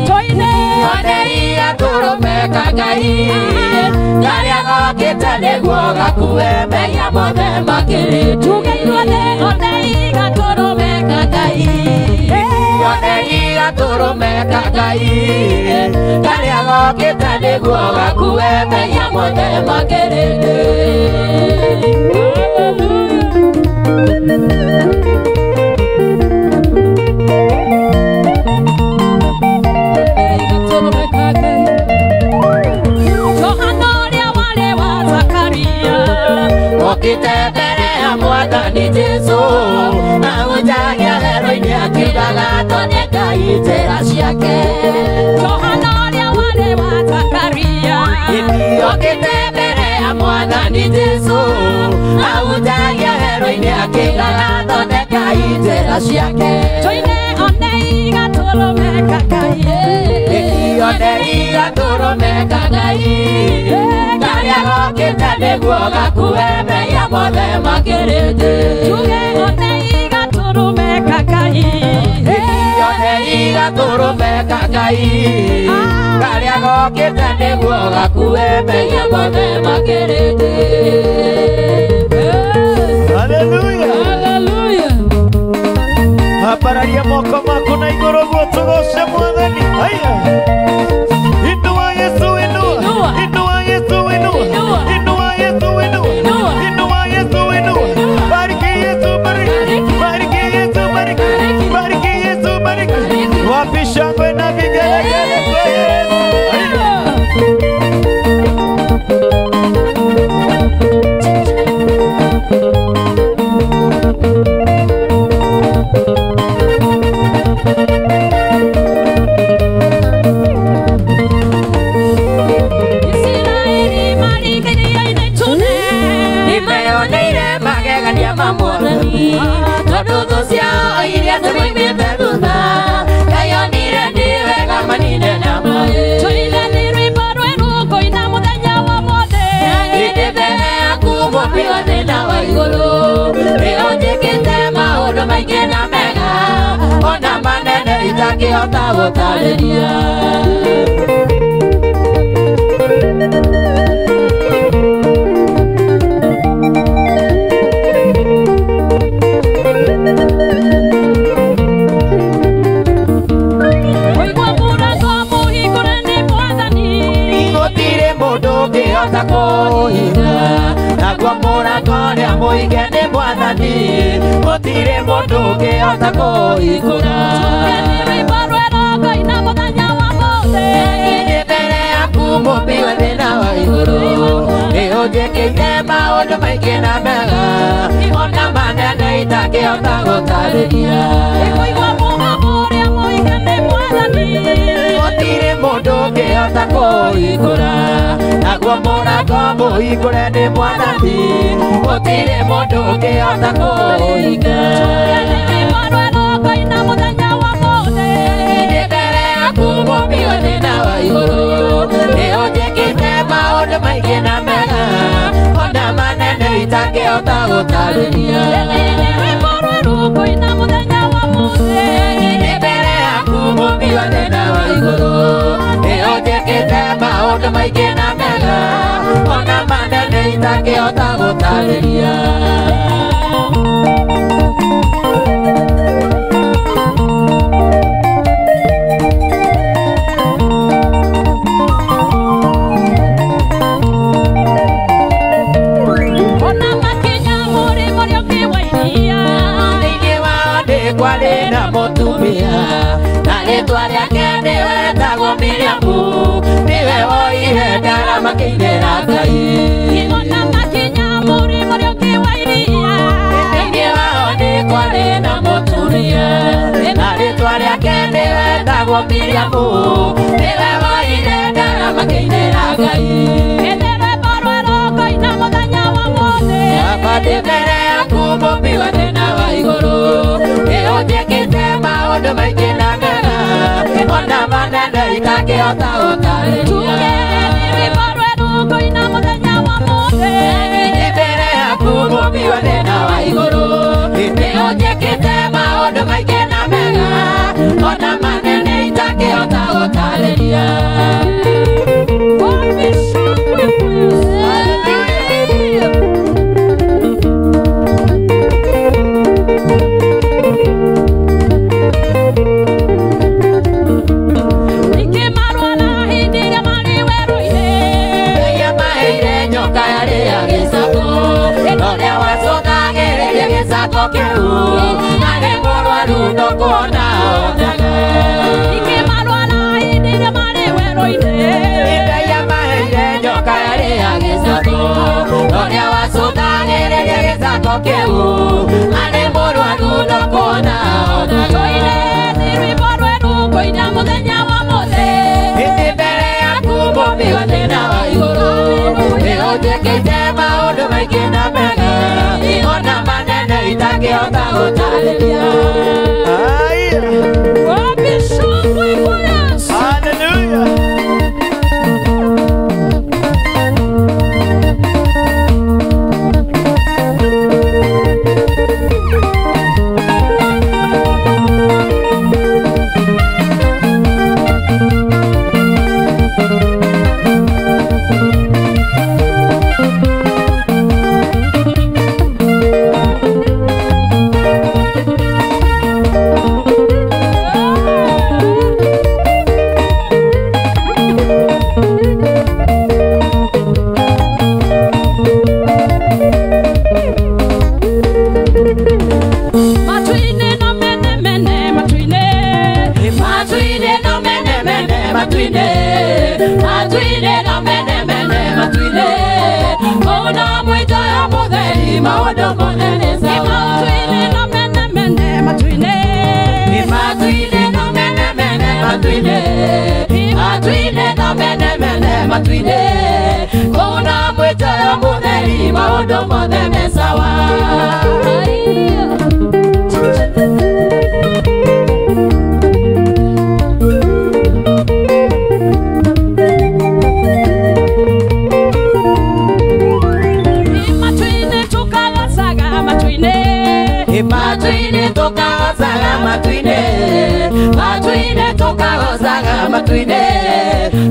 Toine. Ngai karĩa gokĩte nĩguo gakue mehia mothe makĩrĩ. Tuge ithuothe onei gatũrũme ka Ngai. Onei gatũrũme ka Ngai karĩa gokĩte nĩguo gakue mehia mothe makĩrĩ. Johana ũrĩa warĩ wa Zakaria Okĩte mbere ya Mwathani Jesũ ahunjagia werũ-inĩ akiugaga thondekai njĩra ciake. Johana ũrĩa warĩ wa Zakaria Okĩte mbere ya Mwathani Jesũ ahunjagia werũ-inĩ akiugaga thondekai njĩra ciake. Tũine onei gatũrũme ka Ngai. Onei gatũrũme ka Ngai karĩa gokĩte nĩguo gakue mehia mothe makĩrĩte. Tuge onei gatũrũme ka Ngai. Onei gatũrũme ka Ngai karĩa gokĩte nĩguo gakue mehia mothe makĩrĩte. Haleluya. Haleluya. Ambararia moko maku na igũrũ guo tũgoce Mwathani. Haya. Inua Yesu, inua. Inua. Inua Yesu, inua. Inua. Inua Yesu, inua. Inua. Inua Yesu, inua. Inua. Bariki Yesu, bariki. Bariki. Bariki Yesu, bariki. Bariki. Bariki Yesu, bariki. Bariki. Wapi shangwe na vigelegele kwa Yesu? Haya. Isiraeli marĩ iria-inĩ itune. Nĩmeyoneire magegania ma Mwathani tondũ thũ ciao iria cimoimĩte thutha Ngai onire nĩ wega manine na maĩ. Tũine nĩ rwĩmbo rwerũ ngũina mũthenya wa mothe. Ndĩ mbere yaku Mũmbi wa thĩ na wa igũrũ nĩũnjĩkĩte maũndũ maingĩ na mega ona manene itangĩhota gũtarĩria. Kũigua mũrango mũhingũre nĩ Mwathani. Gũtirĩ mũndũ ũngĩhota kũũhinga naguo mũrango ũrĩa mũige nĩ Mwathani gũtirĩ mũndũ ũngĩhota kũũhingũra. Tuge nĩ rwĩmbo rwerũ ngũina mũthenya wa mothe. Ndĩ mbere yaku Mũmbi wa thĩ na wa igũrũ nĩũnjĩkĩte maũndũ maingĩ na mega ona manene itangĩhota gũtarĩria. Kũigua mũgambo ũrĩa mũige nĩ Mwathani. Gũtirĩ mũndũ ũngĩhota kũũhingũra naguo mũrango mũhingũre nĩ Mwathani gũtirĩ mũndũ ũngĩhota kũũhinga. Tuge nĩ rwĩmbo rwerũ ngũina mũthenya wa mothe. Ndĩ mbere yaku Mũmbi wa thĩ na wa igũrũ nĩũnjĩkĩte maũndũ maingĩ na mega ona manene itangĩhota gũtarĩria. Nĩ rwĩmbo rwerũ ngũina mũthenya wa mothe. Ndĩ mbere yaku Mũmbi wa thĩ na wa igũrũ nĩũnjĩkĩte maũndũ maingĩ na mega ona manene itangĩhota gũtarĩria. Ona makinya mũrĩmo ũrĩa ũngĩ wa iria. Thĩinĩ wao nĩ kwarĩ na mũtumia na rĩtwa rĩake nĩwe etagwo Miriamu nĩwe woire ndarama makĩinĩra Ngai. Ona makinya mũrĩmo ũrĩa ũngĩ wa iria. Thĩinĩ wao nĩ kwarĩ na mũtumia na rĩtwa rĩake nĩwe etagwo Miriamu nĩwe woire ndarama makĩinĩra Ngai. Nĩ rwĩmbo rwerũ ngũina mũthenya wa mothe. Baba ndĩ mbere yaku Mũmbi wa thĩ na wa igũrũ nĩũnjĩkĩte maũndũ maingĩ na mega ona manene itangĩhota gũtarĩria. Tuge nĩ rwĩmbo rwerũ ngũina mũthenya wa mothe. Ndĩ mbere yaku Mũmbi wa thĩ na wa igũrũ nĩũnjĩkĩte maũndũ maingĩ na mega ona manene itangĩhota gũtarĩria. Wapi gĩcango kĩu arĩ mũrwaru no kuona onaga Ikĩmarwara hĩndĩ ĩrĩa marĩ werũ-inĩ Ngai amaheire nyoka yarĩ ya gĩcango ũrĩa wacũthagĩrĩria gĩcango kĩu arĩ mũrwaru no kuona onaga Tũine nĩ rwĩmbo rwerũ ngũina mũthenya wa ũmũthĩ Hĩndĩ mbere yaku mũmbi wa thĩ na wa igũrũ nĩ ũnjĩkĩte maũndũ maingĩ na mega ona manene itangĩhota gũtarĩria. Haya. Wapi shangwe kwa Yesu? Hallelujah. Matuine no mene mene matuine Matuine no mene mene matuine matuine no mene mene matuine ona mwito ya mutheri maũndũ mothe sawa Matuine no mene mene matuine matuine no mene mene matuine matuine no mene mene matuine ona mwito ya mutheri maũndũ mothe sawa. Matuine tukagocaga matuine Matuine tukagocaga matuine matuine tukagocaga matuine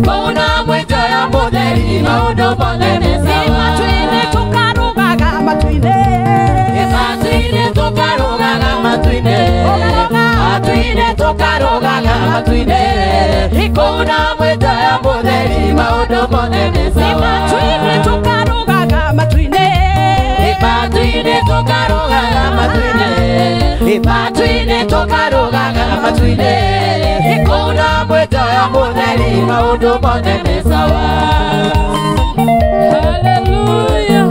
kũuna mwito ya mũtheri maũndũ mothe nĩ sawa Matuine tukarugaga matuine matuine tukarugaga matuine matuine tukarugaga matuine kũuna mwito ya mũtheri maũndũ mothe nĩ sawa Matuine tukarugaga matuine matuine tukarugaga matuine matuine tukarugaga matuine kũuna mwito ya mũtheri maũndũ mothe nĩ sawa. Hallelujah.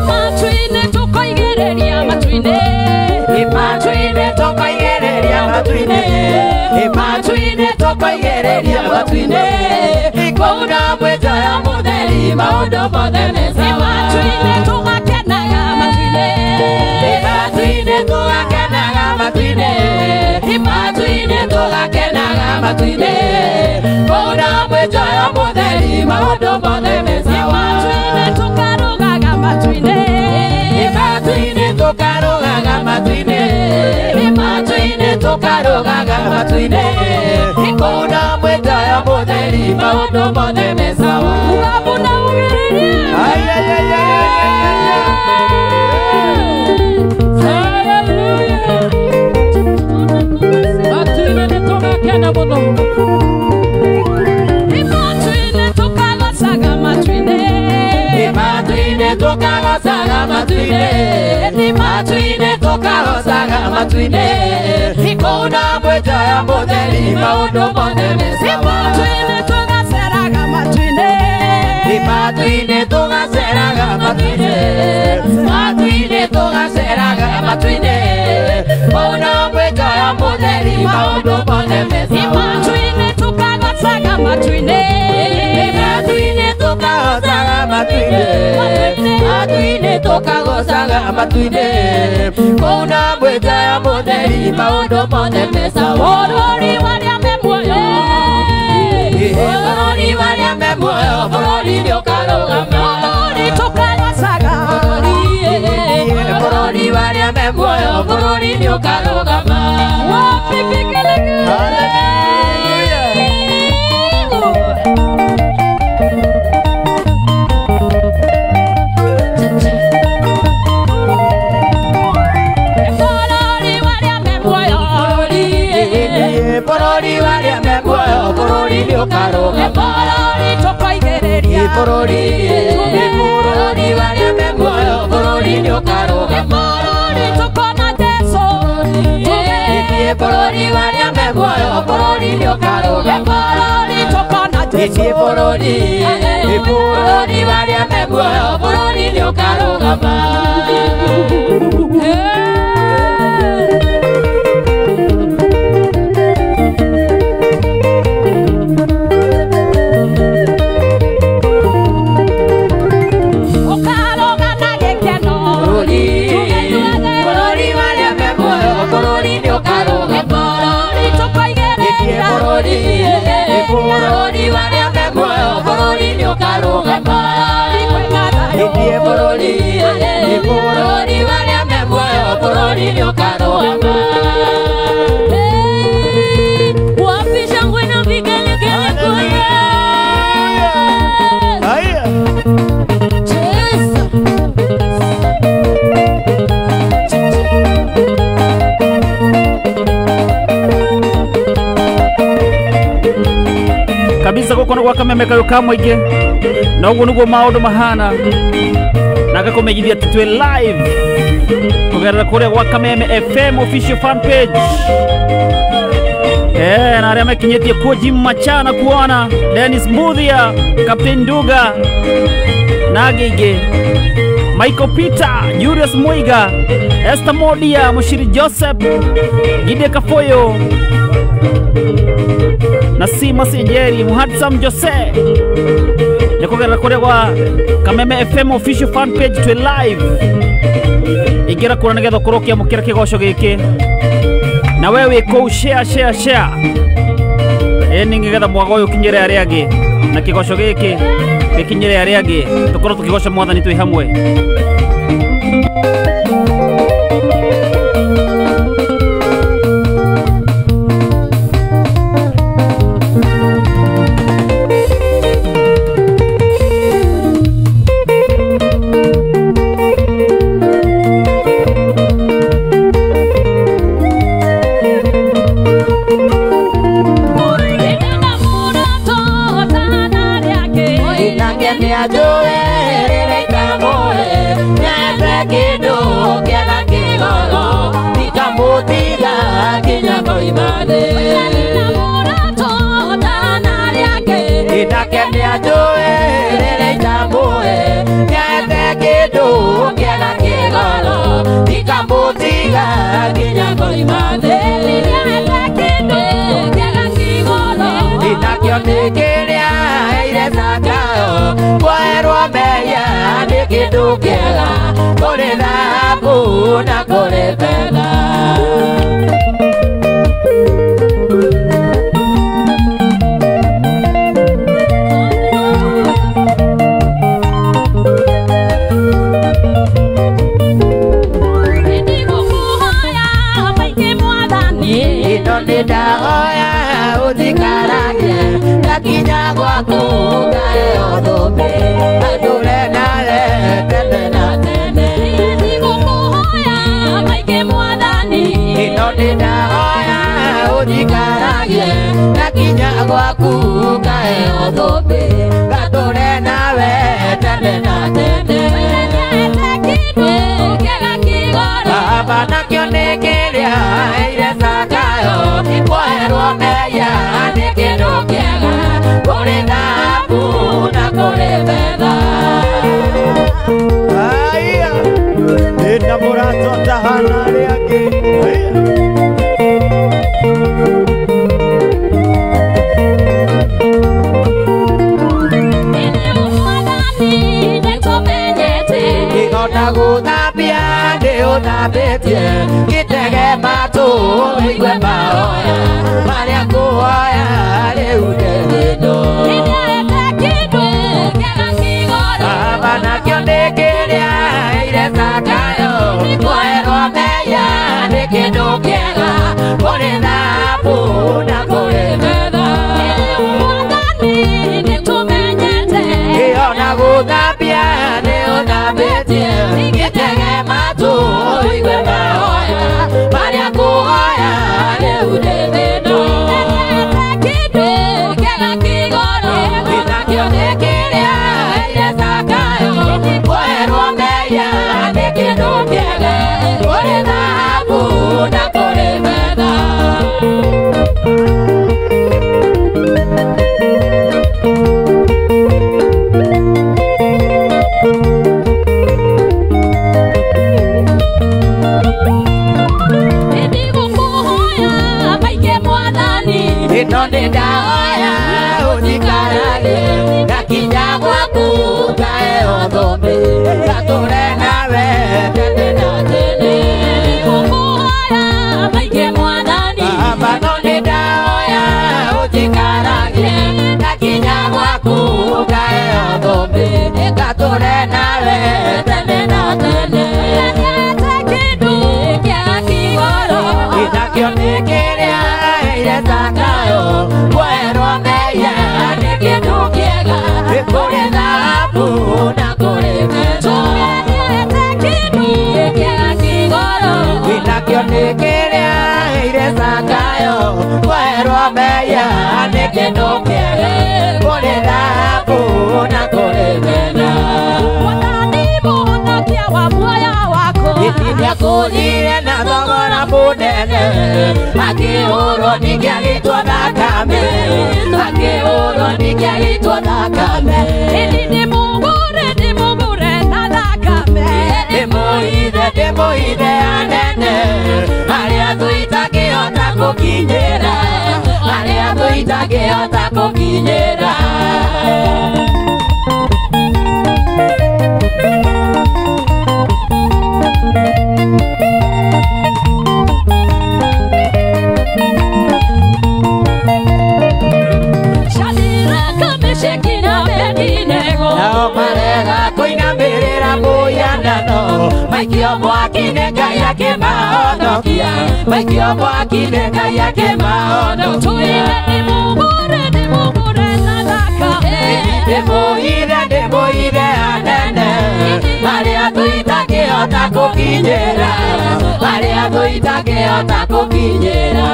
Matuine tukoigĩrĩria matuine matuine tukoigĩrĩria matuine matuine tukoigĩrĩria matuine kũuna mwito ya mũtheri maũndũ mothe nĩ sawa Matuine tugakenaga matuine matuine tugakenaga matuine matuine tugakenaga matuine kũuna mwito ya mũtheri maũndũ mothe nĩ sawa Matuine tukarugaga matuine matuine tukarugaga matuine matuine tukarugaga matuine kũuna mwito ya mũtheri maũndũ mothe nĩ sawa. Mugambo na ugĩrĩrie Ay, ay, ay, ay, ay, ay, Hallelujah. Matuine nĩ tũgakena mũno Matuine tukagocaga matuine matuine tukagocaga matuine matuine tukagocaga matuine kũuna mwito ya mũtheri maũndũ mothe nĩ sawa Matuine tugaceraga matuine matuine tugaceraga matuine matuine tugaceraga matuine kũuna mwito ya mũtheri maũndũ mothe nĩ sawa Matuine tukagocaga matuine matuine tukagocaga matuine matuine tukagocaga matuine kũuna mwito ya mũtheri maũndũ mothe nĩ sawa. Bũrũri warĩa me muoyo Bũrũri warĩa me muoyo bũrũri nĩ ũkarũgama Bũrũri tukagocaga bũrũri warĩa me muoyo bũrũri nĩ ũkarũgama. Wapi vigelegele? Hallelujah. Bũrũri warĩa me muoyo Bũrũri warĩa me muoyo Bũrũri tũkoigĩrĩria Bũrũri bũrũri warĩa me muoyo bũrũri nĩ ũkarũgama Bũrũri tũkona Jesũ Ithiĩ bũrũri warĩa me muoyo bũrũri nĩ ũkarũgama Bũrũri tũkona Jesũ Ithiĩ bũrũri bũrũri warĩa me muoyo bũrũri nĩ ũkarũgama Bũrũri warĩa me muoyo bũrũri nĩ ũkarũgama Ithiĩ bũrũri bũrũri warĩa me muoyo bũrũri nĩ ũkarũgama Wapi shangwe na vigelegele kwa Yesu. Haya. Yesu. Kabisa guko nĩ gwa Kameme kayũ ka mũingĩ na ũguo nĩguo maũndũ mahana na ngakũmenyithia atĩ twĩ live kũgerera kũrĩa gwa Kameme FM official fan page na arĩa mekinyĩtie kuo Jim Machana kuona Dennis Mbuthia Captain Nduga na angĩ aingĩ Michael Peter Julius Muiga Esther Modia Mushiri Joseph Gide Kafoyo Nasima Sinjeri Muhadsam Jose nĩkũgerera kũrĩa gwa Kameme FM official fan page twĩ live ingĩra kũrĩa nĩgetha ũkorwo ũkĩamũkĩra kĩgoco gĩkĩ na we wĩ kũu share share share ĩni nĩgetha mwaga ũyũ ũkinyĩre arĩa angĩ na kĩgoco gĩkĩ gĩkinyĩre arĩa angĩ tũkorwo tũkĩgoca mwathani twĩ hamwe. Haya. Ndĩna mũrata ũtahana arĩa angĩ. Haya. Ona gũthambia nĩ ũthambĩtie gĩtege matũ ũigue mahoya marĩa ngũhoya rĩu nĩ thĩno Baba nakĩo nĩ kĩrĩa ire Zakayo kwoerwo mehia nĩ kĩndũ kĩega kũrĩ thahabu na kũrĩ betha Ona gũthambia nĩ ũthambĩtie gĩtege matũ ũigue mahoya marĩa ngũhoya rĩu nĩ thĩno kĩndũ kĩega kũrĩ thahabu na kũrĩ betha. Ĩno nĩ ndahoya ũnjikarage ndakinya gwaku ngaheo thũmbĩ ngatũre nawe tene na tene. Nĩngũkũhoya maingĩ mwathani Baba, no nĩ ndahoya ũnjikarage ndakinya gwaku ngaheo thũmbĩ ngatũre nawe tene na tene. Nĩate kĩndũ kĩa kĩgoro nakĩo nĩ kĩrĩa aheire Zakayo kwerwo mehia nĩ kĩndũ kĩega kũrĩ thahabu na kũrĩ betha. Nĩate kĩndũ kĩa kĩgoro nakĩo nĩ kĩrĩa aheire Zakayo kwerwo mehia nĩ kĩndũ kĩega kũrĩ thahabu na kũrĩ betha. Mwathani mũhonokia wa muoyo wakwa nĩakũrire na thogora mũnene akĩhũrwo ningĩ agĩitwo thakame akĩhũrwo ningĩ agĩitwo thakame. Ĩni ndĩmũgũre na thakame ndĩmũithe ndĩmũithe anene arĩa thũ itangĩhota gũkinyĩra arĩa thũ itangĩhota gũkinyĩra. Nao marega kũinamĩrĩra mũhianano maikio mwaki-inĩ Ngai akĩmahonokia maikio mwaki-inĩ Ngai akĩmahonokia. Tũine ndĩmũgũre na thakame ndĩmũithe ndĩmũithe anene arĩa thũ itangĩhota gũkinyĩra arĩa thũ itangĩhota gũkinyĩra.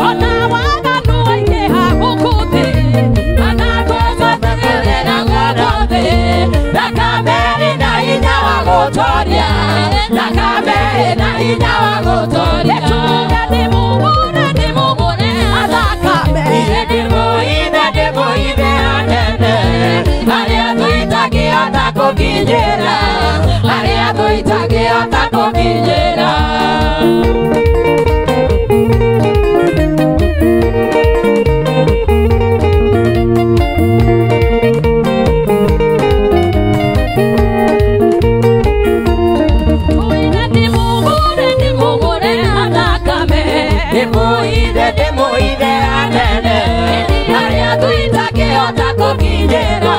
Ona waganu waingĩha gũkũ thĩ kana tũmatũrĩra gũkũ thĩ thakame ĩna hinya wa gũtoria thakame ĩna hinya wa gũtoria. Tuge ndĩmũgũre ndĩmũgũre na thakame ndĩmũithe ndĩmũithe anene arĩa thũ itangĩhota gũkinyĩra arĩa thũ itangĩhota gũkinyĩra. Ndĩmũithe ndĩmũithe anene arĩa thũ itangĩhota gũkinyĩra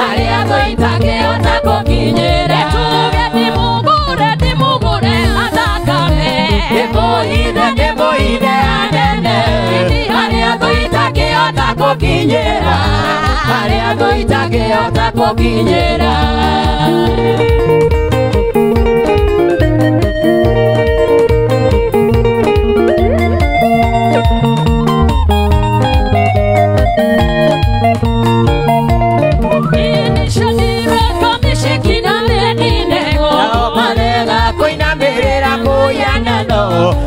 arĩa thũ itangĩhota gũkinyĩra. Tuge ndĩmũgũre ndĩmũgũre na thakame ndĩmũithe ndĩmũithe anene arĩa thũ itangĩhota gũkinyĩra arĩa thũ itangĩhota gũkinyĩra. Kũinamĩrĩra mũhianano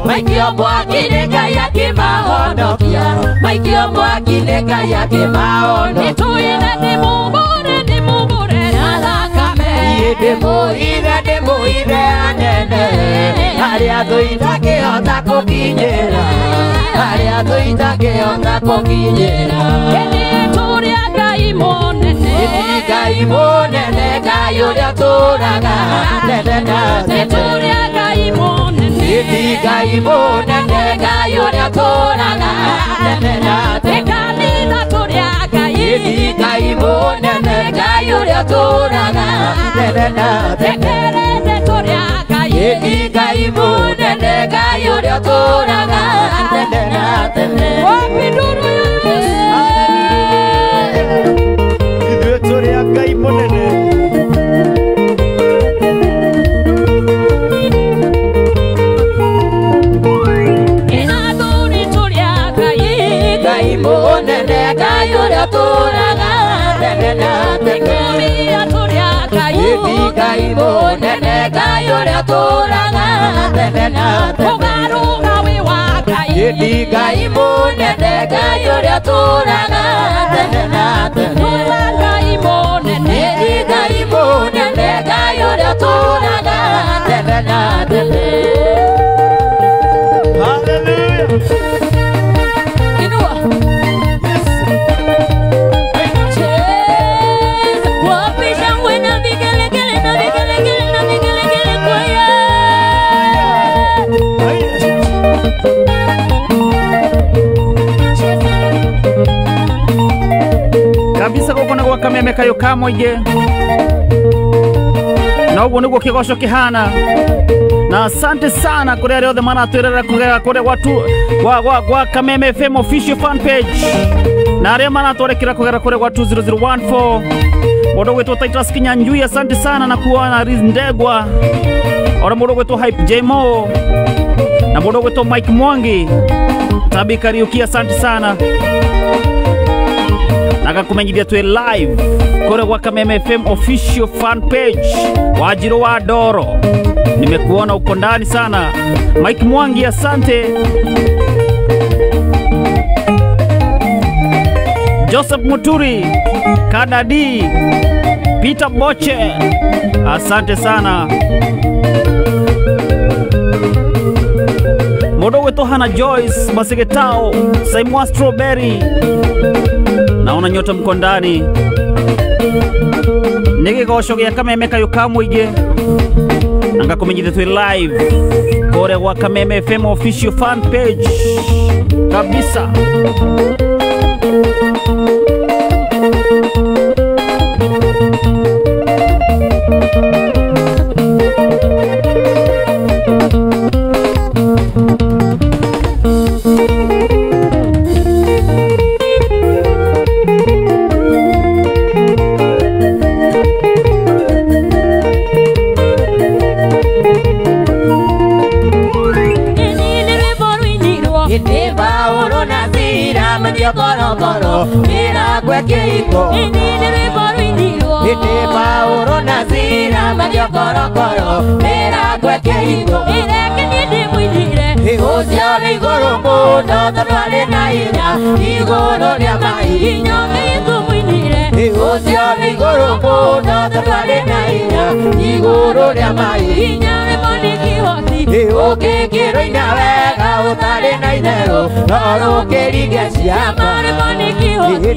maikio mwaki-inĩ Ngai akĩmahonokia maikio mwaki-inĩ Ngai akĩmahonokia. Tũine ndĩmũgũre ndĩmũgũre na thakame ndĩmũithe ndĩmũithe anene arĩa thũ itangĩhota gũkinyĩra arĩa thũ itangĩhota gũkinyĩra. Ĩni tũrĩ a Ngai mũnene Ngai mũnene Ngai ũrĩa ũtũũraga tene na tene. Tũrĩ a Ngai mũnene Ngai mũnene Ngai ũrĩa ũtũũraga tene na tene. Kanitha tũrĩ a Ngai Ngai mũnene Ngai ũrĩa ũtũũraga tene na tene. Kerende tũrĩ a Ngai Ngai mũnene Ngai ũrĩa ũtũũraga tene na tene. Wapinduru Ithuĩ tũrĩ a Ngai mũnene. Ĩna thuri tũrĩ a Ngai Ngai mũnene Ngai ũrĩa ũtũũraga tene na tene. Ngũmia tũrĩ a Ngai Ngai mũnene Ngai ũrĩa ũtũũraga tene na tene. Mũgarũra wĩ wa Ngai. Ĩni Ngai mũnene Ngai ũrĩa ũtũũraga tene na tene. Wĩ wa Ngai mũnene. Ĩni Ngai mũnene Ngai ũrĩa ũtũũraga tene na tene. Hallelujah. Inua. Yes. Cheza wapi shangwe na vigelegele na vigelegele na vigelegele kwaya. Haya. Kabisa gũkũ nĩ gwa Kameme kayũ ka mũingĩ na ũguo nĩguo kĩgoco kĩhana na asante sana kũrĩ arĩa othe maratwĩrera kũgerera kũrĩa gwa Kameme FM official fan page na arĩa maratwarĩkĩra kũgerera kũrĩa gwa 20014 mũndũ ũgwĩtwo Titus Kinyanjui asante sana na kuona Riz Ndegwa ona mũndũ ũgwĩtwo Hype J Mo na mũndũ ũgwĩtwo Mike Mwangi Tabi Kariuki asante sana nagakumenyithia twi live kũrĩa gwa Kameme FM official fan page. Wajiro wa Doro, nimekuona uko ndani sana. Mike Mwangi asante. Joseph Muturi, Kadadi, Peter Boche, asante sana. Mũndũ ũgwĩtwo Hannah Joyce Masigetao, Saimwa Strawberry, naona nyota mko ndani. Nĩ gĩgoco gĩa Kameme kayũ ka mũingĩ na ngakumenyithia twĩ live kũrĩa gwa Kameme FM official fan page kabisa. Korokoro miragwe kĩhiko. Ĩni nĩ rwĩmbo rũinirwo. Ĩndĩ Paũlũ na Sila mathiĩ korokoro miragwe kĩhiko. Ĩreke niĩ ndĩmũinĩre. Ũcio wĩ igũrũ mũno tondũ arĩ na hinya igũrũ rĩa mahinya. Hinya Ngai tũmũinĩre. Ũcio wĩ igũrũ mũno tondũ arĩ na hinya igũrũ rĩa mahinya. Hinya rwĩmbo nĩ kĩhoti. Ũngĩkĩrũina wega ũtarĩ na itherũ no rũkĩringe ciama. Rwĩmbo nĩ kĩhoti.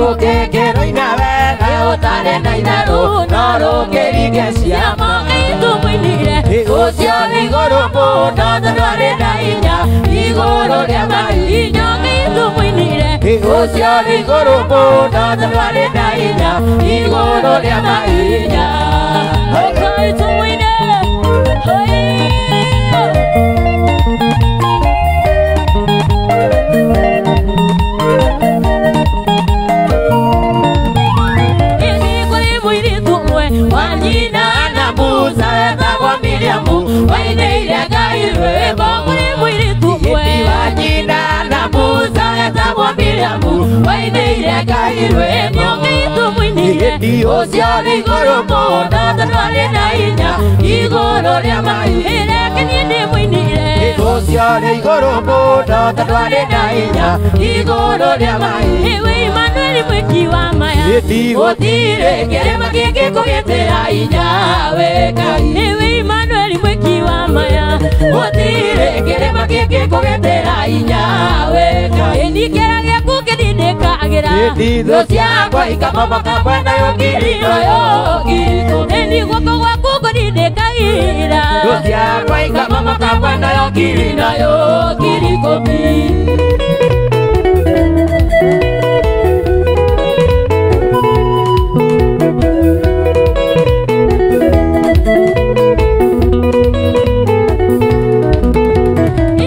Ũngĩkĩrũina wega ũtarĩ na itherũ no rũkĩringe ciama. Ngai tũmũinĩre. Ũcio wĩ igũrũ mũno tondũ arĩ na hinya igũrũ rĩa mahinya. Hinya Ngai tũmũinĩre. Ũcio wĩ igũrũ mũno tondũ arĩ na hinya igũrũ rĩa mahinya. Ngai tũmũinĩre. Ĩni kũrĩ mũirĩtu ũmwe wa nyina na Musa wetagwo Miriamu wainĩire Ngai rwĩmbo. Kũrĩ mũirĩtu ũmwe wa nyina na Musa wetagwo Miriamu wainĩire Ngai rwĩmbo. Ngai tũmũinĩre. Ũcio wĩ igũrũ mũno tondũ arĩ na hinya igũrũ rĩa mahinya. Ĩreke niĩ ndĩmũinĩre. Ũcio wĩ igũrũ mũno tondũ arĩ na hinya igũrũ rĩa mahinya. Ĩwe Emmanuel mwĩki wa maya. Gũtirĩ kĩrĩma kĩngĩkũgitĩra hinya we Ngai. Ĩwe Emmanuel mwĩki wa maya. Gũtirĩ kĩrĩma kĩngĩkũgitĩra hinya we Ngai. Ĩni kĩara gĩaku kĩndindĩkagĩra. Thũ ciakwa ikamomoka mwena yo ngiri nayo ngiri. Ĩni guoko gwaku kũndindĩkagĩra. Thũ ciakwa ikamomoka mwena yo ngiri nayo 10,000.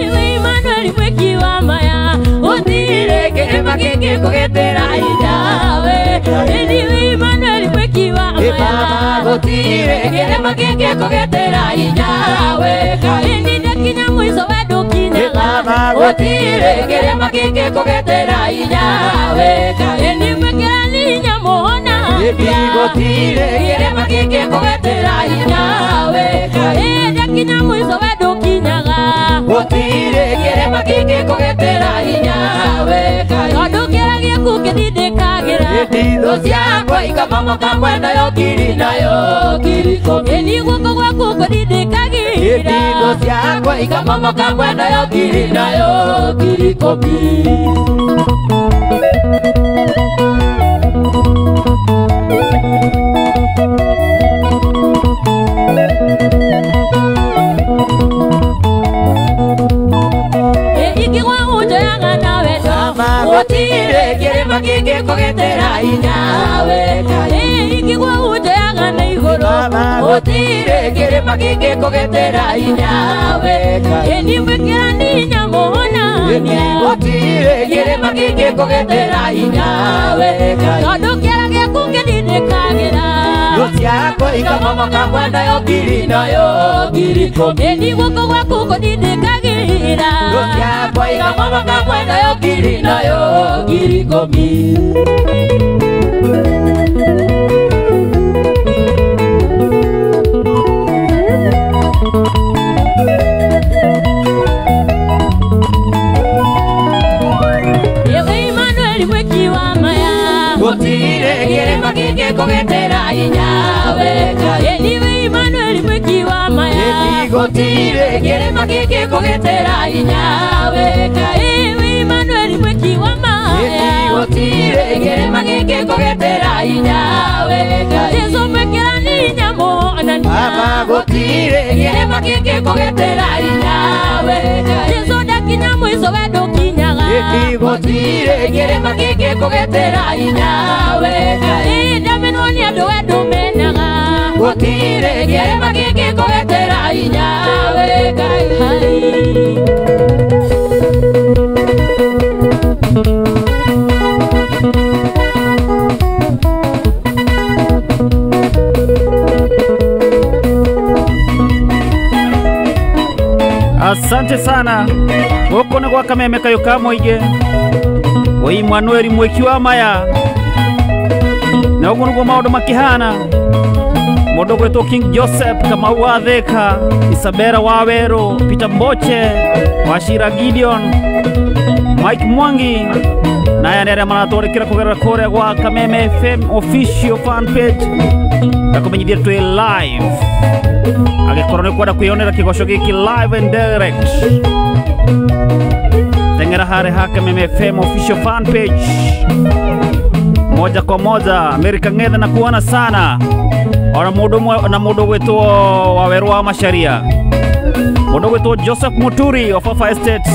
Iwe Emmanuel mwĩki wa maya. Gũtirĩ kĩrĩma kĩngĩkũgitĩra hinya we. Ĩni we Emmanuel mwĩki wa maya. Gũtirĩ kĩrĩma kĩngĩkũgitĩra hinya we. Ĩni ndakinya mũico we ndũkinyaga. Gũtirĩ kĩrĩma kĩngĩkũgitĩra hinya we. Ĩni mwĩkĩra nĩ hinya mũhona. Gũtirĩ kĩrĩma kĩngĩkũgitĩra hinya we Ngai. Ndakinya mũico we ndũkinyaga. Gũtirĩ kĩrĩma kĩngĩkũgitĩra hinya we Ngai. Tondũ kĩara gĩaku kĩtindĩkagĩra. Thũ ciakwa ikamomoka mwena yo ngiri nayo 10,000. Ĩni guoko gwaku kũtindĩkagĩra. Thũ ciakwa ikamomoka mwena yo ngiri nayo 10,000. Ingĩgwa ũnjoyaga na wendo. Gũtirĩ kĩrĩma kĩngĩkũgitĩra hinya we Ngai. Ingĩgwa ũnjoyaga na igũrũ. Gũtirĩ kĩrĩma kĩngĩkũgitĩra hinya we Ngai. Ĩni mwĩkĩra nĩ hinya mũhonania. Gũtirĩ kĩrĩma kĩngĩkũgitĩra hinya we Ngai. Tondũ kĩara gĩaku kĩtindĩkagĩra. Thũ ciakwa ikamomoka mwena yo ngiri nayo 10,000. Ĩni guoko gwaku kũtindĩkagĩra. Thũ ciakwa ikamomoka mwena yo ngiri nayo 10,000. Ewe Emmanuel mwĩki wa maya. Gũtirĩ kĩrĩma kĩngĩkũgitĩra hinya we Ngai. Ĩni we Emmanuel mwĩki wa maya. Gũtirĩ kĩrĩma kĩngĩkũgitĩra hinya we Ngai. Ewe Emmanuel mwĩki wa maya. Gũtirĩ kĩrĩma kĩngĩkũgitĩra hinya we Ngai. Jesu mwĩkĩra nĩ hinya mũhonania. Gũtirĩ kĩrĩma kĩngĩkũgitĩra hinya we Ngai. Jesu ndakinya mũico we ndũkinyaga. Gũtirĩ kĩrĩma kĩngĩkũgitĩra hinya we Ngai. Ndamenwo nĩ andũ we ndũmenaga. Gũtirĩ kĩrĩma kĩngĩkũgitĩra hinya we Ngai. Asante sana. Gũkũ nĩ gwa Kameme kayũ ka mũingĩ. Wĩ Emmanuel mwĩki wa maya. Na ũguo nĩguo maũndũ makĩhana. Mũndũ gwĩtwo King Joseph Kamau wa Thika, Isabella Waweru, Peter Mboche, Wachira Gideon, Mike Mwangi na aya nĩ arĩa maratwarĩkĩra kũgerera kũrĩa gwa Kameme FM official fan page na kũmenyithia twĩ live. Angĩkorwo nĩ ũkwenda kwĩyonera kĩgoco gĩkĩ live and direct, teng'era harĩa ha Kameme FM official fan page moja kwa moja. Amerika ng'ethe na kuona sana ona mũndũ ũmwe na mũndũ gwĩtwo Waweru wa Macharia, mũndũ gwĩtwo Joseph Muturi of Fafa Estate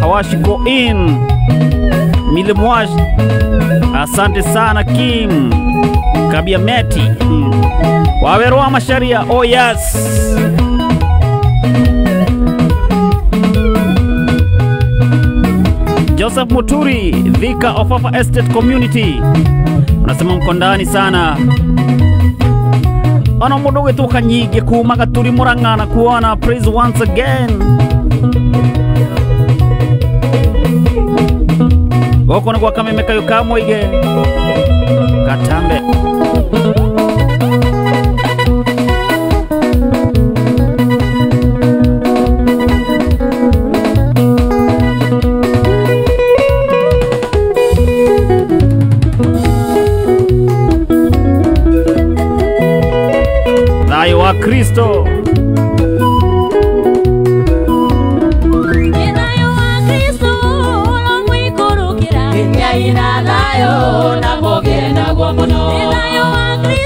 Hawashiko in Milimwash. Asante sana Kim Kabia Meti Waweru wa Macharia. Oh yes. Joseph Muturi, Thika of Fafa Estate Community, unasema mko ndani sana. Ona mũndũ gwĩtwo Kanyingĩ kuma Gaturi Murang'a na kuona praise once again. Gũkũ nĩ gwa Kameme kayũ ka mũingĩ Katambe. Thayũ wa Kristo. Nĩ thayũ wa Kristo ũromũikũrũkĩra. Ngai na thayũ na mũgĩe naguo mũno. Nĩ thayũ wa Kristo.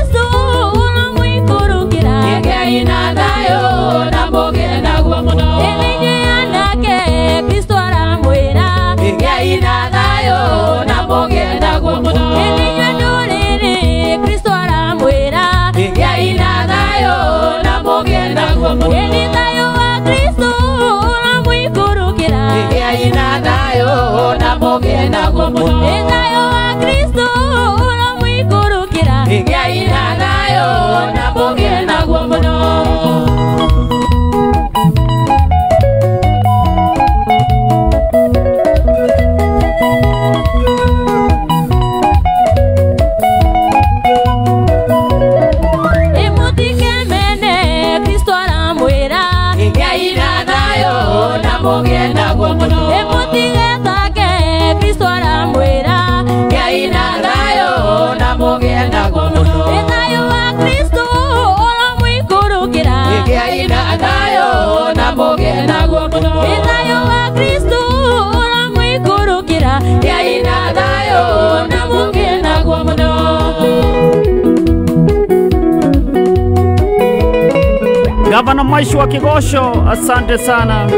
Gavana Maishu wa Kigosho, asante sana.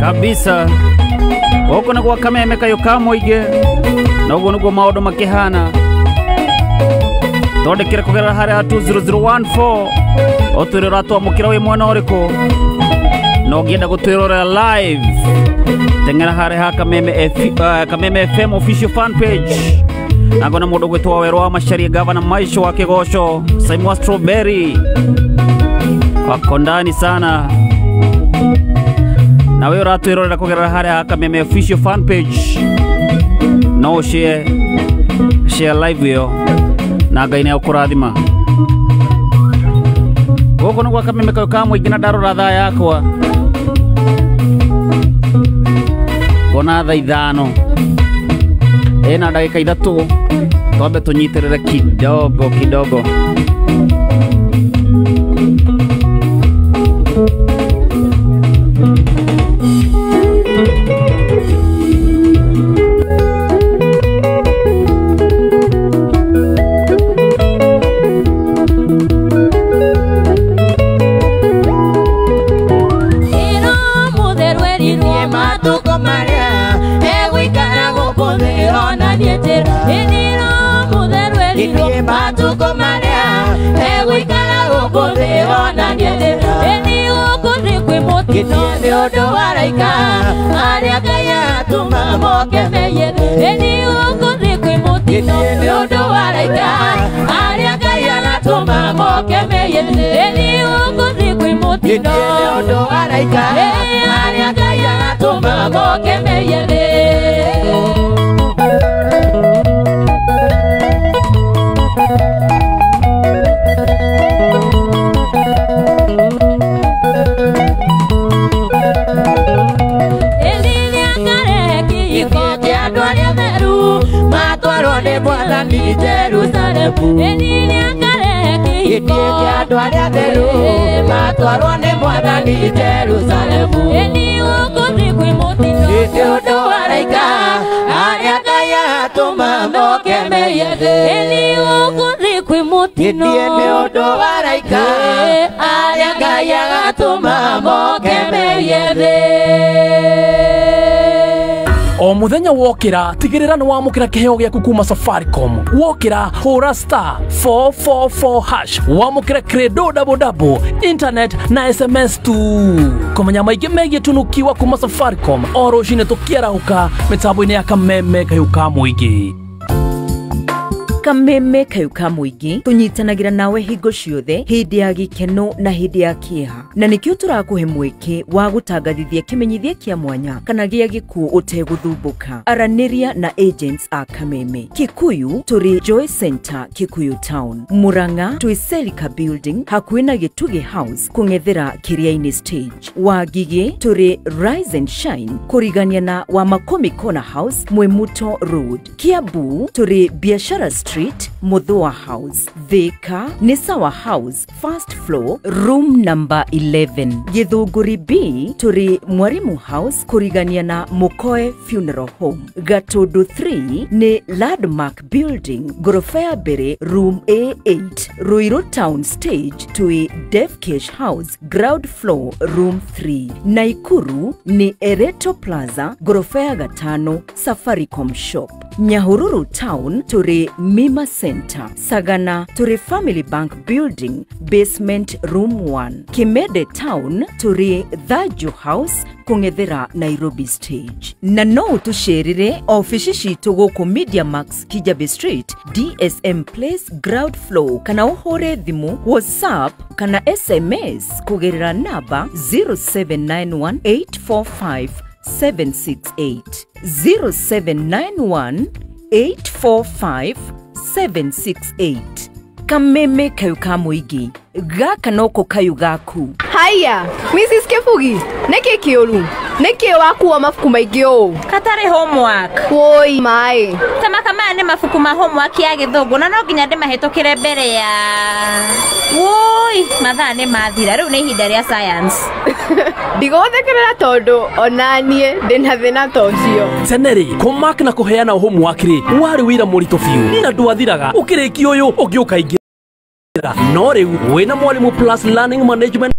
Kabisa gũkũ nĩ gwa Kameme kayũ ka mũingĩ na ũguo nĩguo maũndũ makĩhana. Thondekere kũgerera harĩa 20014 ũtwĩre ũratwamũkĩra wĩ mwena ũrĩkũ, na ũngĩenda gũtwĩrorera live teng'era harĩa ha Kameme FM official fan page. Nagona mũndũ ũgwĩtwo Werũ wa Macharia, Gavana Maisho wa Kigosho, Simon Strawberry wako ndani sana. Na wewe ũratwĩrorera kũgerera harĩa ha Kameme official fan page, no share live ĩyo na Ngai nĩ agũkũrathima. Gũkũ nĩ gwa Kameme kayũ ka mũingĩ na ndarora thaa yakwa ngona thaa 5 ĩna ndagĩka 3, twambe tũnyitĩrĩre kidogo kidogo. O muthenya wokira tigirira ni wamukira kiheo giaku kuma Safaricom. Wokira hura star 444 hash wamukira credo double double internet na SMS tu. Kumenya maingi megie tunukiwa kuma Safaricom o rucini tukiarahuka mitambo-ini ya Kameme kayũ ka mũingĩ. Kameme kayu ka mũingĩ tũnyitanagĩra nawe hingo ciothe hĩndĩ ya gĩkeno na hĩndĩ ya kĩeha, na nĩkĩo tũrakũhe mweke wa gũtangathithia kĩmenyithia kĩa mwanya kana gĩa gĩkuũ ũtegũthumbũka. Aranĩria na agents a Kameme. Kikuyu tũrĩ Joy Center, Kikuyu Town. Murang'a twĩ Selika Building hakuhĩ na Gĩtugĩ House kũng'ethera Kĩrĩa-inĩ stage. Wangigĩ tũrĩ Rise and Shine kũrigania na Wamakomi Corner House, Mwimuto Road. Kiambu tũrĩ Biashara Street, Muthua House. Thika nĩ Sawa House, first floor, room number 11. Githunguri B tũrĩ Mwarimu House kũrigania na Mukoe Funeral Home. Gatundu 3 nĩ Landmark Building, ngoroba ya mbere, room A8. Ruiru Town Stage twĩ Defcash House, ground floor, room 3. Naikuru nĩ Ereto Plaza, ngoroba ya gatano, Safaricom Shop. Nyahururu Town tũrĩ Mima Center. Sagana tũrĩ Family Bank Building, basement room 1. Kimede Town tũrĩ Thaju House kũng'ethera Nairobi Stage. Na no ũtũcerere ofici citũ gũkũ Media Max, Kijabe Street, DSM Place, ground floor, kana ũhũre thimũ, WhatsApp kana SMS kũgerera namba 0791 845 768, 0791 845 768. Kameme kayu ka mũingĩ, gaka noko kayu gaku. Haya, Mrs. Kefugi, nĩkĩ kĩũru? Nĩkĩ wakuo mabuku maingĩ ũũ? Katarĩ homework. Woi maĩ. Tamaka maya nĩ mabuku ma homework ya gĩthũngũ na no nginya ndĩmahĩtũkĩre mbere ya. Woi, mathaa nĩ mathira, rĩu nĩ ihinda rĩa science. Ndigũgũthekerera tondũ ona niĩ ndĩna thĩna ta ũcio. Tene rĩ, kũmark na kũheana homework rĩ warĩ wĩra mũritũ biũ na ndwathiraga, ũkĩrĩkia ũyũ ũngĩ ũkaingĩra. No rĩu wĩna Mwalimu Plus Learning Management.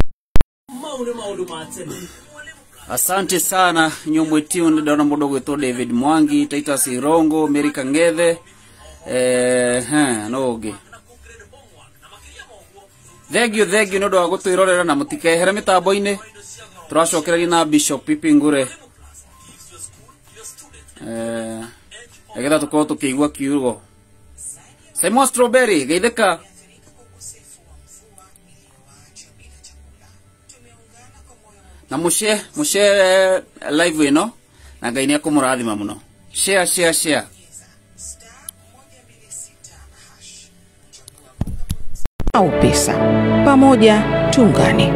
Asante sana nyomwetio, ndona mũndũ gwĩtwo David Mwangi, Titus Irongo, Mary Kangethe, no ũngĩ. Thank you nĩ ũndũ wa gũtwĩrorera na mũtikehere mĩtambo-inĩ. Tũracokereria na Bishop Pipi Ngure, nĩgetha tũkorwo tũkĩigua kiugo. Simon Strawberry geithĩka. Na mushe live ĩno na Ngai nĩ akũmũrathima mũno. Share share share. Au pesa. Pamoja tuungane.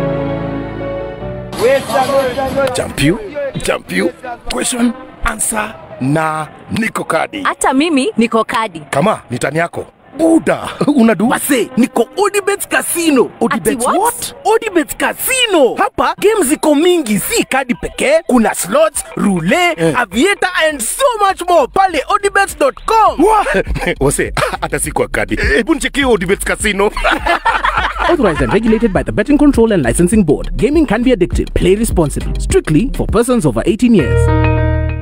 Champion, question, answer na niko kadi. Hata mimi niko kadi. Kama ni tani yako. Buda, unadu? Wase, niko Odibet Casino. Odibet what? Odibet Casino. Hapa games ziko mingi, si kadi pekee. Kuna slots, roulette, aviator and so much more. Pale odibet.com. Wase, hata si kwa kadi. Hebu nichekie Odibet Casino. Authorized and regulated by the Betting Control and Licensing Board. Gaming can be addictive. Play responsibly. Strictly for persons over 18 years.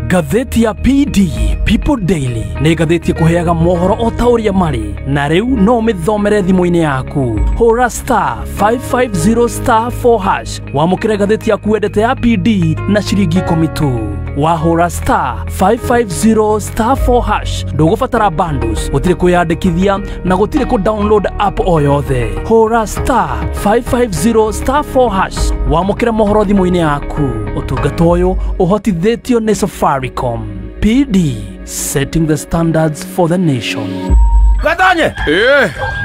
Gatheti ya PD People Daily nĩ gatheti ĩkũheaga mohoro o ta ũrĩa marĩ, na rĩu no ũmĩthomere thimũ-inĩ yaku. Hũra star 550 star 4 hash wamũkĩre gatheti yaku wendete ya PD na ciringi 10 tu. Wahũra star 550 star 4 hash ndũgũbatara bundles, gũtirĩ kwĩyandĩkithia na gũtirĩ kũ download app o yothe. Hũra star 550 star 4 hash wamũkĩre mohoro thimũ-inĩ yaku. Ũtungata ũyũ ũhotithĩtio nĩ Safaricom. PD, setting the standards for the nation. Gatonye.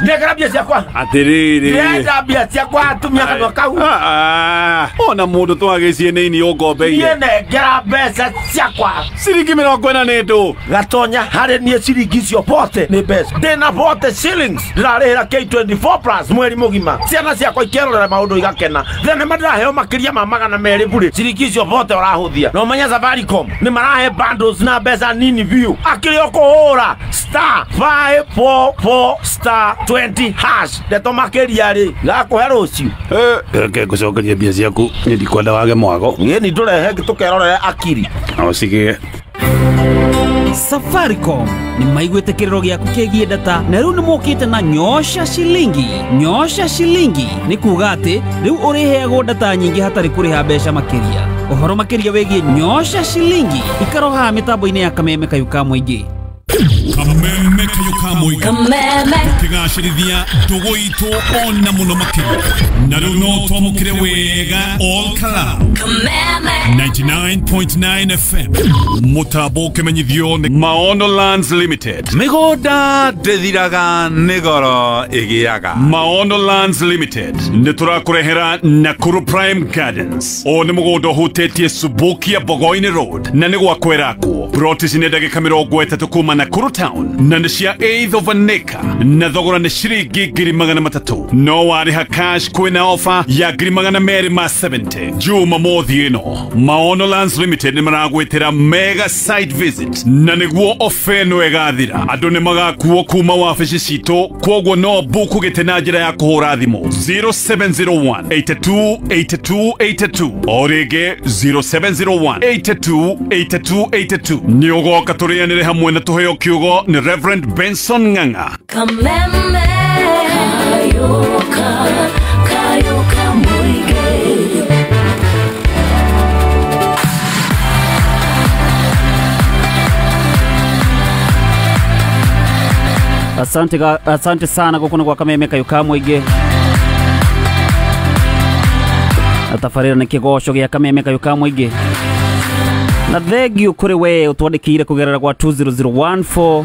Ndekera mbia ciakwa. Atiriri. Ndenda mbia ciakwa atumia kanua kau. Ona mundu twagĩcie nĩ ini ũngombeire. Niĩ nengera mbeca ciakwa. Ciringi 40 nĩ ndũ. Gatonya harĩ niĩ ciringi icio bote nĩ mbeca. Ndĩna bote shillings. Ndĩrarĩhĩra K24 plus mweri mũgima. Ciana ciakwa ikerorera maũndũ igakena. Thenema ndĩraheo makĩria ma 200 bure. Ciringi icio bote ũrahũthia. Na ũmenye Safaricom nĩ marahe bundles na mbeca nini biũ. Akĩrĩ o kũhũra star 544 star 20 hash. Ndeto makĩria rĩ gakũhe rũciũ. Reke ngũcokerie mbia ciaku, niĩ ndikwenda wage mwago. Niĩ ni ndũrehe tũkerorere akiri. No cigĩe. Safaricom nĩ maiguĩte kĩrĩro gĩaku kĩgiĩ data na rĩu nĩ mokĩte na nyosha shilingi. Nyosha shilingi nĩ kuga atĩ rĩu ũrĩheagwo data nyingĩ hatarĩ kũrĩha mbeca makĩria. Ũhoro makĩria wĩgiĩ nyosha shilingi ikaro haha mĩtambo-inĩ ya Kameme Kayu ka Mũingĩ. Kameme kayo ka mũingĩ. Kameme. Tũkĩgacĩrithia ndũgũ itũ ona mũno makĩria. Na rĩu no twamũkĩre wega all Kalau. Kameme. 99.9 FM. Mũtambo ũkĩmenyithio nĩ Maono Lands Limited. Mĩgũnda ndĩthiraga nĩ goro ĩgĩaga. Maono Lands Limited nĩ tũrakũrehera Nakuru Prime Gardens. Ũyũ nĩ mũgũnda ũhutĩtie Subukia Bogoini Road na nĩ gwa kwĩrakwo. Ploti ici nĩ ndagĩka 30 kuma Nakuru Town na nĩ cia eighth of an acre na thogora nĩ ciringi 300,000. No warĩha cash kwĩna ofa ya 270,000. Jumamothi ĩno Maono Lands Limited nĩ maragwĩtĩra mega site visit na nĩguo ofa ĩno ĩgathira. Andũ nĩ magakuo kuma wabici citũ, kwoguo no buku gĩtĩ na njĩra ya kũhũra thimũ 0701 82 82 82 o rĩngĩ 0701 82 82 82. Nĩ ũgoka tũrĩanĩre hamwe na tũheo kiugo nĩ Reverend Benson Ng'ang'a. Kameme. Kayoka, kayoka muige. Asante, asante sana gũkũ nĩ gwa Kameme kayo ka mũingĩ. Atabarĩra nĩ kĩgoco gĩa Kameme kayo ka mũingĩ. Na thengio kũrĩ we ũtwandĩkĩire kũgerera gwa 20014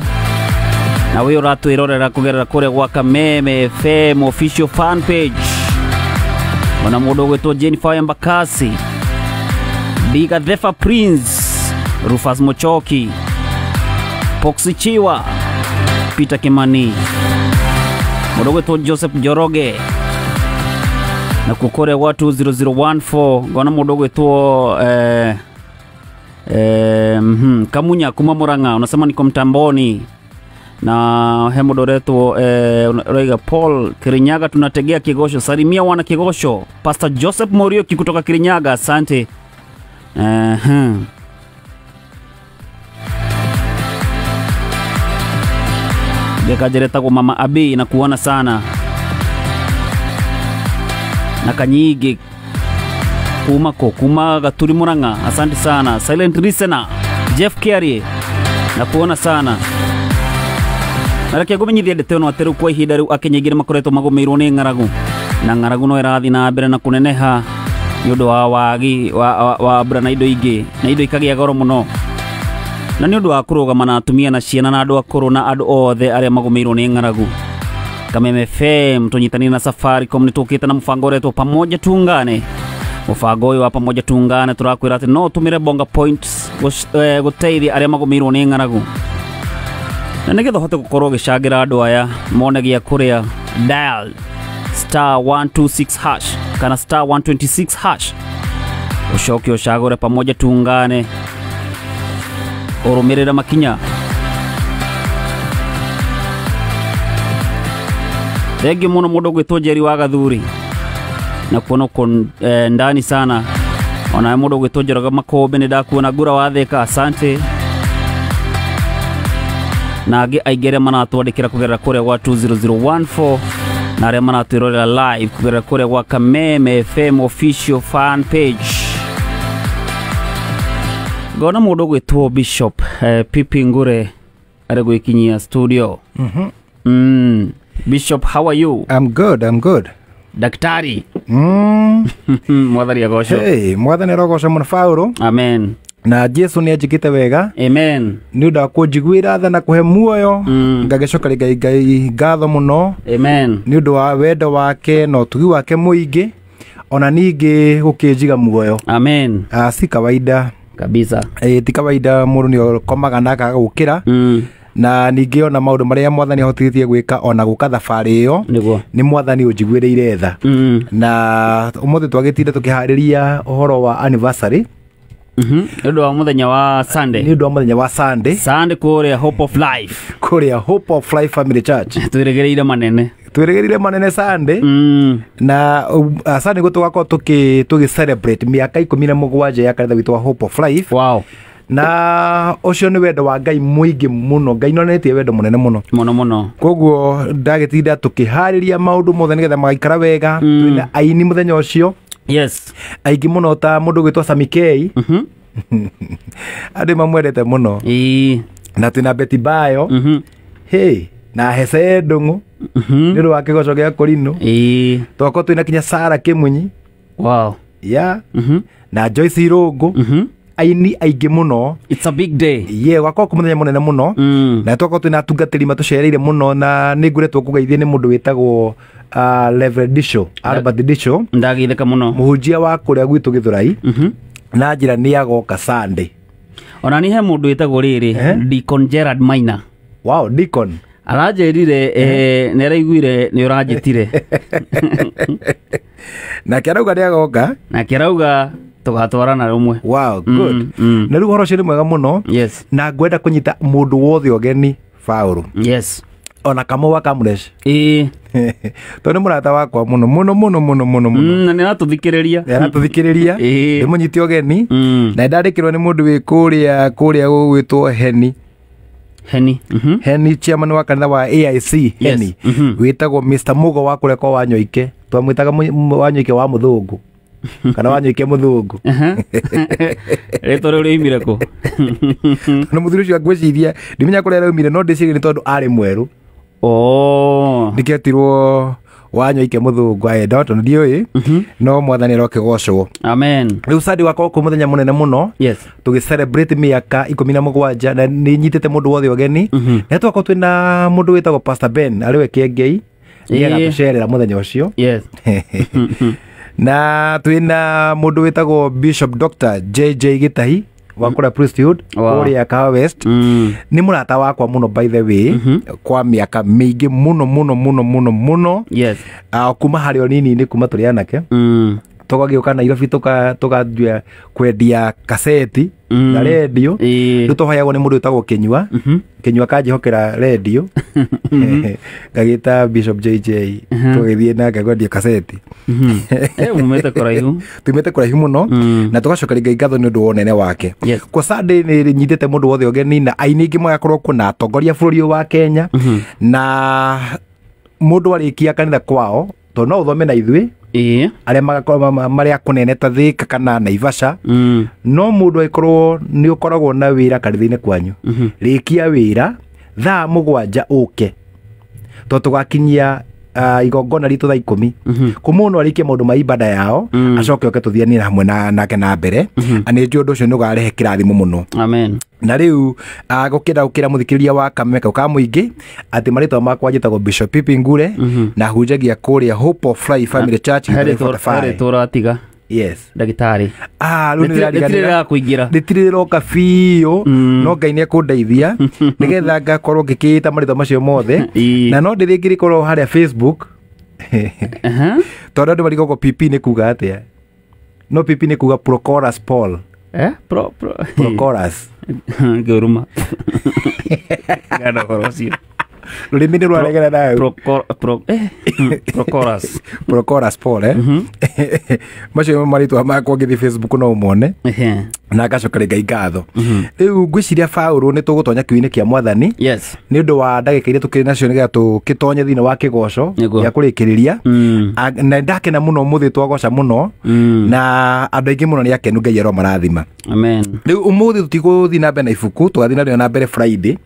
na we ũratwĩrorera kũgerera kũrĩa gwa Kameme FM official fan page. Ona mũndũ ũgwĩtwo Jennifer Mbakasi, Biga Thefa Prince, Rufus Mochoki, Poxi Chiwa, Peter Kimani, mũndũ ũgwĩtwo Joseph Njoroge na kũkũrĩa gwa 20014 ngona mũndũ ũgwĩtwo Kamunya kuma Murang'a, unasema niko mtamboni. Na he mũndũ ũretwo Roiga Paul Kirinyaga, tunategea kigosho. Salimia wana kigosho. Pastor Joseph Morioki kutoka Kirinyaga, asante. Gekajereta Mama Abi na kuona sana. Na Kanyige kuma ko kuma Gaturi Murang'a, asante sana. Silent listener Jeff Kiarie na kuona sana. Na reke ngumenyithie ndeto ĩno atĩ rĩu kwa ihinda rĩu Akenya aingĩ nĩmakoretwo magũmĩirwo nĩ ng'aragu, na ng'aragu no ĩrathiĩ na mbere na kũneneha nĩ ũndũ wa wagi wa mbura na indo ingĩ, na indo ikagĩa goro mũno. Na nĩ ũndũ wa kũrũgama na atumia na ciana na andũ akũrũ na andũ othe arĩa magũmĩirwo nĩ ng'aragu. Kameme FM tũnyitanĩire na Safaricom nĩtũkĩte na mũbango ũretwo Pamoja Tuungane. Mũbango ũyũ wa Pamoja Tuungane tũrakwĩra atĩ no ũtũmĩre Bonga Points gũteithia arĩa magũmĩirwo nĩ ng'aragu. Na nĩgetha ũhote gũkorwo ũgĩcangĩra andũ aya mone gĩa kũrĩa, dial star 126 hash kana star 126 hash, ũcoke ũcagũre Pamoja Tuungane, ũrũmĩrĩre makinya. Thengiũ mũno mũndũ ũgwĩtwo Njeri wa Gathuri na kuona uko ndani sana. Ona mũndũ ũgwĩtwo Njoroge Makũmbĩ nĩ ndakuona. Ngura wa Thika, asante. Na angĩ aingĩ arĩa maratwandĩkĩra kũgerera kũrĩa gwa 20014 na arĩa maratwĩrorera live kũgerera kũrĩa gwa Kameme FM official fan page. Ngona mũndũ ũgwĩtwo Bishop Pipi Ngure arĩ gwĩkinyia studio. Bishop, how are you? I'm good, I'm good. Daktari. Mwathani agocwo. Hey, mwathani arogocwo mũno Paulo. Amen. Na Jesu nĩ anjĩkĩte wega. Amen. Nĩ ũndũ wa kũnjiguĩra tha na kũhe muoyo. Ngagĩcokeria Ngai ngatho mũno. Amen. Nĩ ũndũ wa wendo wake na ũtugi wake mũingĩ, ona ningĩ gũkĩnjiga muoyo. Amen. Si kawaida kabisa. Ti kawaida mũndũ nĩ akomaga na akaga gũkĩra. Na ningĩ ona maũndũ marĩa mwathani ahotithĩtie gwĩka ona gũka thabarĩ ĩyo nĩ mwathani ũnjiguĩrĩire tha. Na ũmũthĩ twagĩtinde tũkĩharĩria ũhoro wa anniversary. Nĩ ũndũ wa mũthenya wa Sunday. Nĩ ũndũ wa mũthenya wa Sunday. Sunday kũrĩa Hope of Life. Kũrĩa Hope of Life Family Church. Twĩrĩgĩrĩire manene. Twĩrĩgĩrĩire manene Sunday. Na Sunday guo tũgakorwo tũgĩ celebrate mĩaka 17 ya kanitha witũ wa Hope of Life. Wow. Na ũcio nĩ wendo wa Ngai mũingĩ mũno. Ngai nĩonetie wendo mũnene mũno mũno mũno. Koguo ndagĩtinda tũkĩharĩria maũndũ mothe nĩgetha magaikara wega. Twĩna aini mũthenya ũcio. Yes. Aingĩ mũno ta mũndũ ũgwĩtwo Sami K. Andũ mamwendete mũno. Na twĩna Betty Bayo. Hey, na Hece Ndung'u nĩ ũndũ wa kĩgoco gĩa Kũrinũ. Twakorwo twĩna kinya Sara Kĩmunyi. Wow. Yeah. Na Joyce Irũngũ. Aini aingĩ mũno. It's a big day. Yeah, gwakorwo kwĩ mũthenya mũnene mũno. Na twakorwo twĩna atungatĩri matũcereire mũno na nĩ ngoretwo kũgeithio nĩ mũndũ wĩtagwo Reverend Disho, Albert Disho. Ndageithĩka mũno. Mũhunjia wa kũrĩa gwitũ Gĩthũrai. Na njĩra nĩ agoka Sunday. Ona ni he mũndũ wĩtagwo rĩrĩ Deacon Gerard Maina. Wow, Deacon. Aranjĩrire nĩ araiguire nĩ ũranjĩtire. Nake arauga nĩ agoka. Nake arauga tũgatwarana rũmwe. Wow, good. Na rĩu ũhoro ũcio nĩ mwega mũno. Yes. Na ngwenda kũnyita mũndũ wothe ũgeni Paũlũ. Yes. Ona Kamau wa Kamũresh. Ĩĩ. Tondũ nĩ mũrata wakwa mũno mũno mũno mũno mũno mũno. Na nĩ aratũthikĩrĩria. Nĩ aratũthikĩrĩria. Ndĩmũnyite ũgeni. Na nĩndandĩkĩrwo nĩ mũndũ wĩ kũrĩa gũgwĩtwo Heni. Heni. Heni chairman wa kanitha wa AIC Heni. Wĩtagwo Mr. Mugo wa kũrĩa kwa Wanyoike. Twamwĩtaga Wanyoike wa mũthũngũ. Kana Wanyoike mũthũngũ. Rĩtwa rĩu rĩoimire kũ? Tondũ mũthuri ũcio ngwĩciria ndimenya kũrĩa rĩaumire no ndĩciria nĩ tondũ arĩ mwerũ. Oh. Nĩkĩetirwo Wanyoike mũthũngũ aenda tondũ ndiũĩ no mwathani arokĩgocwo. Amen. Rĩu Sunday wakorwo kwĩ mũthenya mũnene mũno. Yes. Tũgĩ celebrate mĩaka 17 na nĩ nyitĩte mũndũ wothe ũgeni. Na twakorwo twĩna mũndũ wĩtagwo Pastor Ben arĩ we Kĩengei. Nĩ agatũcerera mũthenya ũcio. Yes. Na twĩna mũndũ wĩtagwo Bishop Dr. JJ Gĩtahi wa kũrĩa Priesthood kũrĩa Kahawa West. Nĩ mũrata wakwa mũno by the way kwa mĩaka mĩingĩ mũno mũno mũno mũno mũno. Yes. Kuma harĩ o nini-inĩ kuma tũrĩ anake. Tũgagĩũka Nairobi tũkanjia kwendia kaseti na rendio. Rĩu tũhoyagwo nĩ mũndũ wĩtagwo Kĩnyua. Kĩnyua kanjĩhokera rendio. Ngagĩta Bishop JJ tũgĩthiĩ nake kwendia kaseti. Mumĩte kũraihu. Tumĩte kũraihu mũno na tũgacokeria Ngai ngatho nĩ ũndũ wa ũnene wake. Kwa Sunday nĩ nyitĩte mũndũ wothe ũgeni na aini aingĩ magakorwo kuo na atongoria bũrũri ũyũ wa Kenya na mũndũ arĩkia kanitha kwao tondũ no ũthome na ithuĩ arĩa magakorwo marĩa kũnene ta Thika kana Naivasha. No mũndũ angĩkorwo nĩ ũkoragwo na wĩra kanitha-inĩ kwanyu, rĩkia wĩra thaa 7 ũke tondũ tũgakinyia igongona ritũ thaa 10. Kũmũndũ arĩkie maũndũ ma ibada yao acoke oke tũthianie hamwe nake na mbere. Na nĩ njũĩ ũndũ ũcio nĩ ũkarehe kĩrathimo mũno. Amen. Na rĩu gũkĩenda gũkĩra mũthikĩrĩria wa Kameme kau ka mũingĩ atĩ marĩtwa makwa njĩtagwo Bishop Pipi Ngure na hunjagia kũrĩa Hope of Life Family Church Harĩ tũratiga. Yes. Ndagĩtarĩ. Rĩu nĩ ndĩrariganĩra. Kũingĩra. Rĩtirĩ rĩroka biũ no Ngai nĩ ekũndeithia nĩgetha ngakorwo ngĩkĩĩta marĩtwa macio mothe. Na no ndĩrĩngĩrĩkorwo harĩa Facebook. Tondũ andũ marigagwo PP nĩ kuga atĩa. No PP nĩ kuga Prochorus Paul. Prochorus. Ngĩruma. Ngana ũhoro ũcio. Rũrĩmĩ nĩ rwaregera nawe. Prochorus. Prochorus Paul Macio nĩmo marĩtwa makwa ngĩthiĩ Facebook no ũmone. Na ngacokeria Ngai ngatho. Rĩu ngwĩciria Paũlũ nĩ tũgũtonya kiugo-inĩ kĩa mwathani. Yes. Nĩ ũndũ wa ndagĩka iria tũkĩrĩ nacio nĩgetha tũkĩtonye thĩinĩ wa kĩgoco gĩa kũrĩkĩrĩria. Na ndakena mũno ũmũthĩ twagoca mũno na andũ aingĩ mũno nĩ akenu Ngai aromarathima. Amen. Rĩu ũmũthĩ tũtigũthiĩ na mbere na ibuku tũgathiĩ narĩo na mbere Friday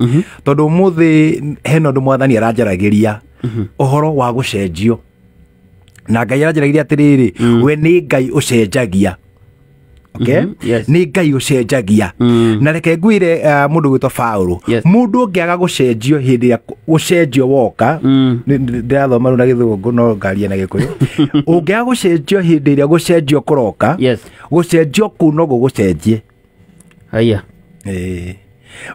tondũ ũmũthĩ hena ũndũ mwathani aranjaragĩria ũhoro wa gũcenjio. Na Ngai aranjaragĩria atĩrĩrĩ, we nĩ Ngai ũcenjagia. Okay? Yes. Nĩ Ngai ũcenjagia. Na reke ngwĩre mũndũ gwĩtwo Paũlũ, mũndũ ũngĩaga gũcenjio hĩndĩ ya gũcenjio woka, ndĩrathoma rĩu na gĩthũngũ no ngaria na gĩkũyũ. Ũngĩaga gũcenjio hĩndĩ ĩrĩa gũcenjio kũroka, gũcenjio kũu no gũgũcenjie. Haya.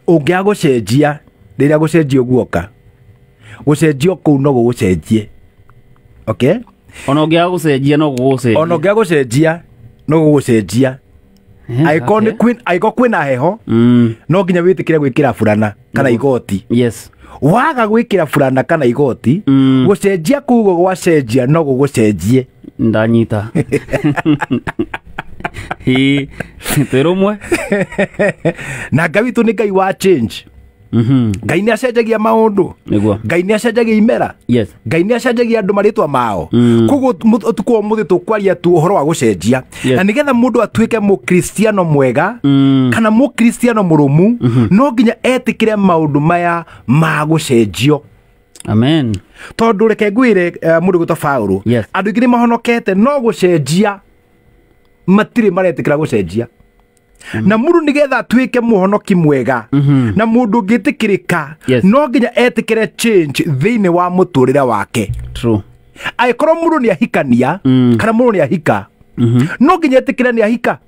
Ũngĩaga gũcenjia rĩrĩa gũcenjio guoka, gũcenjio kũu no gũgũcenjie. Okay? Ona ũngĩaga gũcenjia no gũgũcenjie. Ona ũngĩaga gũcenjia no gũgũcenjia. Angĩkorwo nĩ angĩkorwo kwĩna heho no nginya wĩtĩkĩre gwĩkĩra burana kana igoti. Yes. Waga gwĩkĩra burana kana igoti, gũcenjia kũu gwacenjia no gũgũcenjie. Ndanyita. Twĩ rũmwe. Na Ngai witũ nĩ Ngai wa change. Ngai nĩ acenjagia maũndũ. Nĩguo. Ngai nĩ acenjagia imera. Yes. Ngai nĩ acenjagia andũ marĩtwa mao. Koguo ũtukũ wa ũmũthĩ tũkwaria tu ũhoro wa gũcenjia. Yes. Na nĩgetha mũndũ atuĩke mũkristiano mwega kana mũkristiano mũrũmu, no nginya etĩkĩre maũndũ maya ma gũcenjio. Amen. Tondũ reke ngwĩre, mũndũ gwĩtwo Paũlũ, Yes. andũ aingĩ nĩ mahonokete no gũcenjia matirĩ maretĩkĩra gũcenjia. Na mũndũ nĩgetha atuĩke mũhonoki mwega na mũndũ ũngĩtĩkĩrĩka, Yes. no nginya etĩkĩre change thĩinĩ wa mũtũrĩre wake. True. Angĩkorwo mũndũ nĩ ahikania kana mũndũ nĩ ahika, no nginya etĩkĩre nĩ ahika.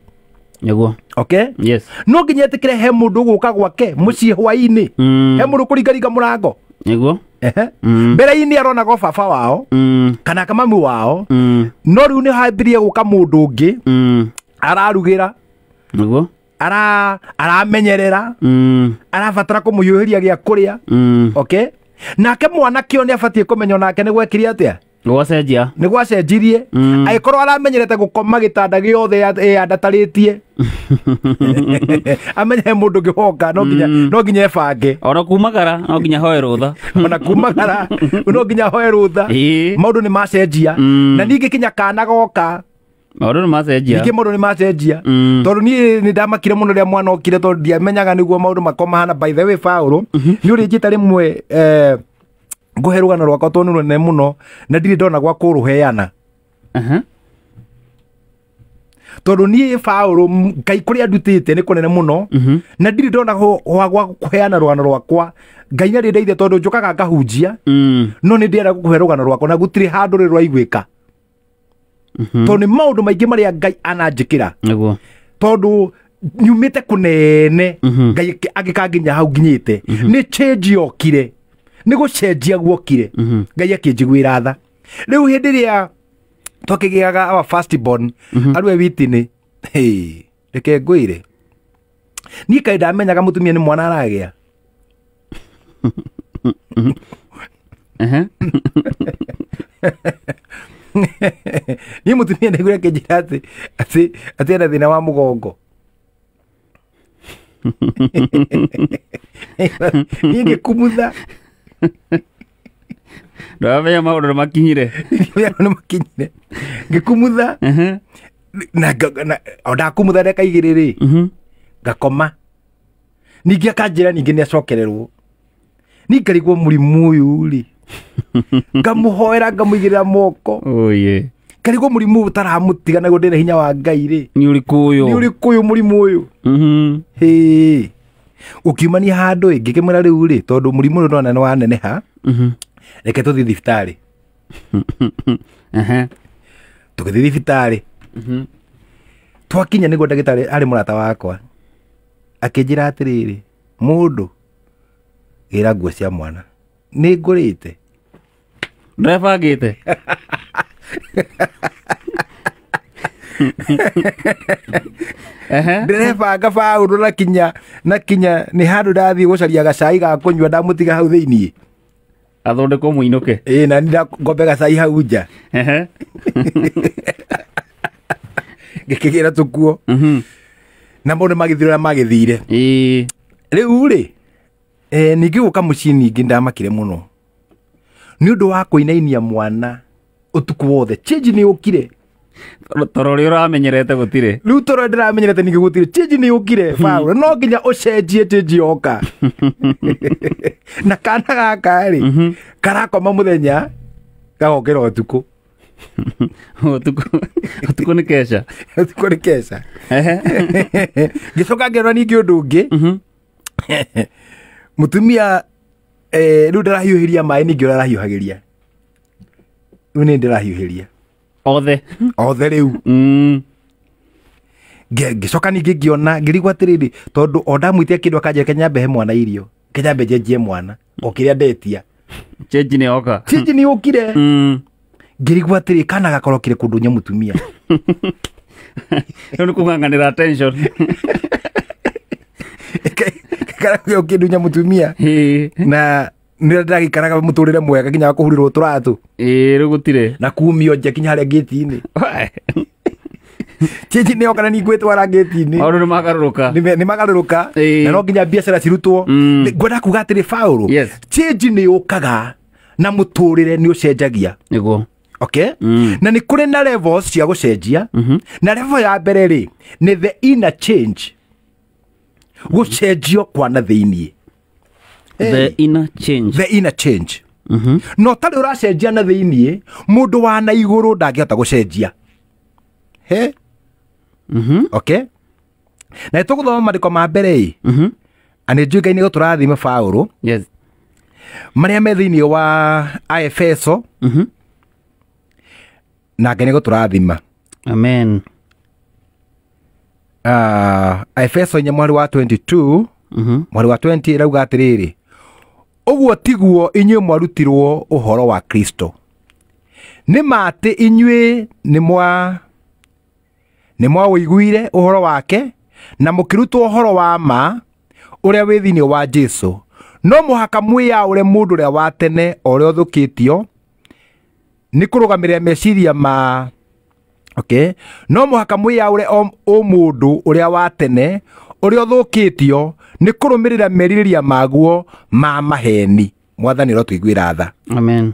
Nĩguo. Okay? Yes. No nginya etĩkĩre he mũndũ ũgũka gwake mũciĩ hwaĩ-inĩ, he mũndũ kũringaringa mũrango. Nĩguo. Ehe. Mbere-inĩ aronaga o baba wao kana kamamu wao, no rĩu nĩ hambĩrĩrie gũka mũndũ ũngĩ ararugĩra. Nĩguo. Aramenyerera, arabatara kũmũhiũhĩria gĩa kũrĩa. Okay? Nake mwanake ũyũ nĩ abatiĩ kũmenya onake nĩ gwekire atĩa. Nĩ gwacenjia. Nĩ gwacenjirie. Angĩkorwo aramenyerete gũkoma gĩtanda gĩothe ĩyandatarĩtie, amenye he mũndũ ũngĩ woka, no nginya ebange. Ona kumagara no nginya hoe rũtha. Ona kumagara no nginya hoe rũtha. Maũndũ nĩ macenjia. Na ningĩ kinya kana goka, maũndũ nĩ macenjia. Ningĩ maũndũ nĩ macenjia, tondũ niĩ nĩ ndamakire mũno rĩrĩa mwana okire, tondũ ndiamenyaga nĩguo maũndũ makwa mahana. By the way, Paũlũ, nĩ ũrĩnjĩta rĩmwe, ngũhe rũgano rwakwa tondũ nĩ rũnene mũno na ndirĩ ndona gwa kũrũheana. Tondũ niĩ Paũlũ, Ngai kũrĩa ndutĩte nĩ kũnene mũno na ndirĩ ndona gwa kũheana rũgano rwakwa. Ngai nĩ arĩndeithia tondũ njũkaga ngahunjia, no nĩ ndĩrenda gũkũhe rũgano rwakwa na gũtirĩ handũ rĩ rwaiguĩka, tondũ nĩ maũndũ maingĩ marĩa Ngai ananjĩkĩra. Nĩguo. Tondũ nyumĩte kũnene, Ngai agĩkanginya hau nginyĩte nĩ change yokire, nĩ gũcenjia guokire, Ngai akĩnjiguĩra tha. Rĩu hĩndĩ ĩrĩa twakĩgĩaga our first born, arĩ we witini, hey, reke ngwĩre, niĩ kaĩ ndamenyaga mũtumia nĩ mwana aragĩa. Niĩ mũtumia ndaiguire akĩnjĩra atĩ ena thĩna wa mũgongo. Niĩ ngĩkumutha. Ndũramenya maũndũ nĩ makinyire. Nĩ makinyire, ngĩkumutha na o ndakumutha ndeka igĩrĩ rĩ, ngakoma. Ningĩ akanjĩra ningĩ nĩ acokererwo. Niĩ ngarigwo mũrimũ ũyũ rĩ, ngamũhoera, ngamũigĩrĩra moko. Oye. Ngarigwo mũrimũ ũyũ ũtaramũtiga naguo ndĩna hinya wa Ngai rĩ, nĩ ũrĩkũ ũyũ? Nĩ ũrĩkũ ũyũ mũrimũ ũyũ? Hĩ, ũkiumania handũ ĩ, ngĩkĩmwĩra rĩu rĩ, tondũ mũrimũ ũyũ ndona nĩ waneneha, reke tũthiĩ thibitarĩ. Tũgĩthiĩ thibitarĩ, twakinya nĩguo ndagĩtarĩ arĩ mũrata wakwa akĩnjĩra atĩrĩrĩ, mũndũ gĩra nguo cia mwana nĩ ngũrĩte. Ndrebangĩte. Ndĩrebanga Paũlũ, na kinya nĩ handũ ndathiĩ gũcaria gacai ga kũnyua, ndamũtiga hau thĩiniĩ. Athondekwo mũinũke. Ĩĩ, na nĩ ngombe gacai hau nja, ngĩkĩgĩra tũkuo na maũndũ magĩthire ũrĩa magĩthire. Rĩu rĩ, ningĩ gũka mũciĩ, ningĩ ndamakire mũno nĩ ũndũ wa kũinainia mwana ũtukũ wothe. Change nĩ yũkire. Toro ũrĩa ũramenyerete gũtirĩ. Rĩu toro ndĩramenyerete ningĩ gũtirĩ. Change nĩ yũkire, Paũlũ, no nginya ũcenjie. Change yoka na kana gaka rĩ, karakoma mũthenya, gagokĩra ũtukũ. Ũtukũ nĩ keca. Ũtukũ nĩ keca. Ngĩcoka ngĩona ningĩ ũndũ ũngĩ, mũtumia, rĩu ndarahiũhĩria maĩ, ningĩ ũrĩa arahiũhagĩria rĩu nĩ ndĩrahiũhĩria. Othe. Othe rĩu. Ngĩcoka ningĩ ngĩona, ngĩrigwo atĩrĩrĩ, tondũ o ndamwĩtia kĩndũ akanjĩra kenyambe he mwana irio, kenyambe njenjie mwana o kĩrĩa ndetia. Change nĩ yoka. Change nĩ yũkire. Ngĩrigwo atĩrĩ, kana gakorokire kũndũ nye mũtumia. Rĩu nĩ kũng'ang'anĩra attention. Karagio kĩndũ nya mũtumia na nĩ ndagĩikaraga mũtũrĩre mwega nginya wa kũhurirwo tũratũ. Ĩĩ, rĩu gũtirĩ. Na kumio nja nginya harĩa ngĩti-inĩ. Change nĩ yoka na nĩ ngwĩtwara ngĩti-inĩ. Maũndũ nĩ magarũrũka. Nĩ magarũrũka na no nginya biacara cirutwo. Ngwenda kuga atĩrĩ Paũlũ, change nĩ yũkaga na mũtũrĩre nĩ ũcenjagia. Nĩguo. Okay? Na nĩ kũrĩ na levels cia gũcenjia. Na level ya mbere rĩ nĩ the inner change. Gũcenjio kwa na thĩiniĩ. The inner change. The inner change. No tarĩ ũracenjia na thĩiniĩ, mũndũ wa na igũrũ ndangĩhota gũcenjia. He? Okay? Na tũgũthoma maandĩko ma mbere ĩ. Na nĩ njũĩ Ngai nĩ gũtũrathima Paũlũ. Yes. Marĩa me thĩiniĩ wa Aefeso. Na Ngai nĩ gũtũrathima. Amen. Aefeso 4 mweri wa 22, mweri wa 20 ĩrauga atĩrĩrĩ, ũguo tiguo inyuĩ mwarutirwo ũhoro wa Kristo. Nĩ ma atĩ inyuĩ nĩ mwaũiguire ũhoro wake na mũkĩrutwo ũhoro wa ma ũrĩa wĩ thĩinĩ wa Jesũ. No mũhaka mwĩyaũre mũndũ ũrĩa wa tene o ũrĩa ũthũkĩtio nĩ kũrũgamĩrĩra meciria ma. Okay. No mũhaka mwĩyaũre o mũndũ ũrĩa wa tene ũrĩa ũthũkĩtio nĩ kũrũmĩrĩra merirĩria maguo ma maheni. Mwathani ũrotũiguĩra tha. Amen.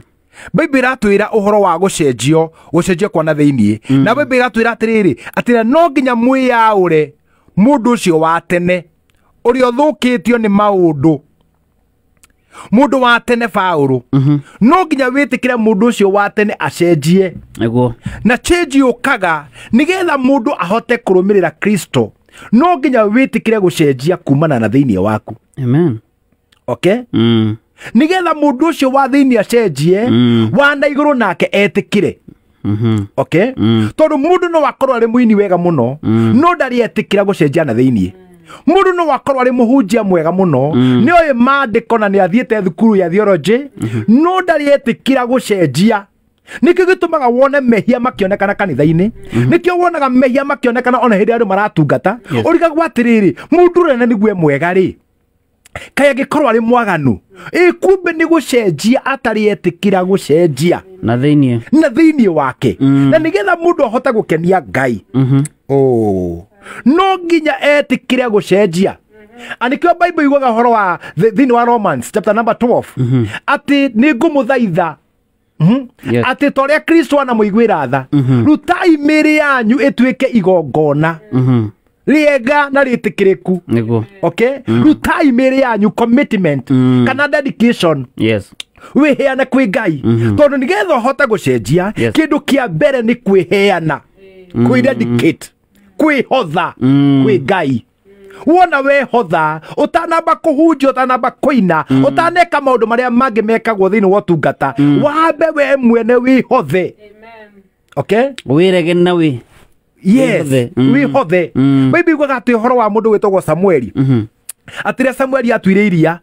Bible ĩratwĩra ũhoro wa gũcenjio, gũcenjio kwa na thĩiniĩ. Na Bible ĩratwĩra atĩrĩrĩ, atĩ no nginya mwĩyaũre mũndũ ũcio wa tene ũrĩa ũthũkĩtio nĩ maũndũ. Mũndũ wa tene Paũlũ, no nginya wĩtĩkĩre mũndũ ũcio wa tene acenjie. Nĩguo. Na change yũkaga nĩgetha mũndũ ahote kũrũmĩrĩra Kristo. No nginya wĩtĩkĩre gũcenjia kumana na thĩiniĩ waku. Amen. Okay? Nĩgetha mũndũ ũcio wa thĩiniĩ acenjie, wa na igũrũ nake etĩkĩre. Okay? Tondũ mũndũ no akorwo arĩ mũini wega mũno, no ndarĩ etĩkĩra gũcenjia na thĩiniĩ. Mũndũ no akorwo arĩ mũhunjia mwega mũno, nĩ oĩ maandĩko na nĩ athiĩte thukuru ya theology, no ndarĩ etĩkĩra gũcenjia. Nĩkĩo gĩtũmaga wone mehia makĩonekana kanitha-inĩ. Nĩkĩo wonaga mehia makĩonekana ona hĩndĩ andũ maratungata. Ũrigagwo atĩrĩrĩ, mũndũ ũrĩa na nĩguo mwega rĩ, kaĩ angĩkorwo arĩ mwaganu, ĩ kumbe nĩ gũcenjia atarĩ etĩkĩra gũcenjia na thĩiniĩ, na thĩiniĩ wake. Na nĩgetha mũndũ ahote gũkenia Ngai, no nginya etĩkĩre gũcenjia. And nĩkĩo Bible yugaga ũhoro wa thĩinĩ wa Romans chapter number 12 atĩ nĩ ngũmũthaitha, atĩ ta ũrĩa Kristo anamũiguĩra tha, rutai mĩĩrĩ yanyu ĩtuĩke igongona rĩega na rĩtĩkĩrĩku. Nĩguo. Okay? Rutai mĩĩrĩ yanyu commitment kana dedication. Yes. Wĩheane kwĩ Ngai. Tondũ nĩgetha ũhote gũcenjia, kĩndũ kĩa mbere nĩ kwĩheana, kwĩ-dedicate, kwĩhotha kwĩ Ngai. Wona wehotha, ũtanamba kũhunjia, ũtanamba kũina, ũtaneka maũndũ marĩa mangĩ mekagwo thĩinĩ wa ũtungata, wambe we mwene wĩhothe. Okay? Wĩrege na wĩ. Yes, wĩhothe. Bible yugaga atĩ ũhoro wa mũndũ wĩtagwo Samueli. Atĩ rĩrĩa Samueli atuire iria,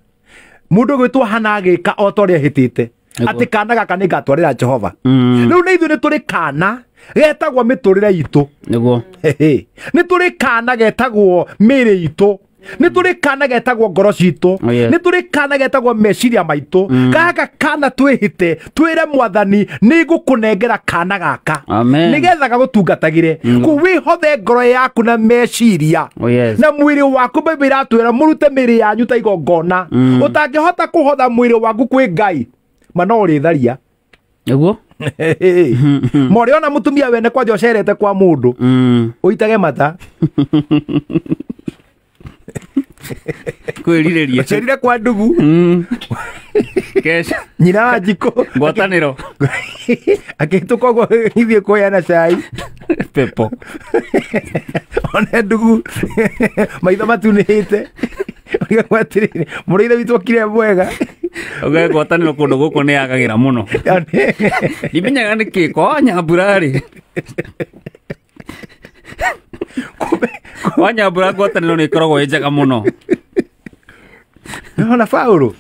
mũndũ gwĩtwo Hana agĩka o ta ũrĩa ahĩtĩte. Atĩ kana gaka nĩ ngatwarĩra Jehova. Rĩu nĩ ithuĩ nĩ tũrĩ kana getagwo mĩtũrĩre itũ. Nĩguo. Nĩ tũrĩ kana getagwo mĩĩrĩ itũ. Nĩ tũrĩ kana getagwo ngoro citũ. Nĩ tũrĩ kana getagwo meciria maitũ. Gaka kana twĩhĩte, twĩre Mwathani nĩ ngũkũnengera kana gaka. Nĩgetha gagũtungatagĩre. Kũu wĩhothe ngoro yaku na meciria. Na mwĩrĩ waku. Bible ĩratwĩra mũrute mĩĩrĩ yanyu ta igongona. Ũtangĩhota kũhotha mwĩrĩ waku kwĩ Ngai, ma no ũrĩtharia. Nĩguo. Morĩ ona mũtumia wene kwanja ũcerete kwa mũndũ, ũitage mata. Kwĩrirĩria. Ũcerire kwa ndugu. Kesha. Nyina wa njiko. Ngwatanĩro. Akĩhĩtũka ũguo ithiĩ kũheana cai. Pepo. One ndugu maitho matunĩhĩte. Ũrigagwo atĩrĩrĩ, mũrũ ithe witũ okire mwega. Ũgae ngwatanĩro kũndũ gũkũ nĩ yagagĩra mũno. Ndimenyaga nĩkĩ kwa Nyambura rĩ. Kwa Nyambura ngwatanĩro nĩ ĩkoragwo ĩ njega mũno. Nĩwona Paũlũ?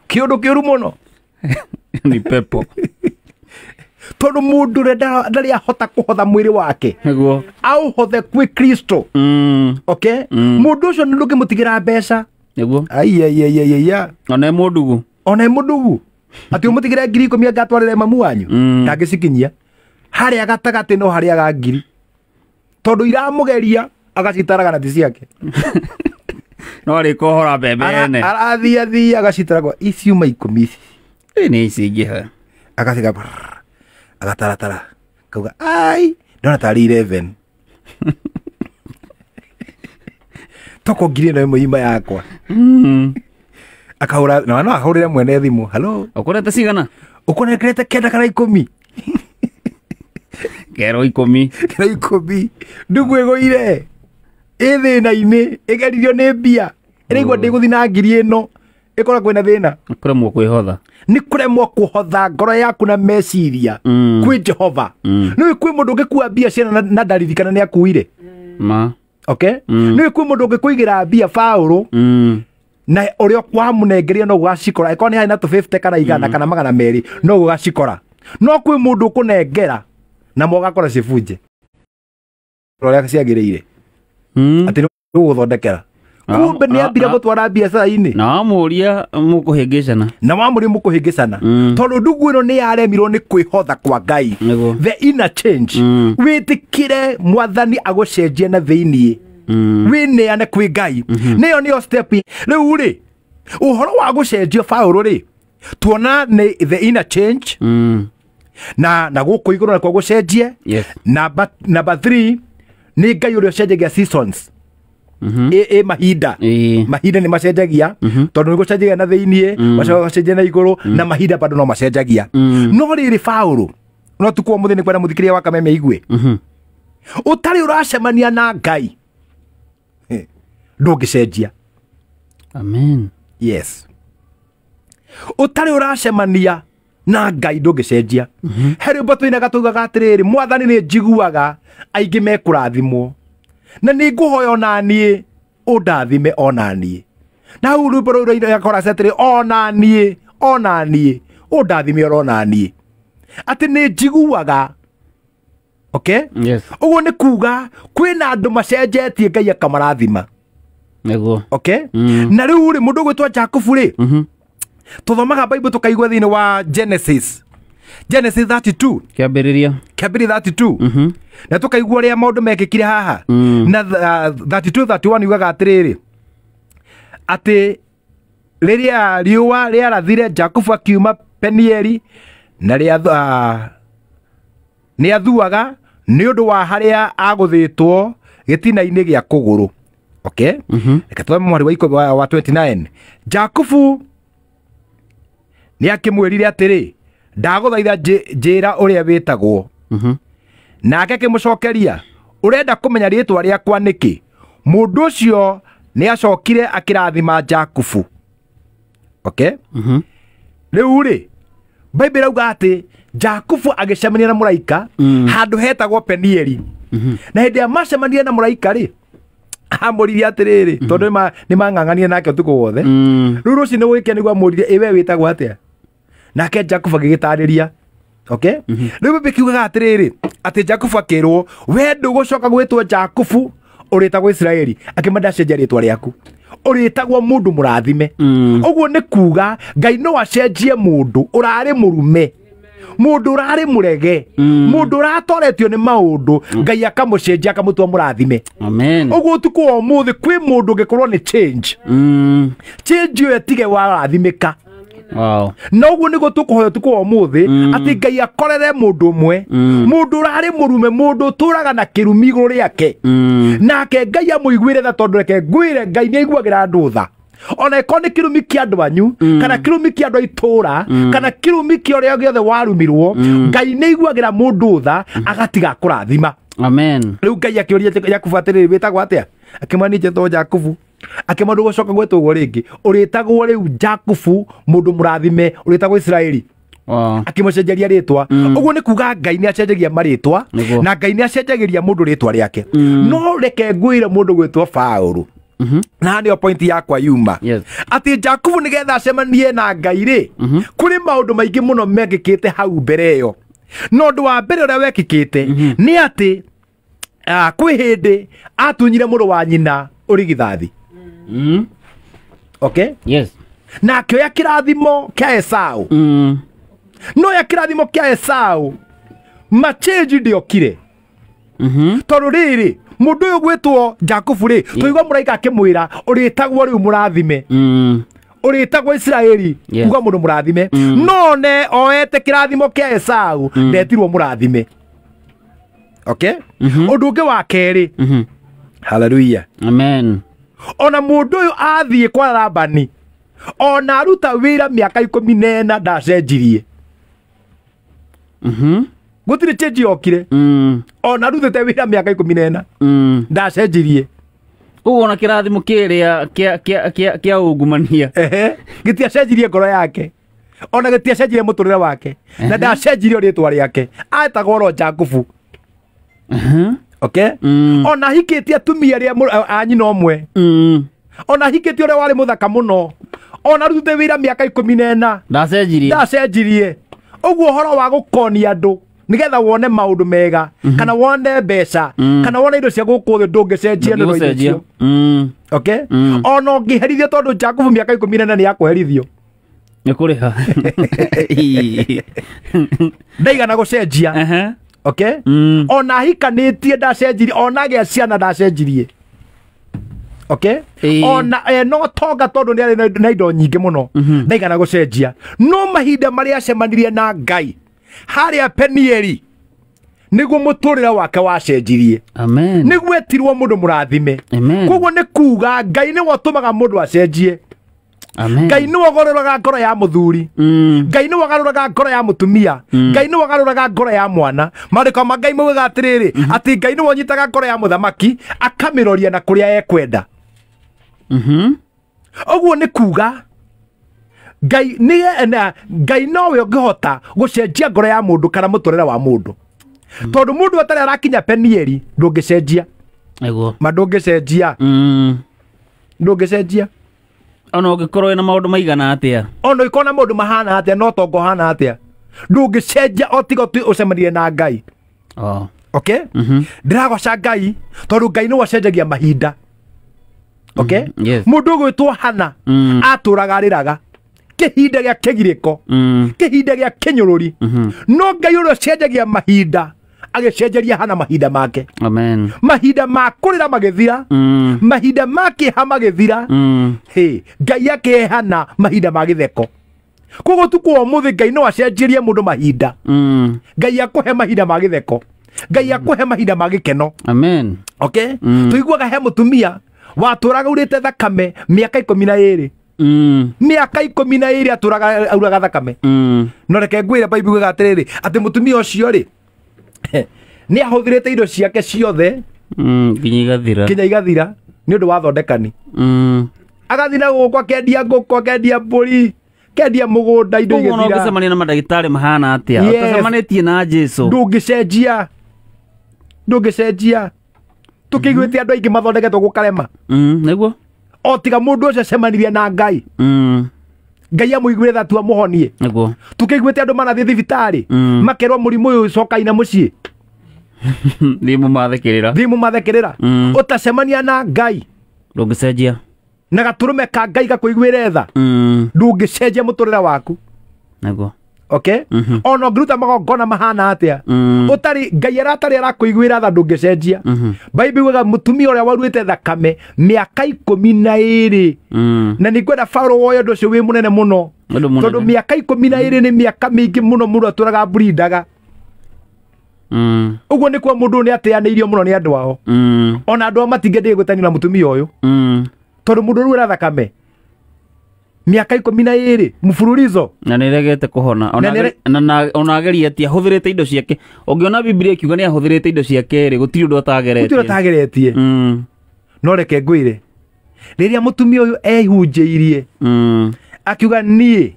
Kĩũndũ kĩũru mũno. Ni pepo. Tondũ mũndũ ũrĩa ndarĩ ahota kũhotha mwĩrĩ wake. Nĩguo. Aũhothe kwĩ Kristo. Okay? Mũndũ ũcio nĩ ndũngĩmũtigĩra mbeca. Nĩguo. Ai ai ai ai ai. Ona ĩ mũndugu. Ona ĩ mũndugu. Atĩ ũmũtigĩre 10,000 angatwarĩre mamu wanyu. Ndangĩcikinyia. Harĩa gatagatĩ no harĩaga ngiri. Tondu iramugeria agacitaraga na ti ciake. No rikohora mbembe ene. Arathia thia agacitaraga ici uma 10 ici. Ni ici ingĩha. Agaciga agataratara kauga ai ndona tarĩ 11. Toko ngiri ĩno ĩmwe ima yakwa. Akahũra na no ahũrĩre mwene thimũ. Hello. Ũkorete cigana? Ũkonekerete 9 kana 10. Kero 10. Kero 10. Ndugu ĩgũire. Ĩ thĩna-inĩ, ĩgeririo nĩ mbia. Ĩraigua ndĩgũthiĩ na ngiri ĩno. Ĩkora kwĩna thĩna. Kũremwo kwĩhotha. Nĩ kũremwo kũhotha ngoro yaku na meciria kwĩ Jehova. Nĩũĩ kwĩ mũndũ ũngĩkua mbia ciana na ndaririkana nĩ akuire. Ma. Okay? Nĩũĩ kwĩ mũndũ ũngĩkũigĩra mbia Paũlũ na ũrĩa wamũnengeria no gũgacikora. Ĩkorwo nĩ harĩ na 250 kana 100 kana 200 no gũgacikora. No kwĩ mũndũ ũkũnengera na mogakora cibunje. Ũrĩa ciagĩrĩire. Atĩ nĩ ũgũthondekera. Kumbe nĩ ambire gũtwara biacara-inĩ. Na wamũria mũkũhĩngĩcana. Na wamũria mũkũhĩngĩcana. Tondũ ndugu ĩno nĩ yaremirwo nĩ kwĩhotha kwa Ngai. The inner change. Wĩtĩkĩre mwathani agũcenjie na thĩiniĩ. Wĩneane kwĩ Ngai. Nĩyo nĩyo step. Rĩu rĩ, ũhoro wa gũcenjio Paũlũ rĩ, tuona nĩ the inner change. Na gũkũ igũrũ nakuo gũcenjie. Yes. Number 3 nĩ Ngai ũrĩa ũcenjagia seasons. Mahinda. Mahinda nĩ macenjagia tondũ nĩ gũcenjagia na thĩiniĩ, macenjagia na igũrũ na mahinda bado no macenjagia. No rĩrĩ Paũlũ, no tukũ ũmũthĩ nĩ kwenda mũthikĩria wa Kameme igue. Ũtarĩ ũracemania na Ngai ndũngĩcenjia. Amen. Yes. Ũtarĩ ũracemania na Ngai ndũngĩcenjia. He rwĩmbo tũinaga tugaga atĩrĩrĩ, mwathani nĩ njiguaga aingĩ mekũrathimwo. Na nĩ ngũhoya ona niĩ ũndathime ona niĩ. Na hau rwĩmbo rũu rũraina atĩrĩ, ona niĩ, ona niĩ, ũndathime ona niĩ. Atĩ nĩ njiguaga. Okay? Yes. Ũguo nĩ kuga kwĩna andũ macenjetie Ngai akamarathima. Nĩguo. Okay? Na rĩu rĩ mũndũ ũgwĩtwo Jakubu rĩ, tũthomaga Bible tũkaigua thĩinĩ wa Genesis. Genesis 32. Kĩambĩrĩria. Kĩambĩrĩria 32. Na tũkaigua ũrĩa maũndũ mekĩkire haha. Na 32 31 yugaga atĩrĩrĩ, atĩ rĩrĩa riũa rĩarathire Jakubu akiuma Penieli na nĩ athuaga nĩ ũndũ wa harĩa agũthĩtwo gĩtina-inĩ gĩa kũgũrũ. Okay? Reke tũthome mweri wa 29. Jakubu nĩ akĩmwĩrire atĩrĩ, ndagũthaitha njĩra ũrĩa wĩtagwo. Nake akĩmũcokeria, ũrenda kũmenya rĩtwa rĩakwa nĩkĩ? Mũndũ ũcio nĩ acokire akĩrathima Jakubu. Okay? Rĩu rĩ, Bible ĩrauga atĩ Jakubu agĩcemania na mũraika handũ hetagwo Penieli. Na hĩndĩ ĩrĩa macemania na mũraika rĩ, amũririe atĩrĩrĩ, tondũ nĩ mang'ang'anire nake ũtukũ wothe. Rĩu rũcinĩ gũgĩkĩa nĩguo amũririe, ĩ we wĩtagwo atĩa? Nake Jakubu agĩgĩtarĩria. Okay? Rĩu Bible kiugaga atĩrĩrĩ, atĩ Jakubu akĩrwo, we ndũgũcoka gwĩtwo Jakubu, ũrĩtagwo Isiraeli. Akĩmwĩra ndacenjia rĩtwa rĩaku. Ũrĩtagwo mũndũ mũrathime. Ũguo nĩ kuga Ngai no acenjie mũndũ ũrarĩ mũrume, mũndũ ũrarĩ mũrege, mũndũ ũratoretio nĩ maũndũ, Ngai akamũcenjia akamũtua mũrathime. Amen. Ũguo ũtukũ wa ũmũthĩ kwĩ mũndũ ũngĩkorwo nĩ change. Change ĩyo ĩtige warathimĩka. Wow. Na ũguo nĩguo tũkũhoya ũtukũ wa ũmũthĩ, atĩ Ngai akorere mũndũ ũmwe, mũndũ ũrarĩ mũrume, mũndũ ũtũraga na kĩrumi igũrũ rĩake. Nake Ngai amũiguĩre tha, tondũ reke ngwĩre Ngai nĩ aiguagĩra andũ tha. Ona ĩkorwo nĩ kĩrumi kĩa andũ anyu, kana kĩrumi kĩa andũ a itũũra, kana kĩrumi kĩa ũrĩa gĩothe warumirwo, Ngai nĩ aiguagĩra mũndũ tha, agatiga kũrathima. Amen. Rĩu Ngai akĩũria Jakubu atĩrĩrĩ, wĩtagwo atĩa? Akĩmwĩra niĩ njĩtagwo Jakubu. Akĩmwĩra ndũgũcoka gwĩtwo ũguo rĩngĩ, ũrĩtagwo rĩu Jakubu, mũndũ mũrathime, ũrĩtagwo Isiraeli. Akĩmũcenjeria rĩtwa. Ũguo nĩ kuga Ngai nĩ acenjagia marĩtwa, na Ngai nĩ acenjagĩria mũndũ rĩtwa rĩake. No reke ngwĩre mũndũ gwĩtwo Paũlũ. Na nĩyo point yakwa yuma. Atĩ Jakubu nĩgetha acemanie na Ngai rĩ, kũrĩ maũndũ maingĩ mũno mekĩkĩte hau mbere ĩyo. No ũndũ wa mbere ũrĩa wekĩkĩte nĩ atĩ kwĩ hĩndĩ atunyire mũrũ wa nyina ũrigithathi. Okay? Yes. Na akĩoya kĩrathimo kĩa Esau. No ya kĩrathimo kĩa Esau, machenji ndĩokire. Tondũ rĩrĩ mũndũ ũyũ gwĩtwo Jakubu rĩ tũigua mũraika akĩmwĩra ũrĩtagwo rĩu mũrathime. Ũrĩtagwo Isiraeli kuga mũndũ mũrathime. No ne oete kĩrathimo kĩa Esau ndetirwo mũrathime. Okay? Ũndũ ũngĩ wa kerĩ. Hallelujah. Amen. Ona mũndũ ũyũ athiĩ kwa Labani ona aruta wĩra mĩaka 14 ndacenjirie. Gũtirĩ change yokire. Ona arutĩte wĩra mĩaka 14 ndacenjirie. Ũguo ona kĩrathimo kĩrĩa kĩa ungumania gĩtiacenjirie ngoro yake. Ona gĩtiacenjirie mũtũrĩre wake. Na ndacenjirie rĩtwa rĩake. Etagwo oro Jakubu. Okay? Ona hikĩtie atumia arĩa a nyina ũmwe. Ona hikĩtie ũrĩa warĩ mũthaka mũno. Ona arutĩte wĩra mĩaka 14 ndacenjirie. Ndacenjirie. Ũguo ũhoro wa gũkonia andũ nigetha wone maũndũ mega kana wone mbeca kana wone indo cia gũkũ thĩ ndũngĩcenjia nĩ ũndũ icio. Okay? Ona ũngĩherithio tondũ Jakubu mĩaka 14 nĩ yakũherithio. Nĩ kũrĩha. Ndaigana gũcenjia. Okay? Ona hikanĩtie ndacenjirie, ona agĩa ciana ndacenjirie. Okay? Ona no tonga tondũ nĩ arĩ na indo nyingĩ mũno ndaigana gũcenjia. No mahinda marĩa acemanirie na Ngai harĩa Penieli nĩguo mũtũrĩre wake wacenjirie. Amen. Nĩguo etirwo mũndũ mũrathime. Koguo nĩ kuga Ngai nĩwe ũtũmaga mũndũ acenjie. Amen. Ngai nĩwe ũgarũraga ngoro ya mũthuri. Ngai nĩwe ũgarũraga ngoro ya mũtumia. Ngai nĩwe ũgarũraga ngoro ya mwana. Maandĩko ma Ngai maugaga atĩrĩrĩ atĩ Ngai nĩwe ũnyitaga ngoro ya mũthamaki akamĩroria na kũrĩa ekwenda. Ũguo nĩ kuga Ngai Ngai nowe ũngĩhota gũcenjia ngoro ya mũndũ kana mũtũrĩre wa mũndũ. Tondũ mũndũ atarĩ arakinya Penieli ndũngĩcenjia. Nĩguo. Ma ndũngĩcenjia. Ndũngĩcenjia. Ona ũngĩkorwo wĩna maũndũ maigana atĩa. Ona ũngĩkorwo na maũndũ mahana atĩa no tongo hana atĩa. Ndũngĩcenjia o tiga ũcemanirie na Ngai. Okay? Ndĩragoca Ngai tondũ Ngai nĩwe ũcenjagia mahinda. Okay? Mũndũ ũgwĩtwo Hana atũraga arĩraga kĩhinda gĩa kĩgirĩko kĩhinda gĩa kĩnyũrũri. No Ngai ũrĩa ũcenjagia mahinda agĩcenjeria Hana mahinda make. Amen. Mahinda ma kũrĩra magĩthira, mahinda ma kĩeha magĩthira. Ngai akĩhe Hana mahinda ma gĩtheko. Koguo ũtukũ wa ũmũthĩ Ngai no acenjerie mũndũ mahinda. Ngai akũhe mahinda ma gĩtheko. Ngai akũhe mahinda ma gĩkeno. Amen. Okay? Tũiguaga he mũtumia watũraga urĩte thakame mĩaka 12. Mĩaka 12 atũraga auraga thakame. No reke ngwĩre Bible yugaga atĩrĩrĩ atĩ mũtumia ũcio rĩ nĩ ahũthĩrĩte indo ciake ciothe nginya igathira. Nginya igathira nĩ ũndũ wa thondekani. Agathiĩ na gũkũ akendia ngũkũ akendia mbũri kendia mũgũnda indo igĩthira. Ũguo ũngĩcemania na mandagĩtarĩ mahana atĩa ũtacemanĩtie na Jesu ndũngĩcenjia. Ndũngĩcenjia. Tũkĩiguĩte andũ aingĩ mathondeketwo gũkarema. Nĩguo. O tiga mũndũ ũcio acemanirie na Ngai. Ngai amũiguĩre tha tu amũhonie. Nĩguo. Tũkĩiguĩte andũ manathiĩ thibitarĩ makerwo mũrimũ ũyũ cokai na mũciĩ. Thiĩ mũmathekĩrĩra. Thiĩ mũmathekĩrĩra. Ũtacemania na Ngai ndũngĩcenjia. Na gatũrũme ka Ngai gakũiguĩre tha ndũngĩcenjia mũtũrĩre waku. Nĩguo. Okay? Ona ũngĩruta magongona mahana atĩa ũtarĩ Ngai aratarĩ arakũiguĩra tha ndũngĩcenjia. Bible yugaga mũtumia ũrĩa waruĩte thakame mĩaka 12. Na nĩ ngwenda Paulo woe ũndũ ũcio wĩ mũnene mũno tondũ mĩaka 12 nĩ mĩaka mĩingĩ mũno mũndũ atũraga mbũrindaga. Ũguo nĩ kwa mũndũ nĩ ateanĩirio mũno nĩ andũ ao. Ona andũ ao matingĩendire gwĩtanio na mũtumia ũyũ tondũ mũndũ ũruĩra thakame mĩaka 12 mfululizo na nĩregete kũhona. Ona ageria atĩa ahũthĩrĩte indo ciake. Ũngĩona Biblia ikiuga nĩ ahũthĩrĩte indo ciake rĩ gũtirĩ ũndũ atageretie. Gũtirĩ ũndũ atageretie. No reke ngwĩre rĩrĩa mũtumia ũyũ ehunjĩirie akiuga niĩ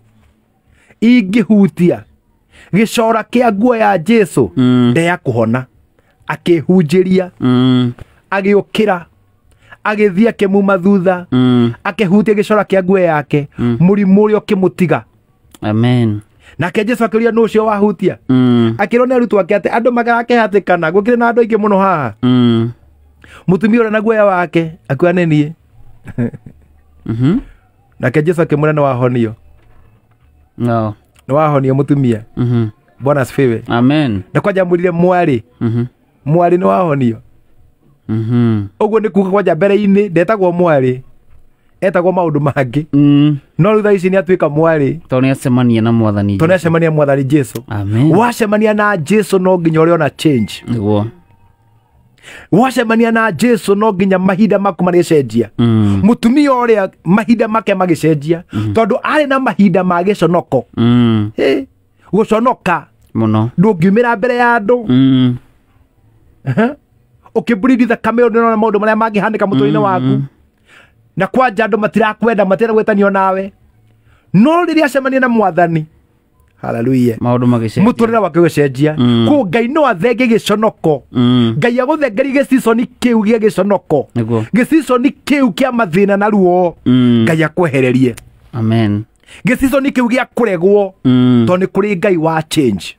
ingĩhutia gĩcora kĩa nguo ya Jesu ndeya kũhona. Akĩhunjĩria agĩũkĩra agĩthiĩ akĩmuma thutha akĩhutia gĩcora kĩa nguo yake mũrimũ ũrĩa ũkĩmũtiga. Amen. Nake Jesu akĩũria nũ ũcio wahutia. Akĩrwo nĩ arutwo ake atĩ andũ magakehatĩkana gũkĩrĩ na andũ aingĩ mũno haha. Mũtumia ũrĩa na guoya wake akiuga nĩ niĩ. Nake Jesu akĩmwĩra nĩ wahonio. No. Nĩ wahonio mũtumia. Bwana asifiwe. Amen. Na kwanja mwĩrire mwarĩ Mwarĩ nĩ wahonio. Ũguo nĩ kuga kwanja mbere-inĩ ndetagwo mwarĩ, etagwo maũndũ mangĩ. No rĩu thaa ici nĩ atuĩka mwarĩ tondũ nĩ acemania na mwathani. Tondũ nĩ acemania mwathani Jesu. Amen. Wacemania na Jesu no nginya ũrĩona change. Nĩguo. Wacemania na Jesu no nginya mahinda maku marĩcenjia. Mũtumia ũrĩa mahinda make magĩcenjia tondũ arĩ na mahinda ma gĩconoko. Gũconoka mũno, ndũngiumĩra mbere ya andũ. Ũkĩmburindi thakame ũndũ na maũndũ marĩa mangĩhanĩka mũtũrĩre waku. Na kwanja andũ matirakwenda, matirenda gwĩtanio nawe. No rĩrĩa acemania na mwathani, haleluya, maũndũ magĩcenjia, mũtũrĩre wake ũgĩcenjia. Kũguo Ngai no athenge gĩconoko. Ngai agũthengerie gĩciconi kĩu gĩa gĩconoko, gĩciconi kĩu kĩa mathĩna na ruo, Ngai akwehererie. Amen. Gĩciconi kĩu gĩa kũregwo, tondũ nĩ kũrĩ Ngai wa change.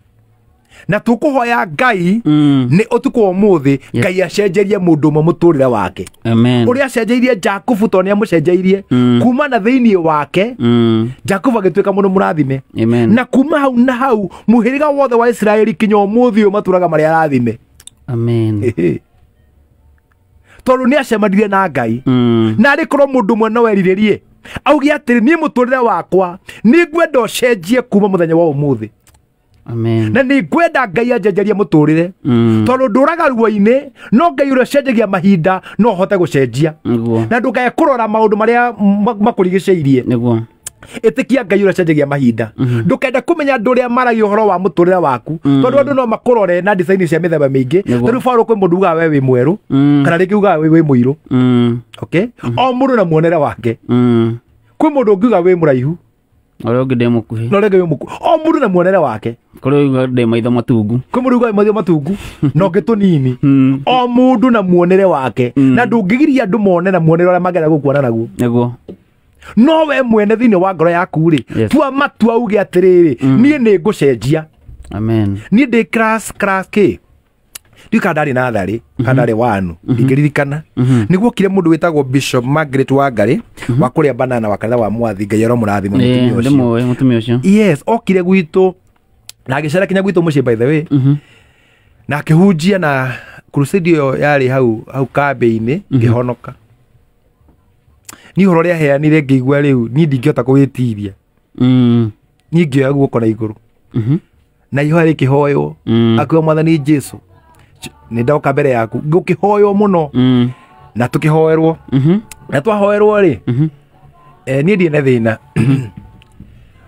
Na tũkũhoya Ngai nĩ ũtukũ wa ũmũthĩ Ngai acenjerie mũndũ ũmwe mũtũrĩre wake. Amen. Ũrĩa acenjeirie Jakubu tondũ nĩ amũcenjeirie kuma na thĩinĩ wake, Jakubu agĩtuĩka mũndũ mũrathime. Amen. Na kuma hau na hau mũhĩrĩga wothe wa Isiraeli kinya ũmũthĩ ũyũ matũraga marĩa arathime. Amen. Tondũ nĩ acemanirie na Ngai. Na arĩ korwo mũndũ ũmwe no erirĩrie auge atĩrĩ, niĩ mũtũrĩre wakwa nĩ ngwenda ũcenjie kuma mũthenya wa ũmũthĩ. Amen. Na nĩ ngwenda Ngai anjenjerie mũtũrĩre. Tondũ ndũraga ruo-inĩ, no Ngai ũrĩa ũcenjagia mahinda no ahote gũcenjia. Na ndũkae kũrora maũndũ marĩa makũrigicĩirie. Ĩtĩkia Ngai ũrĩa ũcenjagia mahinda. Ndũkende kũmenya andũ ũrĩa maragia ũhoro wa mũtũrĩre waku, tondũ andũ no makũrore na design cia mĩthemba mĩingĩ. Tarĩu Paul kwĩ mũndũ ugaga we wĩ mwerũ, kana rĩngĩ ugaga we wĩ mũirũ. Okay? O mũndũ na muonere wake. Kwĩ mũndũ ũngiuga wĩ mũraihu, ũrĩa ũngĩ ndĩ mũkuhĩ, na ũrĩa ũngĩ wĩ mũkuhĩ. O mũndũ na muonere wake. Kũrĩ uga ndĩ maitho matungu, kwĩ mũndũ ugaga maitho matungu na ũngĩ tũnini. O mũndũ na muonere wake. Na ndũngĩgiria andũ mone na muonere ũrĩa mangĩenda gũkuona naguo. Nĩguo. No we mwene thĩinĩ wa ngoro yaku rĩ, tua matua uge atĩrĩrĩ, niĩ nĩ ngũcenjia. Amen. Niĩ ndĩ class K. Ndiũĩ kana ndarĩ natharĩ kana ndarĩ wanu, ndingĩririkana. Nĩguo okire mũndũ wĩtagwo Bishop Margaret Wangari wa kũrĩa banana wa kanitha wa Mwathi, Ngai aromũrathima mũtumia ũcio. Ndĩmũĩ mũtumia ũcio. Yes, okire gwitũ na agĩcera kinya gwitũ mũciĩ by the way. Na akĩhunjia na crusade ĩyo yarĩ hau hau kambĩ-inĩ, ngĩhonoka. Niĩ ũhoro ũrĩa aheanire ngĩigua rĩu niĩ ndingĩhota kũwĩtiria. Niĩ ngĩoya guoko na igũrũ. Na ihoya rĩkĩhoywo, akiuga mwathani Jesu, nĩ ndoka mbere yaku, ngũkĩhoywo mũno. Na tũkĩhoerwo. Na twahoerwo rĩ, niĩ ndirĩ na thĩna.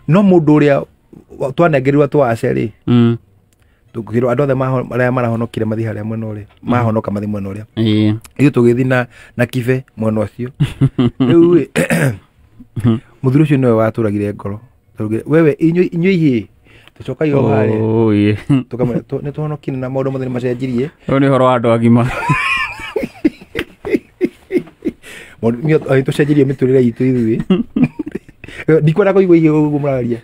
No mũndũ ũrĩa twanengerirwo twace rĩ, tũkĩrwo andũ othe arĩa marahonokire mathiĩ harĩa mwena ũrĩa, mahonoka mathiĩ mwena ũrĩa. Ithuĩ tũgĩthiĩ na kibe mwena ũcio. Rĩu rĩ, mũthuri ũcio nĩwe watũragire ngoro. Tũraugire, wewe inyuĩ ihĩĩ, tũcoka igũrũ harĩa. Tũkamwĩra, nĩ tũhonokire na maũndũ mothe nĩ macenjirie. Ũyũ nĩ ũhoro wa andũ agima. Niĩ tũcenjirie mĩtũrĩre itũ ithuĩ. Ndikwenda kũigua ihĩĩ ũguo mũraria.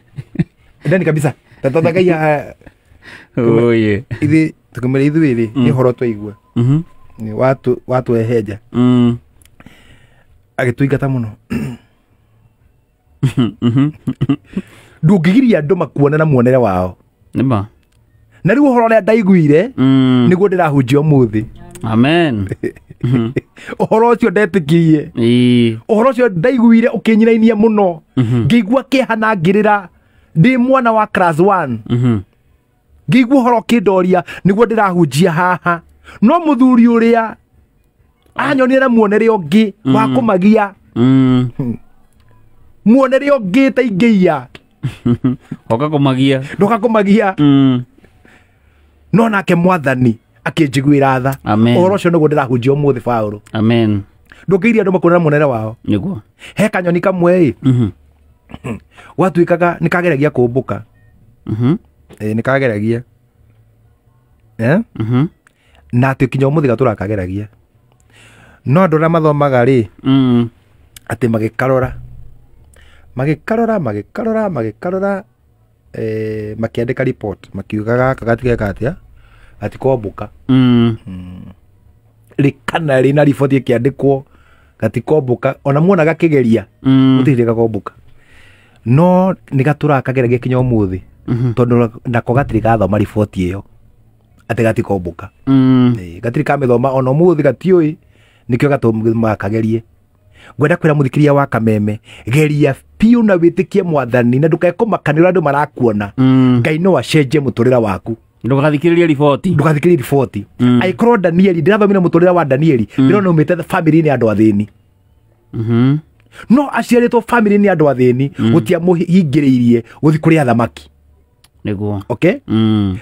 Ndani kabisa. Tatathakaia haha. Ithuĩ tũkĩmwĩra ithuĩ rĩ, nĩ ũhoro twaigua. Nĩ watũhehenja. Agĩtũingata mũno. Ndũngĩgiria andũ makuone na muonere wao. Nĩma. Na rĩu ũhoro ũrĩa ndaiguire, nĩguo ndĩrahunjia ũmũthĩ. Amen. Ũhoro ũcio ndetĩkirie. Ũhoro ũcio ndaiguire ũkĩnyinainia mũno. Ngĩigua kĩeha na ngĩrĩra ndĩ mwana wa class 1. Ngĩigua ũhoro ũkĩndoria nĩguo ndĩrahunjia haha. No mũthuri ũrĩa anyonire na muonere ũngĩ wa kũmagia. Muonere ũngĩ ta ingĩiya. Oka kũmagia. Ndoka kũmagia. No nake mwathani akĩnjiguĩra tha. Ũhoro ũcio nĩguo ndĩrahunjia ũmũthĩ Paũlũ. Amen. Ndũngĩgiria andũ makuone na muonere wao. Nĩguo. He kanyoni kamwe ĩ. Gwatuĩkaga nĩ kageragia kũmbũka. Nĩ kageragia. Na atĩ kinya ũmũthĩ gatũraga kageragia. No andũ arĩa mathomaga rĩ, atĩ magĩkarora. Magĩkarora, magĩkarora, magĩkarora, makĩandĩka report, makiuga gaka gatigeka atĩa, gatikombũka. Rĩ kana rĩ na riboti ĩkĩandĩkwo gatikombũka, ona muona gakĩgeria, gũtirĩ gakombũka. No nĩ gatũraga kageragia kinya ũmũthĩ, tondũ nako gatirĩ gathoma riboti ĩyo. Atĩ gatikombũka. Gatirĩ kamĩthoma ona ũmũthĩ gatiũĩ nĩkĩo gatũmaga kagerie. Ngwenda kwĩra mũthikĩria wa Kameme, geria biũ na wĩtĩkie mwathani na ndũkae kũmaka nĩ ũrĩa andũ marakuona. Ngai no acenjie mũtũrĩre waku. Ndũgathikĩrĩrie riboti. Ndũgathikĩrĩrie riboti. Angĩkorwo Danieli, ndĩrathomire mũtũrĩre wa Danieli, ndĩrona umĩte family-inĩ ya andũ athĩni. No aciarĩtwo family-inĩ ya andũ athĩni, gũtiamũhingĩrĩirie gũthiĩ kũrĩ athamaki. Nĩguo. Okay?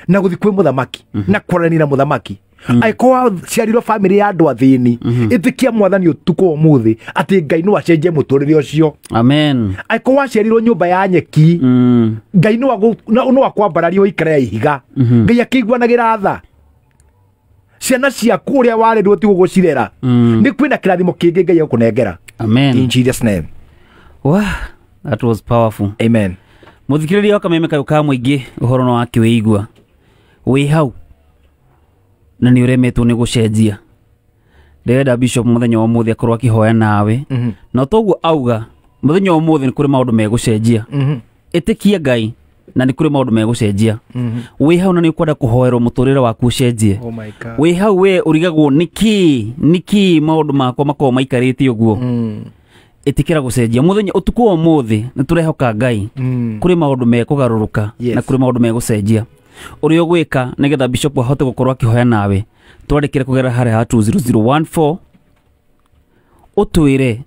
Na gũthiĩ kwĩ mũthamaki, na kwaranĩria na mũthamaki. Angĩkorwo waciarirwo family ya andũ athĩni, ĩtĩkia mwathani ũtukũ ũmũthĩ atĩ Ngai no acenjie mũtũrĩre ũcio. Amen. Angĩkorwo waciarirwo nyũmba ya nyeki, Ngai no akwambararie ũikare ya ihiga. Ngai akĩiguanagĩra tha. Ciana ciaku ũrĩa warĩrwo ti gũgũcirera. Nĩ kwĩna kĩrathimo kĩngĩ Ngai egũkũnengera. Amen. In Jesus name. Wow, that was powerful. Amen. Mũthikĩrĩria wa Kameme kayũ ka mũingĩ ũhoro no wakĩwĩigua. Wĩ hau na nĩ ũremetwo nĩ gũcenjia. Ndĩrenda Bishop mũthenya wa ũmũthĩ akorwo akĩhoya nawe. Na toguo auga mũthenya wa ũmũthĩ nĩ kũrĩ maũndũ megũcenjia. Ĩtĩkia Ngai na nĩ kũrĩ maũndũ megũcenjia. Wĩ hau na nĩ ũkwenda kũhoerwo mũtũrĩre waku ũcenjie. Oh my God. Wĩ hau we ũrigagwo nĩkĩ maũndũ makwa makoragwo maikarĩte ũguo. Ĩtĩkĩra gũcenjia mũthenya ũtukũ wa ũmũthĩ nĩ tũrehoka Ngai kũrĩ maũndũ mekũgarũrũka na kũrĩ maũndũ megũcenjia. Ũrĩa ũgwĩka nĩgetha Bishop ahote gũkorwo akĩhoya nawe, twandĩkĩre kũgerera harĩa ha 20014 ũtwĩre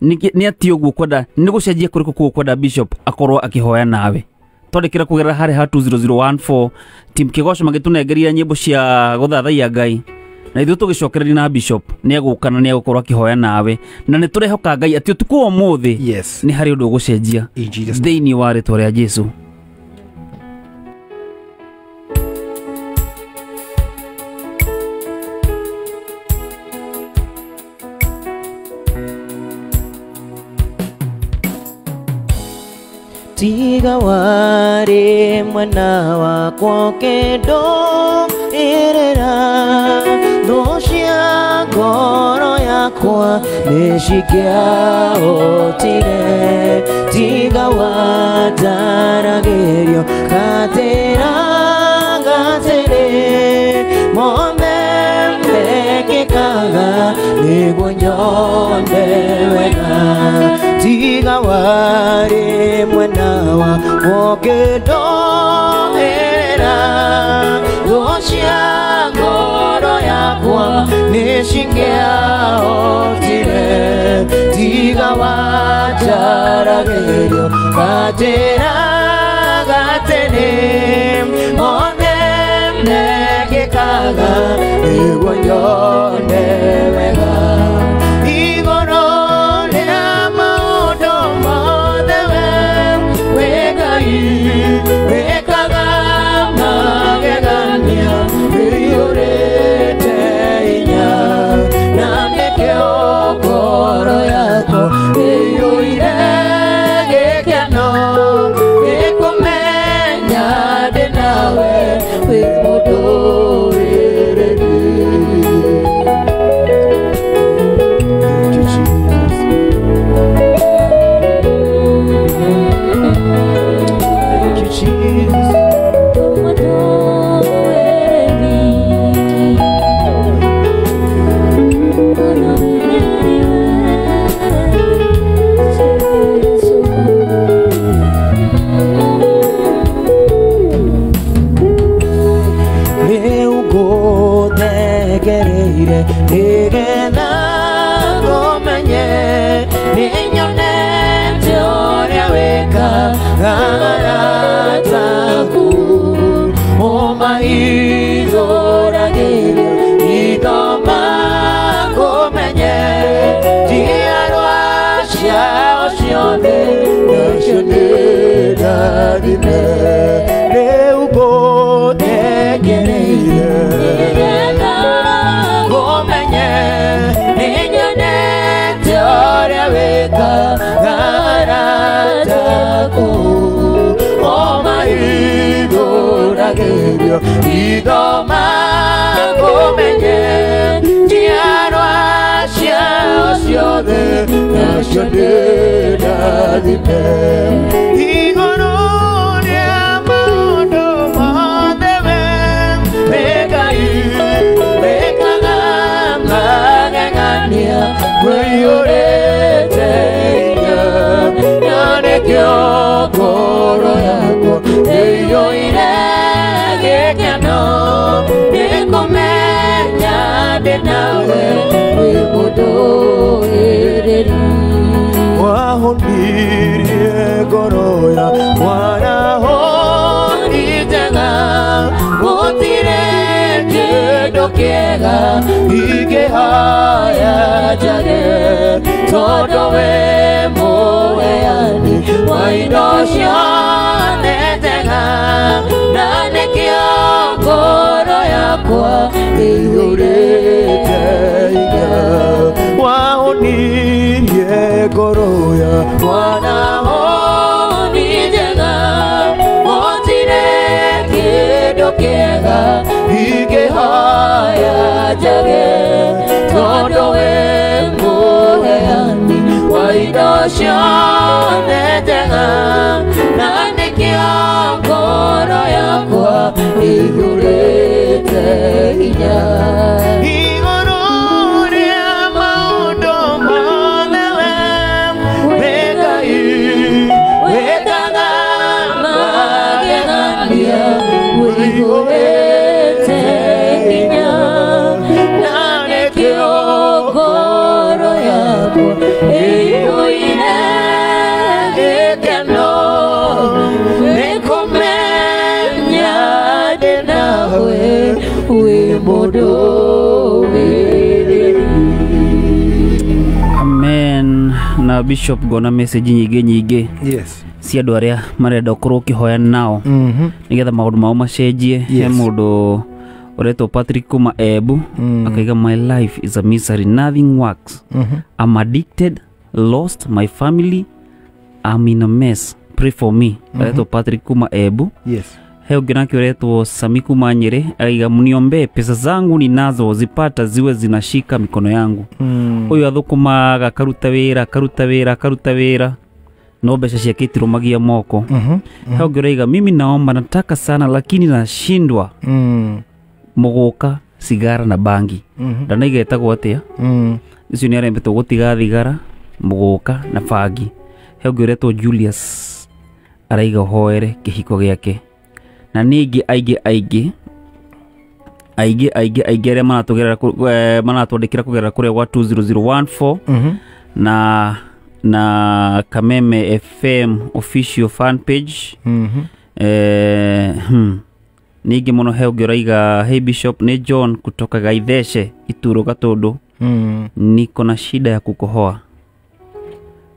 nĩ atĩ ũguo kwenda nĩ gũcenjia kũrĩkũ kũu kwenda Bishop akorwo akĩhoya nawe. Twandĩkĩre kũgerera harĩa ha 20014. Team Kĩgoco magĩtũnengeria nyĩmbo cia gũthathaiya Ngai na ithuĩ tũgĩcokereria na Bishop nĩ egũka na nĩ egũkorwo akĩhoya nawe, na nĩ tũrehoka Ngai atĩ ũtukũ wa ũmũthĩ nĩ harĩ ũndũ ũgũcenjia thĩinĩ wa rĩtwa rĩa Jesũ. Tiga warĩ mwena wakwa ũkĩndũĩrĩra, thũ cia ngoro yakwa nĩcingĩahotire. Tiga wandaragĩrio ngatĩra ngatĩrĩ, mothe mekĩkaga nĩguo nyone wega. Tiga warĩ mwena wakwa ũkĩndũĩrĩra, thũ cia ngoro yakwa nĩcingĩahotire. Tiga wanjaragĩrio ngatĩra ngatĩrĩ, mothe mekĩkaga nĩguo nyone wega. Igũrũ rĩa maũndũ mothe we Ngai wĩkaga magegania wĩiyũrĩte hinya, na nĩkĩo ngoro yakwa ĩiyũire gĩkeno gĩkũmenya ndĩ nawe wĩ mũndũrĩrĩri. Rĩu ngũthekereire nĩgetha ngũmenye, nĩnyonete ũrĩa wĩkaga arata aku. Ũmahithũragĩrio itho makũmenye, njiarwa ciao ciothe nacio nĩ ndathime. Rĩu ngũthekereire nĩgetha ngũmenye, nĩnyonete ũrĩa wĩkaga arata aku. Ũmahithũragĩrio itho makũmenye, njiarwa ciao ciothe nacio nĩ ndathime. Igũrũ rĩa maũndũ mothe we ngoro yakwa ĩiyũire gĩkeno nĩkũmenya ndĩ nawe wĩ mũndũĩrĩri. Wahonirie ngoro yakwa na honi njega gũtirĩ kĩndũ kĩega ingĩhaya njage tondũ wĩ mũheani wa indo ciothe njega na nĩkĩo ngoro yakwa ĩiyũrĩte hinya. Wahonirie ngoro yakwa na honi njega gũtirĩ kĩndũ kĩega ingĩhaya njage tondũ wĩ mũheani wa indo ciothe njega na nĩkĩo ngoro yakwa ĩiyũrĩte hinya. Igũrũ rĩa maũndũ mothe wĩ Ngai wĩkaga magegania wĩihũrĩte hinya na nĩkĩo ngoro yakwa ĩiyũire gĩkeno nĩkũmenya ndĩ nawe wĩ mũndũĩrĩri. Amen. Na Bishop ngona message nyingĩ nyingĩ yes cia andũ arĩa marenda ũkorwo ũkĩhoya nao nĩgetha maũndũ mao macenjie. He mũndũ ũretwo Patrick kuma Embu akaiga my life is a misery, nothing works. I'm addicted, lost my family, I'm in a mess, pray for me. Aretwo Patrick kuma Embu. Yes. He ũngĩ nake ũretwo Sami kuma Nyĩrĩ aiga mniombee pesa zangu ninazo zipata ziwe zinashika mikono yangu. Ũyũ athũkũmaga akaruta wĩra akaruta wĩra akaruta wĩra no mbeca ciake itirumagia moko. He ũngĩ ũraiga mimi naomba nataka sana lakini nashindwa. Mũgũka cigara na bangi. Ndanaiga ĩtagwo atĩa? Icio nĩ arembetwo gũtiga thigara, mũgũka na bangi. He ũngĩ ũretwo Julius araiga ũhoere kĩhiko gĩake. Na ningĩ aingĩ aingĩ aingĩ aingĩ aingĩ arĩa maratũgerera maratwandĩkĩra kũgerera kũrĩa gwa 20014 na Kameme FM official fan page. Ningĩ mũno he ũngĩ ũraiga hey Bishop, nĩ John kutoka Gaithece Ituro Gatũndũ. Niko na shida ya kukohoa.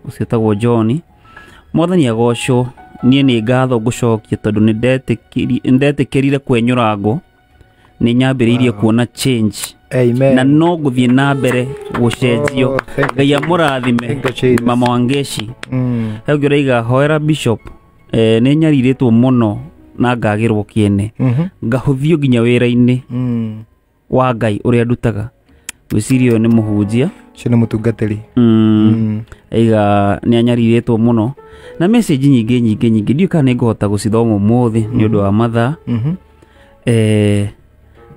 Ũcio etagwo John. Mwathani agocwo, niĩ nĩ ngatho ngũcokia tondũ nĩ ndetĩkĩrire kwenyũrangwo nĩ nyambĩrĩirie kuona change. Amen. Na no ngũthiĩ na mbere gũcenjio. Ngai amũrathime mama wa Ngeci. He ũngĩ ũraiga hoera Bishop, nĩ nyarirĩtwo mũno na ngagĩrwo kĩene ngahũthio nginya wĩra-inĩ wa Ngai ũrĩa ndutaga. Gwĩciria ũyũ nĩ mũhunjia ũcio nĩ mũtungatĩri. Aiga nĩ anyarirĩtwo mũno na message nyingĩ nyingĩ nyingĩ ndiũĩ kana nĩ ngũhota gũcithoma ũmũthĩ nĩ ũndũ wa mathaa.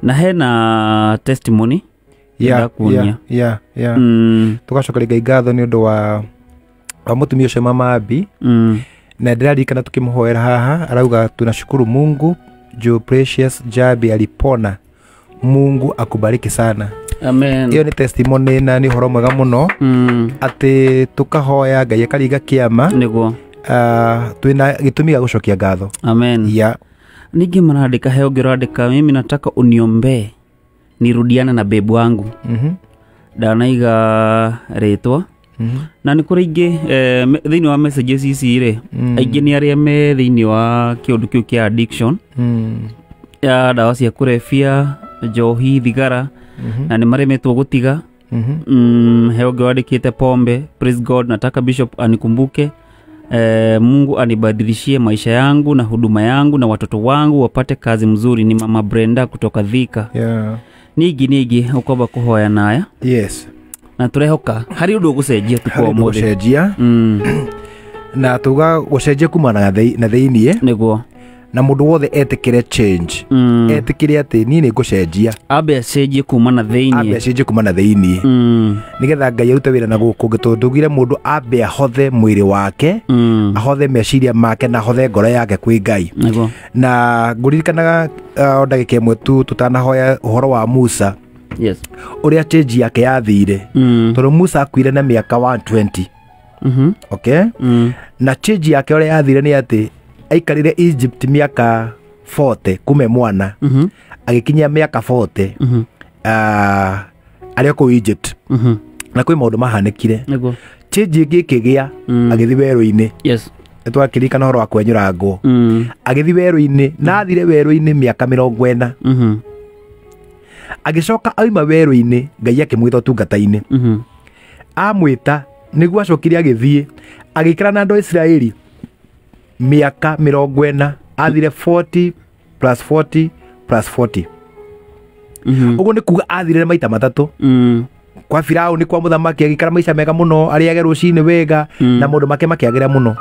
Na hena testimony ndakuonia. Tũgacokeria Ngai ngatho nĩ ũndũ wa mũtumia ũcio Mama Abi. Na ndĩraririkana tukĩmũhoera haha arauga tunashukuru Mungu juu Precious Jabi alipona, Mungu akubariki sana. Amen. Iyo nĩ testimony na nĩ ũhoro mwega mũno atĩ tũkahoya Ngai akariga kĩama nĩguo twĩna gĩtũmi gĩa gũcokia ngatho. Amen. Yeah. Ningĩ marandĩka he ũngĩ ũrandĩka mimi nataka uniombee nirudiane na bebu wangu. Ndanaiga rĩtwa. Na nĩ kũrĩ ingĩ thĩinĩ wa messages ici rĩ aingĩ nĩ arĩa me thĩinĩ wa kĩũndũ kĩu kĩa addiction ya ndawa cia kũrebia, njohi, thigara na nĩ maremetwo gũtiga. He ũngĩ wandĩkĩte pombe, praise God, nataka Bishop anikumbuke, Mungu anibadilishie maisha yangu na huduma yangu na watoto wangu wapate kazi mzuri. Ni Mama Brenda kutoka Thika. Ningĩ ningĩ ũkwamba kũhoya naya. Yes. Na tũrehoka harĩ ũndũ ũgũcenjia tukũ Harĩ ũndũ ũmũthĩ. ũgũcenjia. Na tuga gũcenjia kuma na thĩiniĩ nĩguo Na mũndũ wothe etĩkĩre change, etĩkĩre atĩ niĩ nĩ ngũcenjia. Ambe acenjie kuma na thĩiniĩ. Ambe acenjie kuma na thĩiniĩ, nĩgetha Ngai arute wĩra na gũkũ ũngĩ, tondũ ndugire mũndũ ambe ahothe mwĩrĩ wake, ahothe meciria make, na ahothe ngoro yake kwĩ Ngai. Na ngũririkanaga o ndagĩka ĩmwe tu tũtanahoya ũhoro wa Musa. Yes. Ũrĩa change yake yathire, tondũ Musa akuire na mĩaka 120. Okay? Na change yake ũrĩa yathire nĩ atĩ aikarire Egypt mĩaka 40 kuma mwana, agĩkinyia mĩaka 40 arĩ o kũu Egypt. Na kwĩ maũndũ mahanĩkire. Change ĩngĩ ĩkĩgĩa, agĩthiĩ werũ-inĩ. Yes. Nĩtwakĩririkana ũhoro wa kwenyũrangwo. Agĩthiĩ werũ-inĩ, na athire werũ-inĩ mĩaka 40. Agĩcoka auma werũ-inĩ, Ngai akĩmwĩta ũtungata-inĩ. Amwĩta nĩguo acokire agĩthiĩ agĩikara na andũ a Isiraeli mĩaka 40. Athire 40 plus 40 plus 40. Ũguo nĩ kuga athire maita matatũ. Kwa Firaũni, kwa mũthamaki, agĩikara maica mega mũno, arĩage rũcinĩ wega, na maũndũ make makĩagĩra mũno.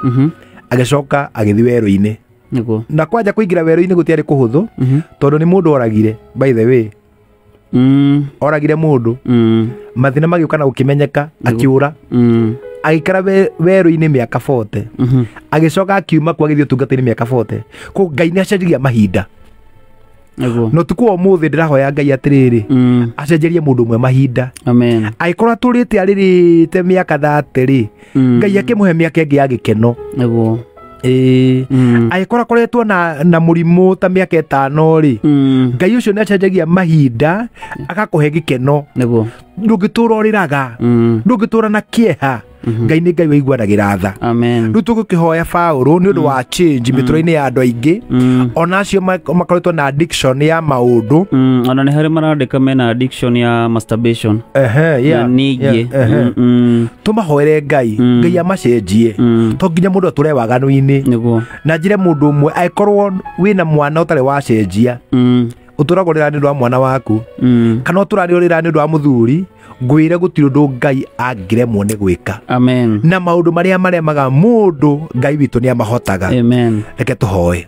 Agĩcoka agĩthiĩ werũ-inĩ. Na kwanja kũingĩra werũ-inĩ gũtiarĩ kũhũthũ, tondũ nĩ mũndũ oragire, by the way. Oragire mũndũ, mathĩna magĩũka na gũkĩmenyeka, akĩũra. Agĩikara werũ-inĩ mĩaka 40. Agĩcoka akiuma kuo agĩthiĩ ũtungata-inĩ mĩaka 40. Koguo Ngai nĩ acenjagia mahinda. No ũtukũ wa ũmũthĩ ndĩrahoya Ngai atĩrĩrĩ, acenjerie mũndũ ũmwe mahinda. Amen. Angĩkorwo atũrĩte arĩrĩte mĩaka 30 rĩ, Ngai akĩmũhe mĩaka ĩngĩ ya gĩkeno. Angĩkorwo akoretwo na mũrimũ ta mĩaka 5 rĩ, Ngai ũcio nĩ acenjagia mahinda agakũhe gĩkeno. Ndũngĩtũra ũrĩraga, ndũngĩtũra na kĩeha. Ngai nĩ Ngai wĩiguanagĩra tha. Amen. Rĩu tũgũkĩhoya Paũlũ nĩ ũndũ wa change mĩtũrĩre-inĩ ya andũ aingĩ, ona acio makoretwo na addiction ya maũndũ. Ona nĩ harĩ marandĩka mena addiction ya masturbation. Ehe, yeah, Na ningĩ. Yeah, ehe. Tũmahoere Ngai, Ngai amacenjie, to nginya mũndũ atũre waganu-inĩ. Na njĩre mũndũ ũmwe, angĩkorwo wĩna mwana ũtarĩ wacenjia, ũtũraga ũrĩra nĩ ũndũ wa mwana waku, kana ũtũraga ũrĩra nĩ ũndũ wa mũthuri, ngwĩre gũtirĩ ũndũ Ngai angĩremwo nĩ gwĩka. Amen. Na maũndũ marĩa maremaga mũndũ, Ngai witũ nĩ amahotaga. Amen. Reke tũhoe.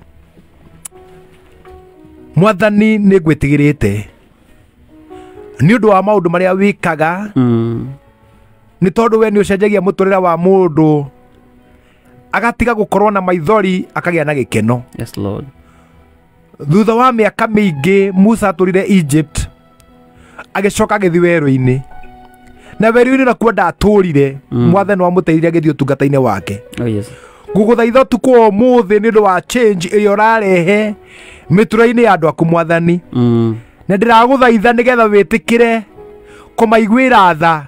Mwathani, nĩ ngwĩtigĩrĩte nĩ ũndũ wa maũndũ marĩa wĩkaga, nĩ tondũ we nĩ ũcenjagia mũtũrĩre wa mũndũ, agatiga gũkorwo na maithori akagĩa na gĩkeno. Yes, Lord. Thutha wa mĩaka mĩingĩ Musa atũrire Egypt, agĩcoka agĩthiĩ werũ-inĩ, na werũ-inĩ nakuo ndatũrire. Mwathani wamũteithirie agĩthiĩ ũtungata-inĩ wake. Oh, yes. Ngũgũthaitha ũtukũ wa ũmũthĩ nĩ ũndũ wa change ĩrĩa ũrarehe mĩtũrĩre-inĩ ya andũ aku, Mwathani, na ndĩragũthaitha nĩgetha wĩtĩkĩre kũmaiguĩra tha.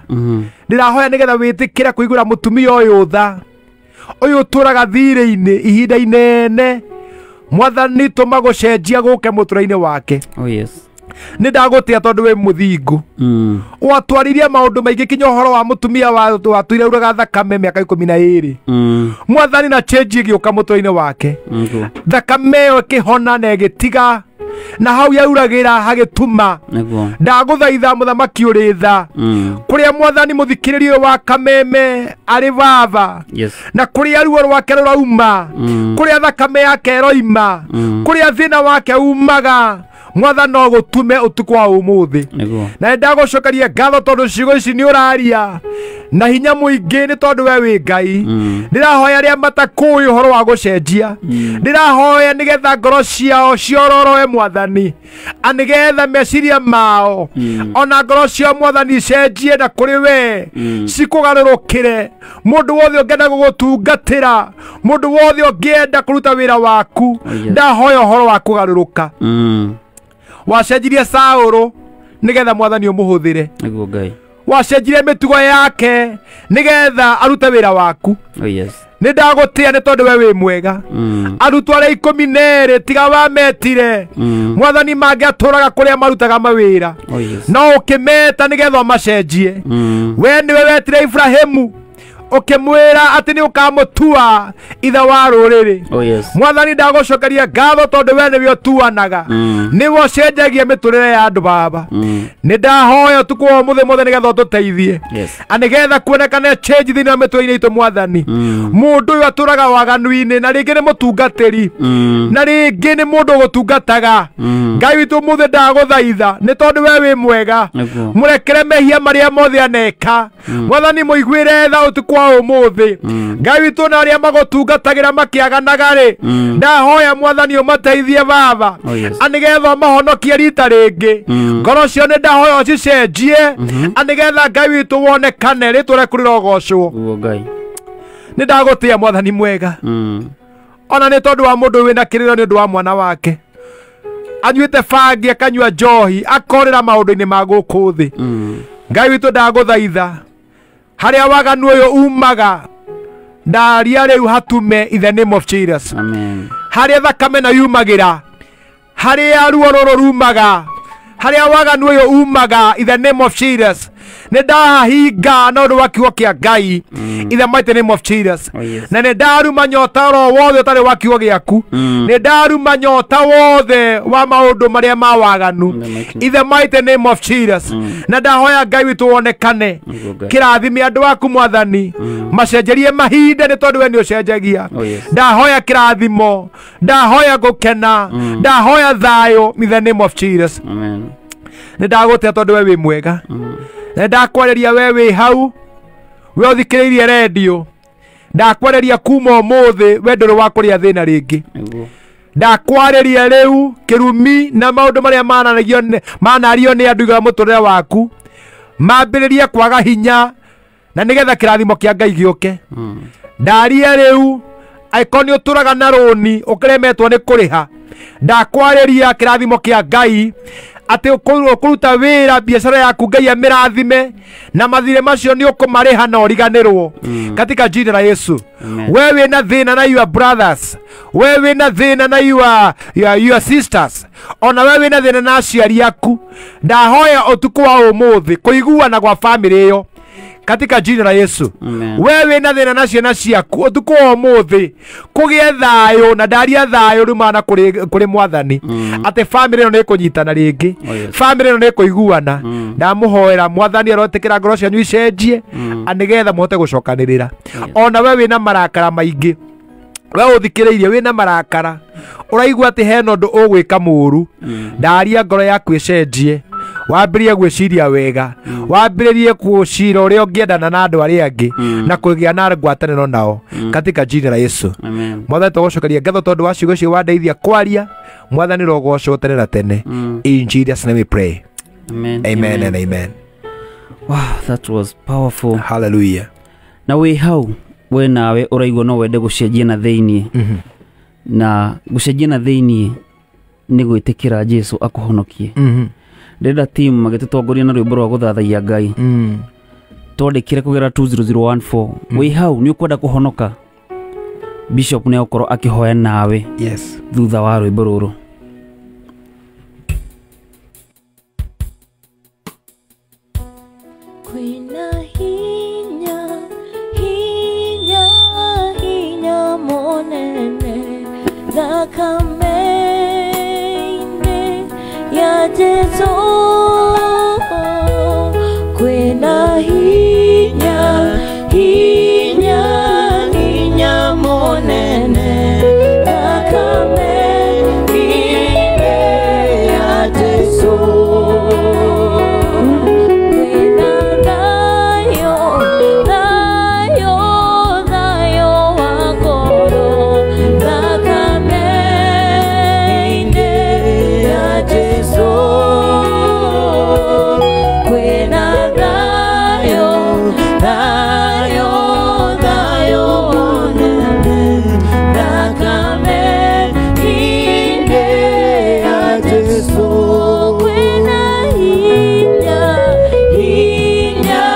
Ndĩrahoya nĩgetha wĩtĩkĩre kũiguĩra mũtumia ũyũ tha, ũyũ ũtũraga thirĩ-inĩ ihinda inene. Mwathani, tũma gũcenjia gũke mũtũrĩre-inĩ wake. Oh, yes. Nĩ ndagũtĩa tondũ wĩ mũthingu. Watwaririe maũndũ maingĩ kinya ũhoro wa mũtumia watũire uraga thakame mĩaka 12. Mwathani, na change ĩgĩũka mũtũrĩre-inĩ wake, thakame ĩyo ĩkĩhona na ĩgĩtiga, na hau yauragĩra hagĩtuma. Ndagũthaitha, mũthamaki ũrĩ tha, kũrĩa Mwathani mũthikĩrĩria ũyũ wa Kameme arĩ baba, na kũrĩa ruo rwake rũrauma, kũrĩa thakame yake ĩroima, kũrĩa thĩna wake umaga, Mwathani, no gũtume ũtukũ wa ũmũthĩ. Na nĩndagũcokeria ngatho tondũ ciugo ici nĩ ũraria na hinya mũingĩ, nĩ tondũ we wĩ Ngai. Ndĩrahoya arĩa matakũĩ ũhoro wa gũcenjia, ndĩrahoya nĩgetha ngoro ciao ciororoe, Mwathani, a nĩgetha meciria mao ona ngoro ciao, Mwathani, icenjie na kũrĩ we, cikũgarũrũkĩre. Mũndũ wothe ũngĩenda gũgũtungatĩra, mũndũ wothe ũngĩenda kũruta wĩra waku, ndahoya ũhoro wa kũgarũrũka. Wacenjirie Saũlũ nĩgetha Mwathani ũmũhũthĩre. Nĩguo Ngai. Wacenjirie mĩtugo yake nĩgetha arute wĩra waku. Oh, yes. Nĩ ndagũtĩa nĩ tondũ we wĩ mwega. Arutwo arĩa 12 tiga wametire, Mwathani, mangĩatũraga kũrĩa marutaga mawĩra. Oh, yes. No ũkĩmeta nĩgetha ũmacenjie. We nĩwe wetire Ibrahimu, Ũkĩmwĩra atĩ nĩ ũkamũtua ithe wa rũrĩrĩ. Oh yes. Mwathani ndagũcokeria ngatho tondũ we nĩwe ũtuanaga, nĩwe ũcenjagia mĩtũrĩre ya andũ baba. Nĩ ndahoya ũtukũ wa ũmũthĩ mothe nĩgetha ũtũteithie, Yes. a nĩgetha kuonekane change thĩinĩ wa mĩtũrĩre itũ mwathani. Mũndũ ũyũ atũraga waganu-inĩ, na rĩngĩ nĩ mũtungatĩri, na rĩngĩ nĩ mũndũ ũgũtungataga. Ngai witũ ũmũthĩ ndagũthaitha nĩ tondũ we wĩ mwega, Nĩguo. mũrekere mehia marĩa mothe aneka. Mwathani mũiguĩre tha ũtukũ wa ũmũthĩ. Ngai witũ, na arĩa magũtungatagĩra makĩaganaga rĩ, ndahoya mwathani ũmateithie baba, Oh, yes. a nĩgetha ũmahonokie rita rĩngĩ. Ngoro cio nĩ ndahoya ũcicenjie, a nĩgetha Ngai witũ wonekane rĩtwa rĩaku rĩrogocwo. Guo Ngai. Nĩ ndagũtĩa mwathani mwega, ona nĩ tondũ wa mũndũ wĩna kĩrĩro nĩ ũndũ wa mwana wake anyuĩte bangi, akanyua njohi, akorĩra maũndũ-inĩ ma gũkũ thĩ. Ngai witũ ndagũthaitha, harĩa waganu ũyũ umaga, ndaria rĩu hatume in the name of Jesus. Amen. Harĩa thakame na yumagĩra, harĩa ruo rũrũ rumaga, harĩa waganu ũyũ umaga, in the name of Jesus, nĩ ndahahinga na ũndũ wa kiugo kĩa Ngai, in the mighty name of Jesus. Oh, yes. Na nĩ ndaruma nyota oro wothe ũtarĩ wa kiugo gĩaku, nĩ ndaruma nyota wothe wa maũndũ marĩa ma waganu, in the mighty name of Jesus. Na ndahoya Ngai witũ wonekane, Nĩguo Ngai. kĩrathime andũ aku mwathani, macenjerie mahinda nĩ tondũ we nĩ ũcenjagia. Oh, yes. Ndahoya kĩrathimo, ndahoya gũkena, ndahoya thayũ in the name of Jesus. Amen. Nĩ ndagũtĩa tondũ we wĩ mwega. Nĩ ndakwarĩria we wĩ hau, we ũthikĩrĩirie rendio, ndakwarĩria kuma ũmũthĩ we ndũrĩ wa kũrĩa thĩna rĩngĩ. Nĩguo. Ndakwarĩria rĩu kĩrumi na maũndũ marĩa manario nĩ andũ igũrũ rĩa mũtũrĩre waku mambĩrĩrie kwaga hinya, na nĩgetha kĩrathimo kĩa Ngai gĩũke. Ndaria rĩu angĩkorwo nĩ ũtũraga na rũni ũkĩremetwo nĩ kũrĩha, ndakwarĩria kĩrathimo kĩa Ngai atĩ ũkũruta wĩra biacara yaku Ngai amĩrathime, na mathirĩ macio nĩ ũkũmarĩha na ũriganĩrwo katika jina la Yesu. Amen. We wĩna thĩna na your brothers, we wĩna thĩna na your sisters, ona we wĩna thĩna na aciari aku, ndahoya ũtukũ wa ũmũthĩ kũiguana gwa famĩlĩ ĩyo katika jina la Yesu. Amen. We wĩna thĩna na ciana ciaku, ũtukũ wa ũmũthĩ kũgĩe thayũ, na ndaria thayũ rumana kũrĩ mwathani atĩ famĩlĩ ĩno nĩ ĩkũnyitana rĩngĩ, Oh, yes. famĩlĩ ĩno nĩ ĩkũiguana. Ndamũhoera mwathani arotĩkĩra ngoro cianyu icenjie, a nĩgetha mũhote gũcokanĩrĩra. Ona we wĩna marakara maingĩ, we ũthikĩrĩirie wĩna marakara, ũraigua atĩ hena ũndũ ũgwĩka mũũru, ndaria ngoro yaku ĩcenjie, wambĩrĩrie gwĩciria wega, wambĩrĩrie gũcira ũrĩa ũngĩendana na andũ arĩa angĩ na kũgĩa na ngwatanĩro nao katika jina la Yesu. Amen. Mwathani tũgũcokeria ngatho tondũ wa ciugo icio wandeithia kwaria. Mwathani rogocwo tene na tene. In Jesus name we pray. Amen. Amen and amen. Wow, that was powerful. Hallelujah. Na wĩ hau we nawe ũraigua no wende gũcenjia na thĩiniĩ, na gũcenjia na thĩiniĩ nĩ gwĩtĩkĩra Jesu akũhonokie. Ndĩrenda team magĩtũtongoria na rwĩmbo rwa gũthathaiya Ngai, twandĩkĩre kũgerera 20014. Wĩ hau nĩ ũkwenda kũhonoka, Bishop nĩ egũkorwo akĩhoya nawe Yes. thutha wa rwĩmbo rũrũ. Kwĩna hinya, hinya, hinya mũnene thakame-inĩ ya Jesũ. Kwĩna hinya, hinya, hinya mũnene thakame-inĩ ya Jesũ. Kwĩna thayũ, thayũ, thayũ wa ngoro thakame-inĩ ya Jesũ. Kwĩna thayũ, thayũ, thayũ mũnene thakame-inĩ ya Jesũ. Kwĩna hinya, hinya,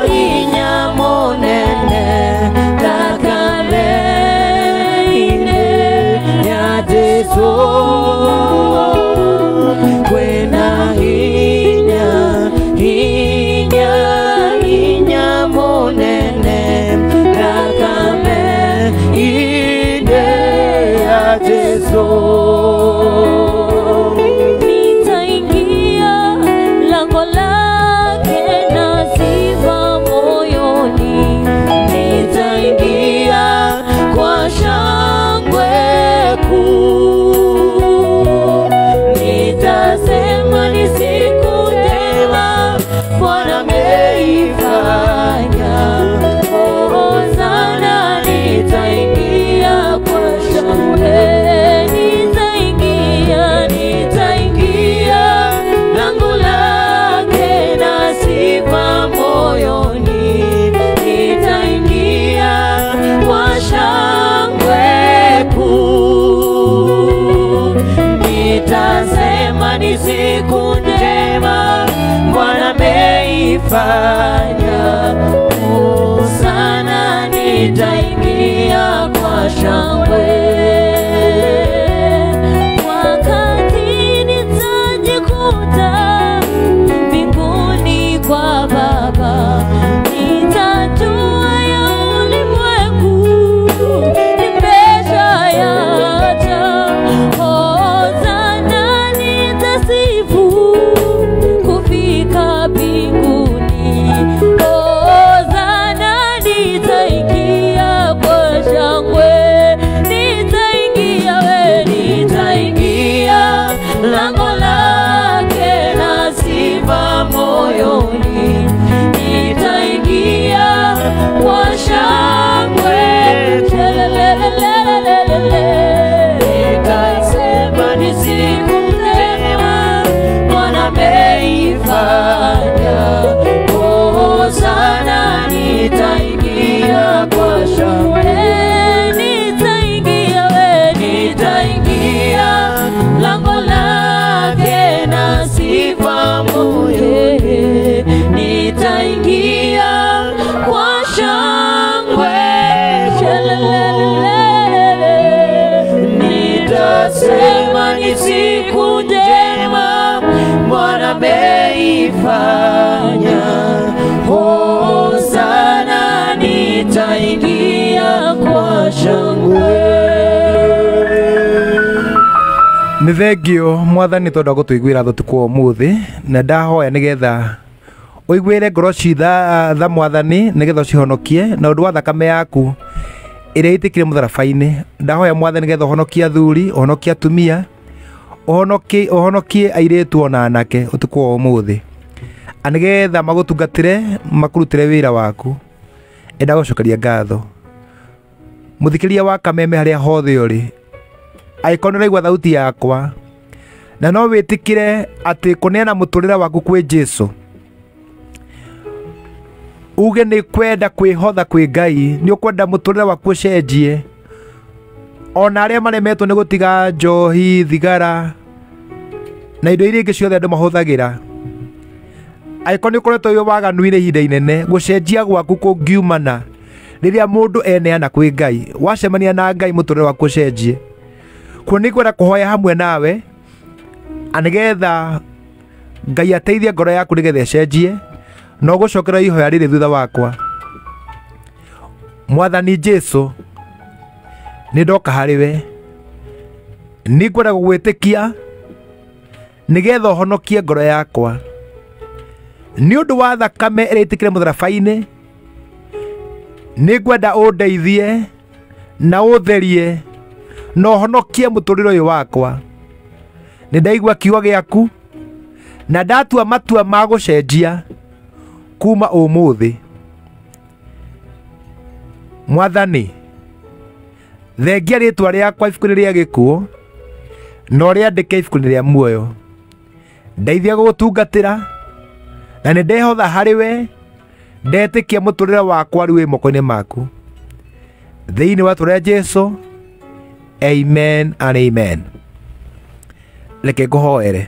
hinya mũnene thakame-inĩ ya Jesũ. Kwĩna hinya, hinya, hinya mũnene Jesu. Nitaingia lango lake na sifa moyoni, nitaingia kwa shangwe kuu, nitasema ni siku njema Bwana ameifanya. Hosana, nitaingia kwa shangwe, nitaingia, nitaingia lango lake na sifa moyoni, nitaingia kwa shangwe kuu, nitasema ni siku njema Bwana ameifanya. Hosana, nitaingia kwa shangwe. Wakati nitajikuta mbinguni kwa Baba, nitajua ya ulimwengu nimeshayaacha. Hosana, nitasifu kufika mbinguni. Hosana, nitaingia kwa shangwe, nitaingia we, nitaingia lango lake na sifa moyoni, nitaingia kwa shangwe, nitasema ni siku njema Bwana ameifanya. Hosana, nitaingia kwa shangwe, nitaingia we, nitaingia lango lake na sifa moyoni, nitaingia kwa shangwe, nitasema ni siku njema Bwana ameifanya. Hosana, nitaingia kwa shangwe. Nĩ thengio mwathani tondũ wa gũtũiguĩra tha ũtukũ wa ũmũthĩ, na ndahoya nĩgetha ũiguĩre ngoro citha tha mwathani nĩgetha ũcihonokie na ũndũ wa thakame yaku ĩrĩa ĩitĩkire mũtharaba-inĩ. Ndahoya mwathani nĩgetha ũhonokie athuri, ũhonokie atumia, ũhonokie airĩtu ona anake ũtukũ wa ũmũthĩ, nĩgetha magũtungatĩre makũrutĩre wĩra waku. Ndagũcokeria ngatho mũthikĩria wa Kameme harĩa hothe ũrĩ, angĩkorwo nĩ ũraigua thauti yakwa na no wĩtĩkĩre atĩ kũneana mũtũrĩre waku kwĩ Jesu, uge nĩ kwenda kwĩhotha kwĩ Ngai, nĩ ũkwenda mũtũrĩre waku ũcenjie, ona arĩa maremetwo nĩ gũtiga njohi, thigara na indo iria ingĩ ciothe andũ mahũthagĩra. Angĩkorwo nĩ ũkoretwo wĩ waganu-inĩ ihinda inene, gũcenjia gwaku kũngiumana rĩrĩa mũndũ eneana kwĩ Ngai, wacemania na Ngai mũtũrĩre waku ũcenjie. Kuo nĩ ngwenda kũhoya hamwe nawe nĩgetha Ngai ateithie ngoro yaku nĩgetha ĩcenjie, na ũgũcokera ihoya rĩrĩ thutha wakwa. Mwathani Jesu, nĩ ndoka harĩ we, nĩ ngwenda gũgwĩtĩkia nĩgetha ũhonokie ngoro yakwa nĩ ũndũ wa thakame ĩrĩa ĩitĩkire mũtharaba-inĩ. Nĩ ngwenda ũndeithie na ũtherie na ũhonokie mũtũrĩre ũyũ wakwa. Nĩ ndaigua kiugo gĩaku na ndatua matua ma gũcenjia kuma ũmũthĩ. Mwathani, thengia rĩtwa rĩakwa ibuku-inĩ rĩa gĩkuũ na ũrĩandĩke ibuku-inĩ rĩa muoyo. Ndeithia gũgũtungatĩra na nĩ ndehotha harĩ we, ndetĩkia mũtũrĩre wakwa rĩu wĩ moko-inĩ maku. Thĩinĩ wa rĩtwa rĩa Jesu, amen and amen. Reke ngũhoere.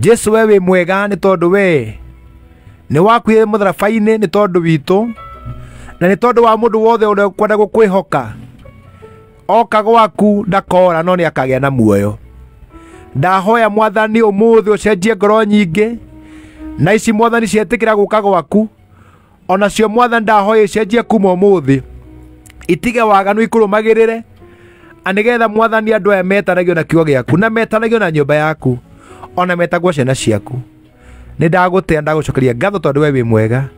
Jesu, we wĩ mwega nĩ tondũ we nĩ wakuire mũtharaba-inĩ nĩ tondũ witũ na nĩ tondũ wa mũndũ wothe ũrĩa ũkwenda gũkwĩhoka. Oka gwaku ndakora no nĩ akagĩa na muoyo. Ndahoya mwathani ũmũthĩ ũcenjie ngoro nyingĩ na ici mwathani cietĩkĩra gũka gwaku, onacio mwathani ndahoya icenjie kuma ũmũthĩ, itige waganu ikũrũmagĩrĩre Nĩgetha Mwathani andũ aya metanagio na kiugo gĩaku na metanagio na nyũmba yaku ona metagwo ciana ciaku. Nĩ ndagũtĩa, ndagũcokeria ngatho tondũ we wĩ mwega.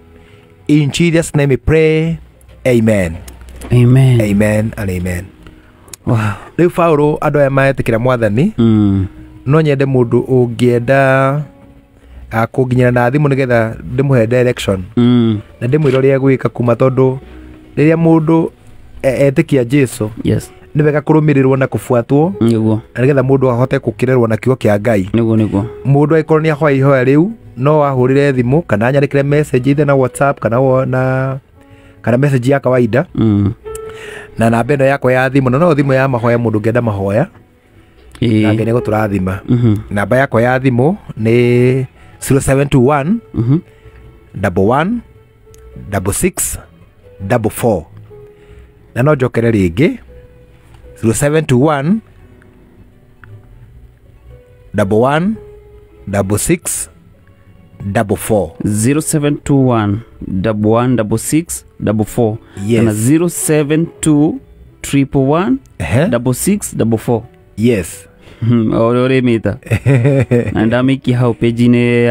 In Jesus name we pray. Amen. Amen. Amen and amen. Wow. Rĩu Paũlũ andũ aya maetĩkĩra Mwathani, no nyende mũndũ ũngĩenda kũnginyĩra na thimũ nĩgetha ndĩmũhe direction na ndĩmwĩre ũrĩa egwĩka kuma, tondũ rĩrĩa mũndũ etĩkia Jesu, yes, nĩ wega kũrũmĩrĩrwo na kũbuatwo nĩguo, na nĩgetha mũndũ ahote gũkĩrerwo na kiugo kĩa Ngai. Nĩguo nĩguo. Mũndũ angĩkorwo nĩ ahoya ihoya rĩu no ahũrĩre thimũ kana anyandĩkĩre message either na WhatsApp kana na kana message ya kawaida na namba ĩno yakwa ya thimũ, na no thimũ ya mahoya mũndũ ũngĩenda mahoya na Ngai nĩegũtũrathima. Namba yakwa ya thimũ nĩ 0721 11 66 44, na no njokere rĩngĩ 0721 11 66 44. 0721 11 66 44. Yes. Na 072 111 66 44. Yes. Ore mita. Na ndamiki hau page-inĩ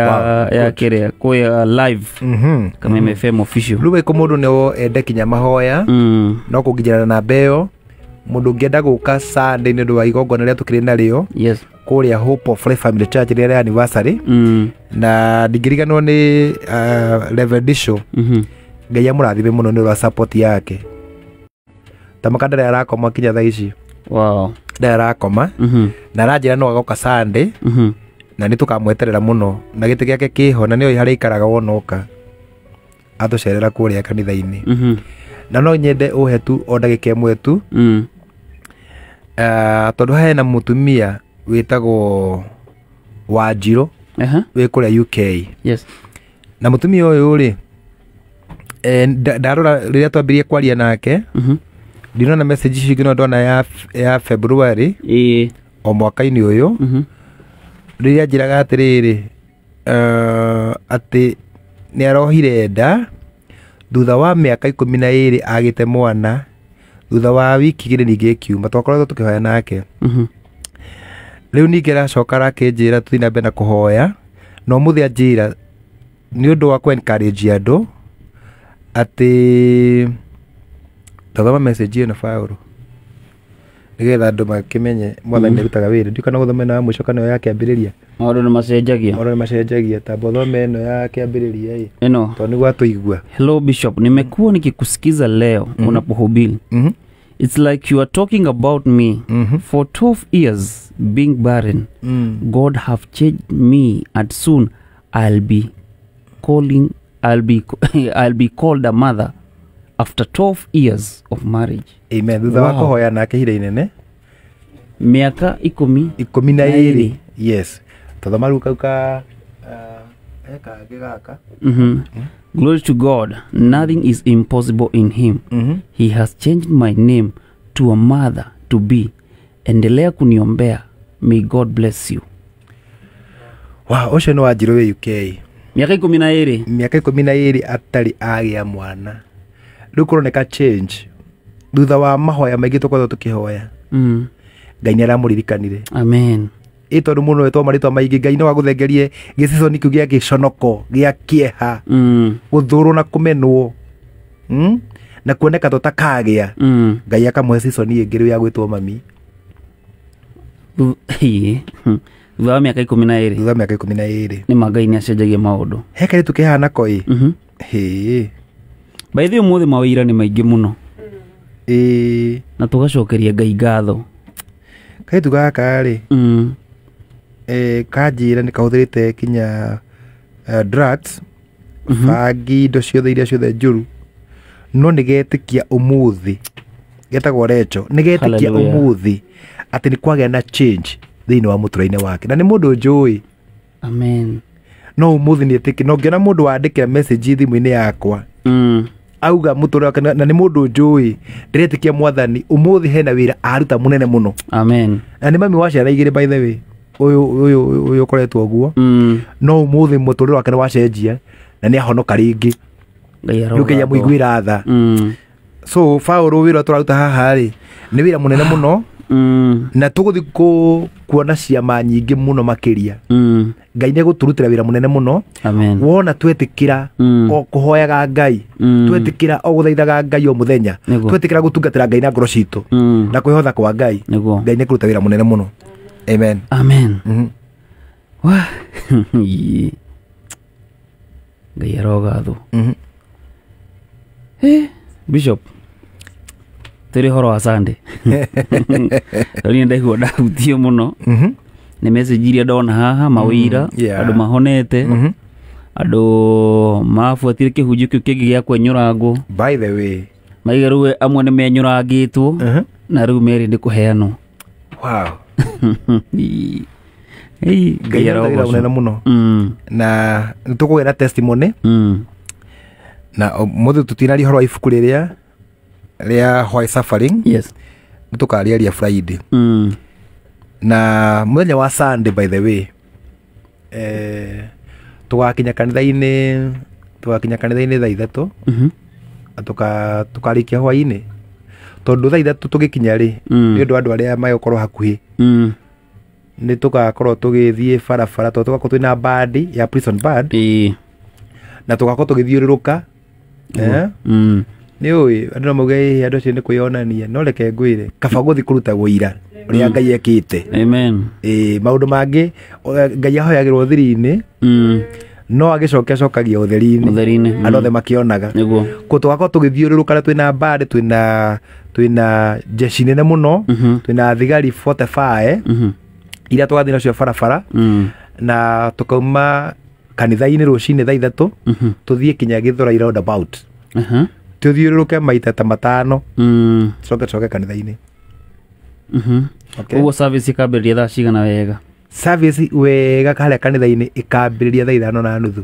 ya kĩrĩa kwa live. Kameme FM official. Rĩu ĩko mũndũ no ende kinya mahoya no kũnginyĩra na namba ĩyo. Mũndũ ũngĩenda gũka Sunday nĩ ũndũ wa igongona rĩrĩa tũkĩrĩ narĩo, yes, kũrĩa Hope of Life Family Church rĩrĩa rĩa anniversary, na ndingĩriganĩrwo nĩ Reverend Disho. Ngai amũrathime mũno nĩ ũndũ wa support yake. Tamaka ndarĩ arakoma kinya thaa ici. Wow. Ndarĩ arakoma na aranjĩra no agoka Sunday, na nĩ tũkamweterera mũno na gĩtĩ gĩake kĩho na nĩoĩ harĩa aikaraga wona oka atũcerera kũrĩa kanitha-inĩ. Na no nyende ũhe tu o ndagĩka ĩmwe tu, tondũ hena mũtumia wĩtagwo Wanjirũ wĩ kũrĩa UK. Yes. Na mũtumia ũyũ rĩ, ndarora rĩrĩa twambirie kwaria nake, ndinona message icio ingĩ no ndona ya February o mwaka-inĩ ũyũ, rĩrĩa anjĩraga atĩrĩrĩ, atĩ nĩ arohire nda thutha wa mĩaka 12 agĩte mwana, thutha wa wiki igĩrĩ ningĩ ĩkiuma, twakoretwo tũkĩhoya nake. Rĩu ningĩ aracoka arakĩnjĩra tũthiĩ na mbere na kũhoya, na ũmũthĩ anjĩra nĩ ũndũ wa kũ encourage andũ atĩ tathoma message ĩno Paũlũ nĩgetha andũ makĩmenye Mwathani nĩarutaga wĩra. Ndiũĩ kana gũthoma ĩno ya mũico kana ĩyo ya kĩambĩrĩria. Maũndũ nĩ macenjagia. Maũndũ nĩ macenjagia. Tamba ũthome ĩno ya kĩambĩrĩria ĩ. Ĩno. Tondũ nĩguo atũigua. Hello Bishop, nimekuwa nikikusikiza leo unapohubiri. It's like you are talking about me. For 12 years being barren, God have changed me, and soon I'll be called a mother after 12 years of marriage. Amen. Thutha wa kũhoya nake ihinda inene, mĩaka 12. Yes. Tathoma rĩu kau ka kangĩ gaka. Glory to God, nothing is impossible in him. He has changed my name to a mother to be. Endelea kuniombea. May God bless you. Wow, ũcio nĩ Wanjirũ wĩ UK. Mĩaka 12. Mĩaka 12 atarĩ agĩa mwana. Rĩu kũroneka change thutha wa mahoya maingĩ tũkoretwo tũkĩhoya. Ngai nĩ aramũririkanire. Amen. Ĩ tondũ mũno wetwo marĩtwa maingĩ, Ngai no agũthengerie gĩciconi kĩu gĩa gĩconoko gĩa kĩeha, gũthũrwo na kũmenwo, na kuoneka tũtakagĩa. Ngai akamũhe ciconi ĩngĩ rĩu ya gwĩtwo mami. Thutha wa mĩaka 12. Thutha wa mĩaka 12. Nĩ ma Ngai nĩ acenjagia maũndũ. He kairĩtu kehana ko ĩ. Hĩ. By the way, ũmũthĩ mawĩra nĩ maingĩ mũno. Ĩ. Na tũgacokeria Ngai ngatho. Kairĩtu gaka rĩ, kanjĩra nĩ kahũthĩrĩte kinya drugs, bangi, indo ciothe iria ciothe njũru, no nĩ getĩkia ũmũthĩ, getagwo Recho, nĩ getĩkia ũmũthĩ atĩ nĩ kwagĩa na change thĩinĩ wa mũtũrĩre wake, na nĩ mũndũ njũĩ. Amen. No ũmũthĩ nĩ etĩkia, no ngĩona mũndũ wandĩkĩra message thimũ-inĩ yakwa auga mũtũrĩre wake, na nĩ mũndũ njũĩ, ndĩretĩkia Mwathani ũmũthĩ hena wĩra aruta mũnene mũno. Amen. Na nĩ mami wa ciana igĩrĩ by the way, ũyũ ũkoretwo ũguo, no ũmũthĩ mũtũrĩre wake nĩ wacenjia na nĩ ahonoka rĩngĩ. Rĩu Ngai amũiguĩra tha. So Paũlũ wĩra tũraruta haha rĩ nĩ wĩra mũnene mũno. Na tũgũthiĩ kuona ciama nyingĩ mũno makĩria. Ngai nĩ egũtũrutĩra wĩra mũnene mũno. Amen. Wona twetĩkĩra o kũhoyaga Ngai, twetĩkĩra o gũthaithaga Ngai o mũthenya, twetĩkĩra gũtungatĩra Ngai na ngoro citũ na kwĩhotha kwa Ngai, Ngai nĩ ekũruta wĩra mũnene mũno. Amen. Amen. Wah. Ngai arogathwo. Bishop, tũrĩ ũhoro wa Sunday. Rĩu ndaigua ndahutio mũno nĩ message iria ndona haha, mawĩira, andũ mahonete, andũ mabuatire kĩhunjio kĩu kĩngĩ gĩa kwenyũrangwo. By the way, maiga rĩu amwe nĩ menyũrangĩtwo na rĩu merĩ nĩ kũheanwo. Wow. Ngai Ngai arogocwo mũnene mũno. Na nĩ tũkũgĩa na testimony. Na mũthĩ tũtinaria ũhoro wa ibuku rĩrĩa rĩa Why Suffering. Yes. Nĩ tũkarĩaria Friday. Na mũthenya wa Sunday, by the way, tũgakinya kanitha-inĩ thaa 3 na tũkarĩkia hwaĩ-inĩ, tondũ thaa 3 tũgĩkinya rĩ, nĩ ũndũ wa andũ arĩa magũkorwo hakuhĩ, nĩ tũgakorwo tũgĩthiĩ barabara, tondũ tũgakorwo twĩna band ya prison band, na tũgakorwo tũgĩthiũrũrũka. Nĩ ũĩ andũ no mauge ĩ andũ acio nĩ kwĩyonania, no reke ngwĩre kaba gũthiĩ kũruta wũira ũrĩa Ngai ekĩte. Amen. Maũndũ mangĩ Ngai ahoyagĩrwo thiri-inĩ, no agĩcokia acokagia ũtheri-inĩ, andũ othe makĩonaga. Kũ tũgakorwo tũgĩthiũrũrũka na twĩna band, twĩna jeshi nene mũno, twĩna thigari 45 iria tũgathiĩ nacio barabara, na tũkauma kanitha-inĩ rũcinĩ thaa 3 tũthiĩ kinya Gĩthũrai roundabout, tũthiũrũrũke maita ta 5, tũcoke kanitha-inĩ. Ũguo service ĩkambĩrĩria thaa cigana wega? Service wega harĩa kanitha-inĩ ĩkambĩrĩria thaa 5:30.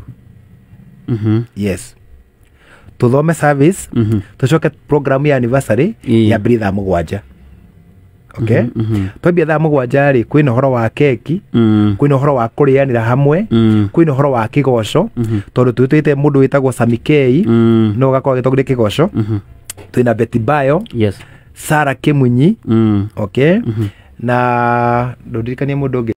Yes. Tũthome service, tũcoke program ya anniversary yambĩrĩrie thaa 7. Okay? Twambia thaa 7 rĩ, kwĩna ũhoro wa keki, kwĩna ũhoro wa kũrĩanĩra hamwe, kwĩna ũhoro wa kĩgoco, tondũ twĩtĩte mũndũ wĩtagwo Sami K, no ũgakorwo agĩtongoria kĩgoco. Twĩna Betty Bayo, yes, Sarah Kimunyi, okay, na ndũndirikanie mũndũ ũngĩ.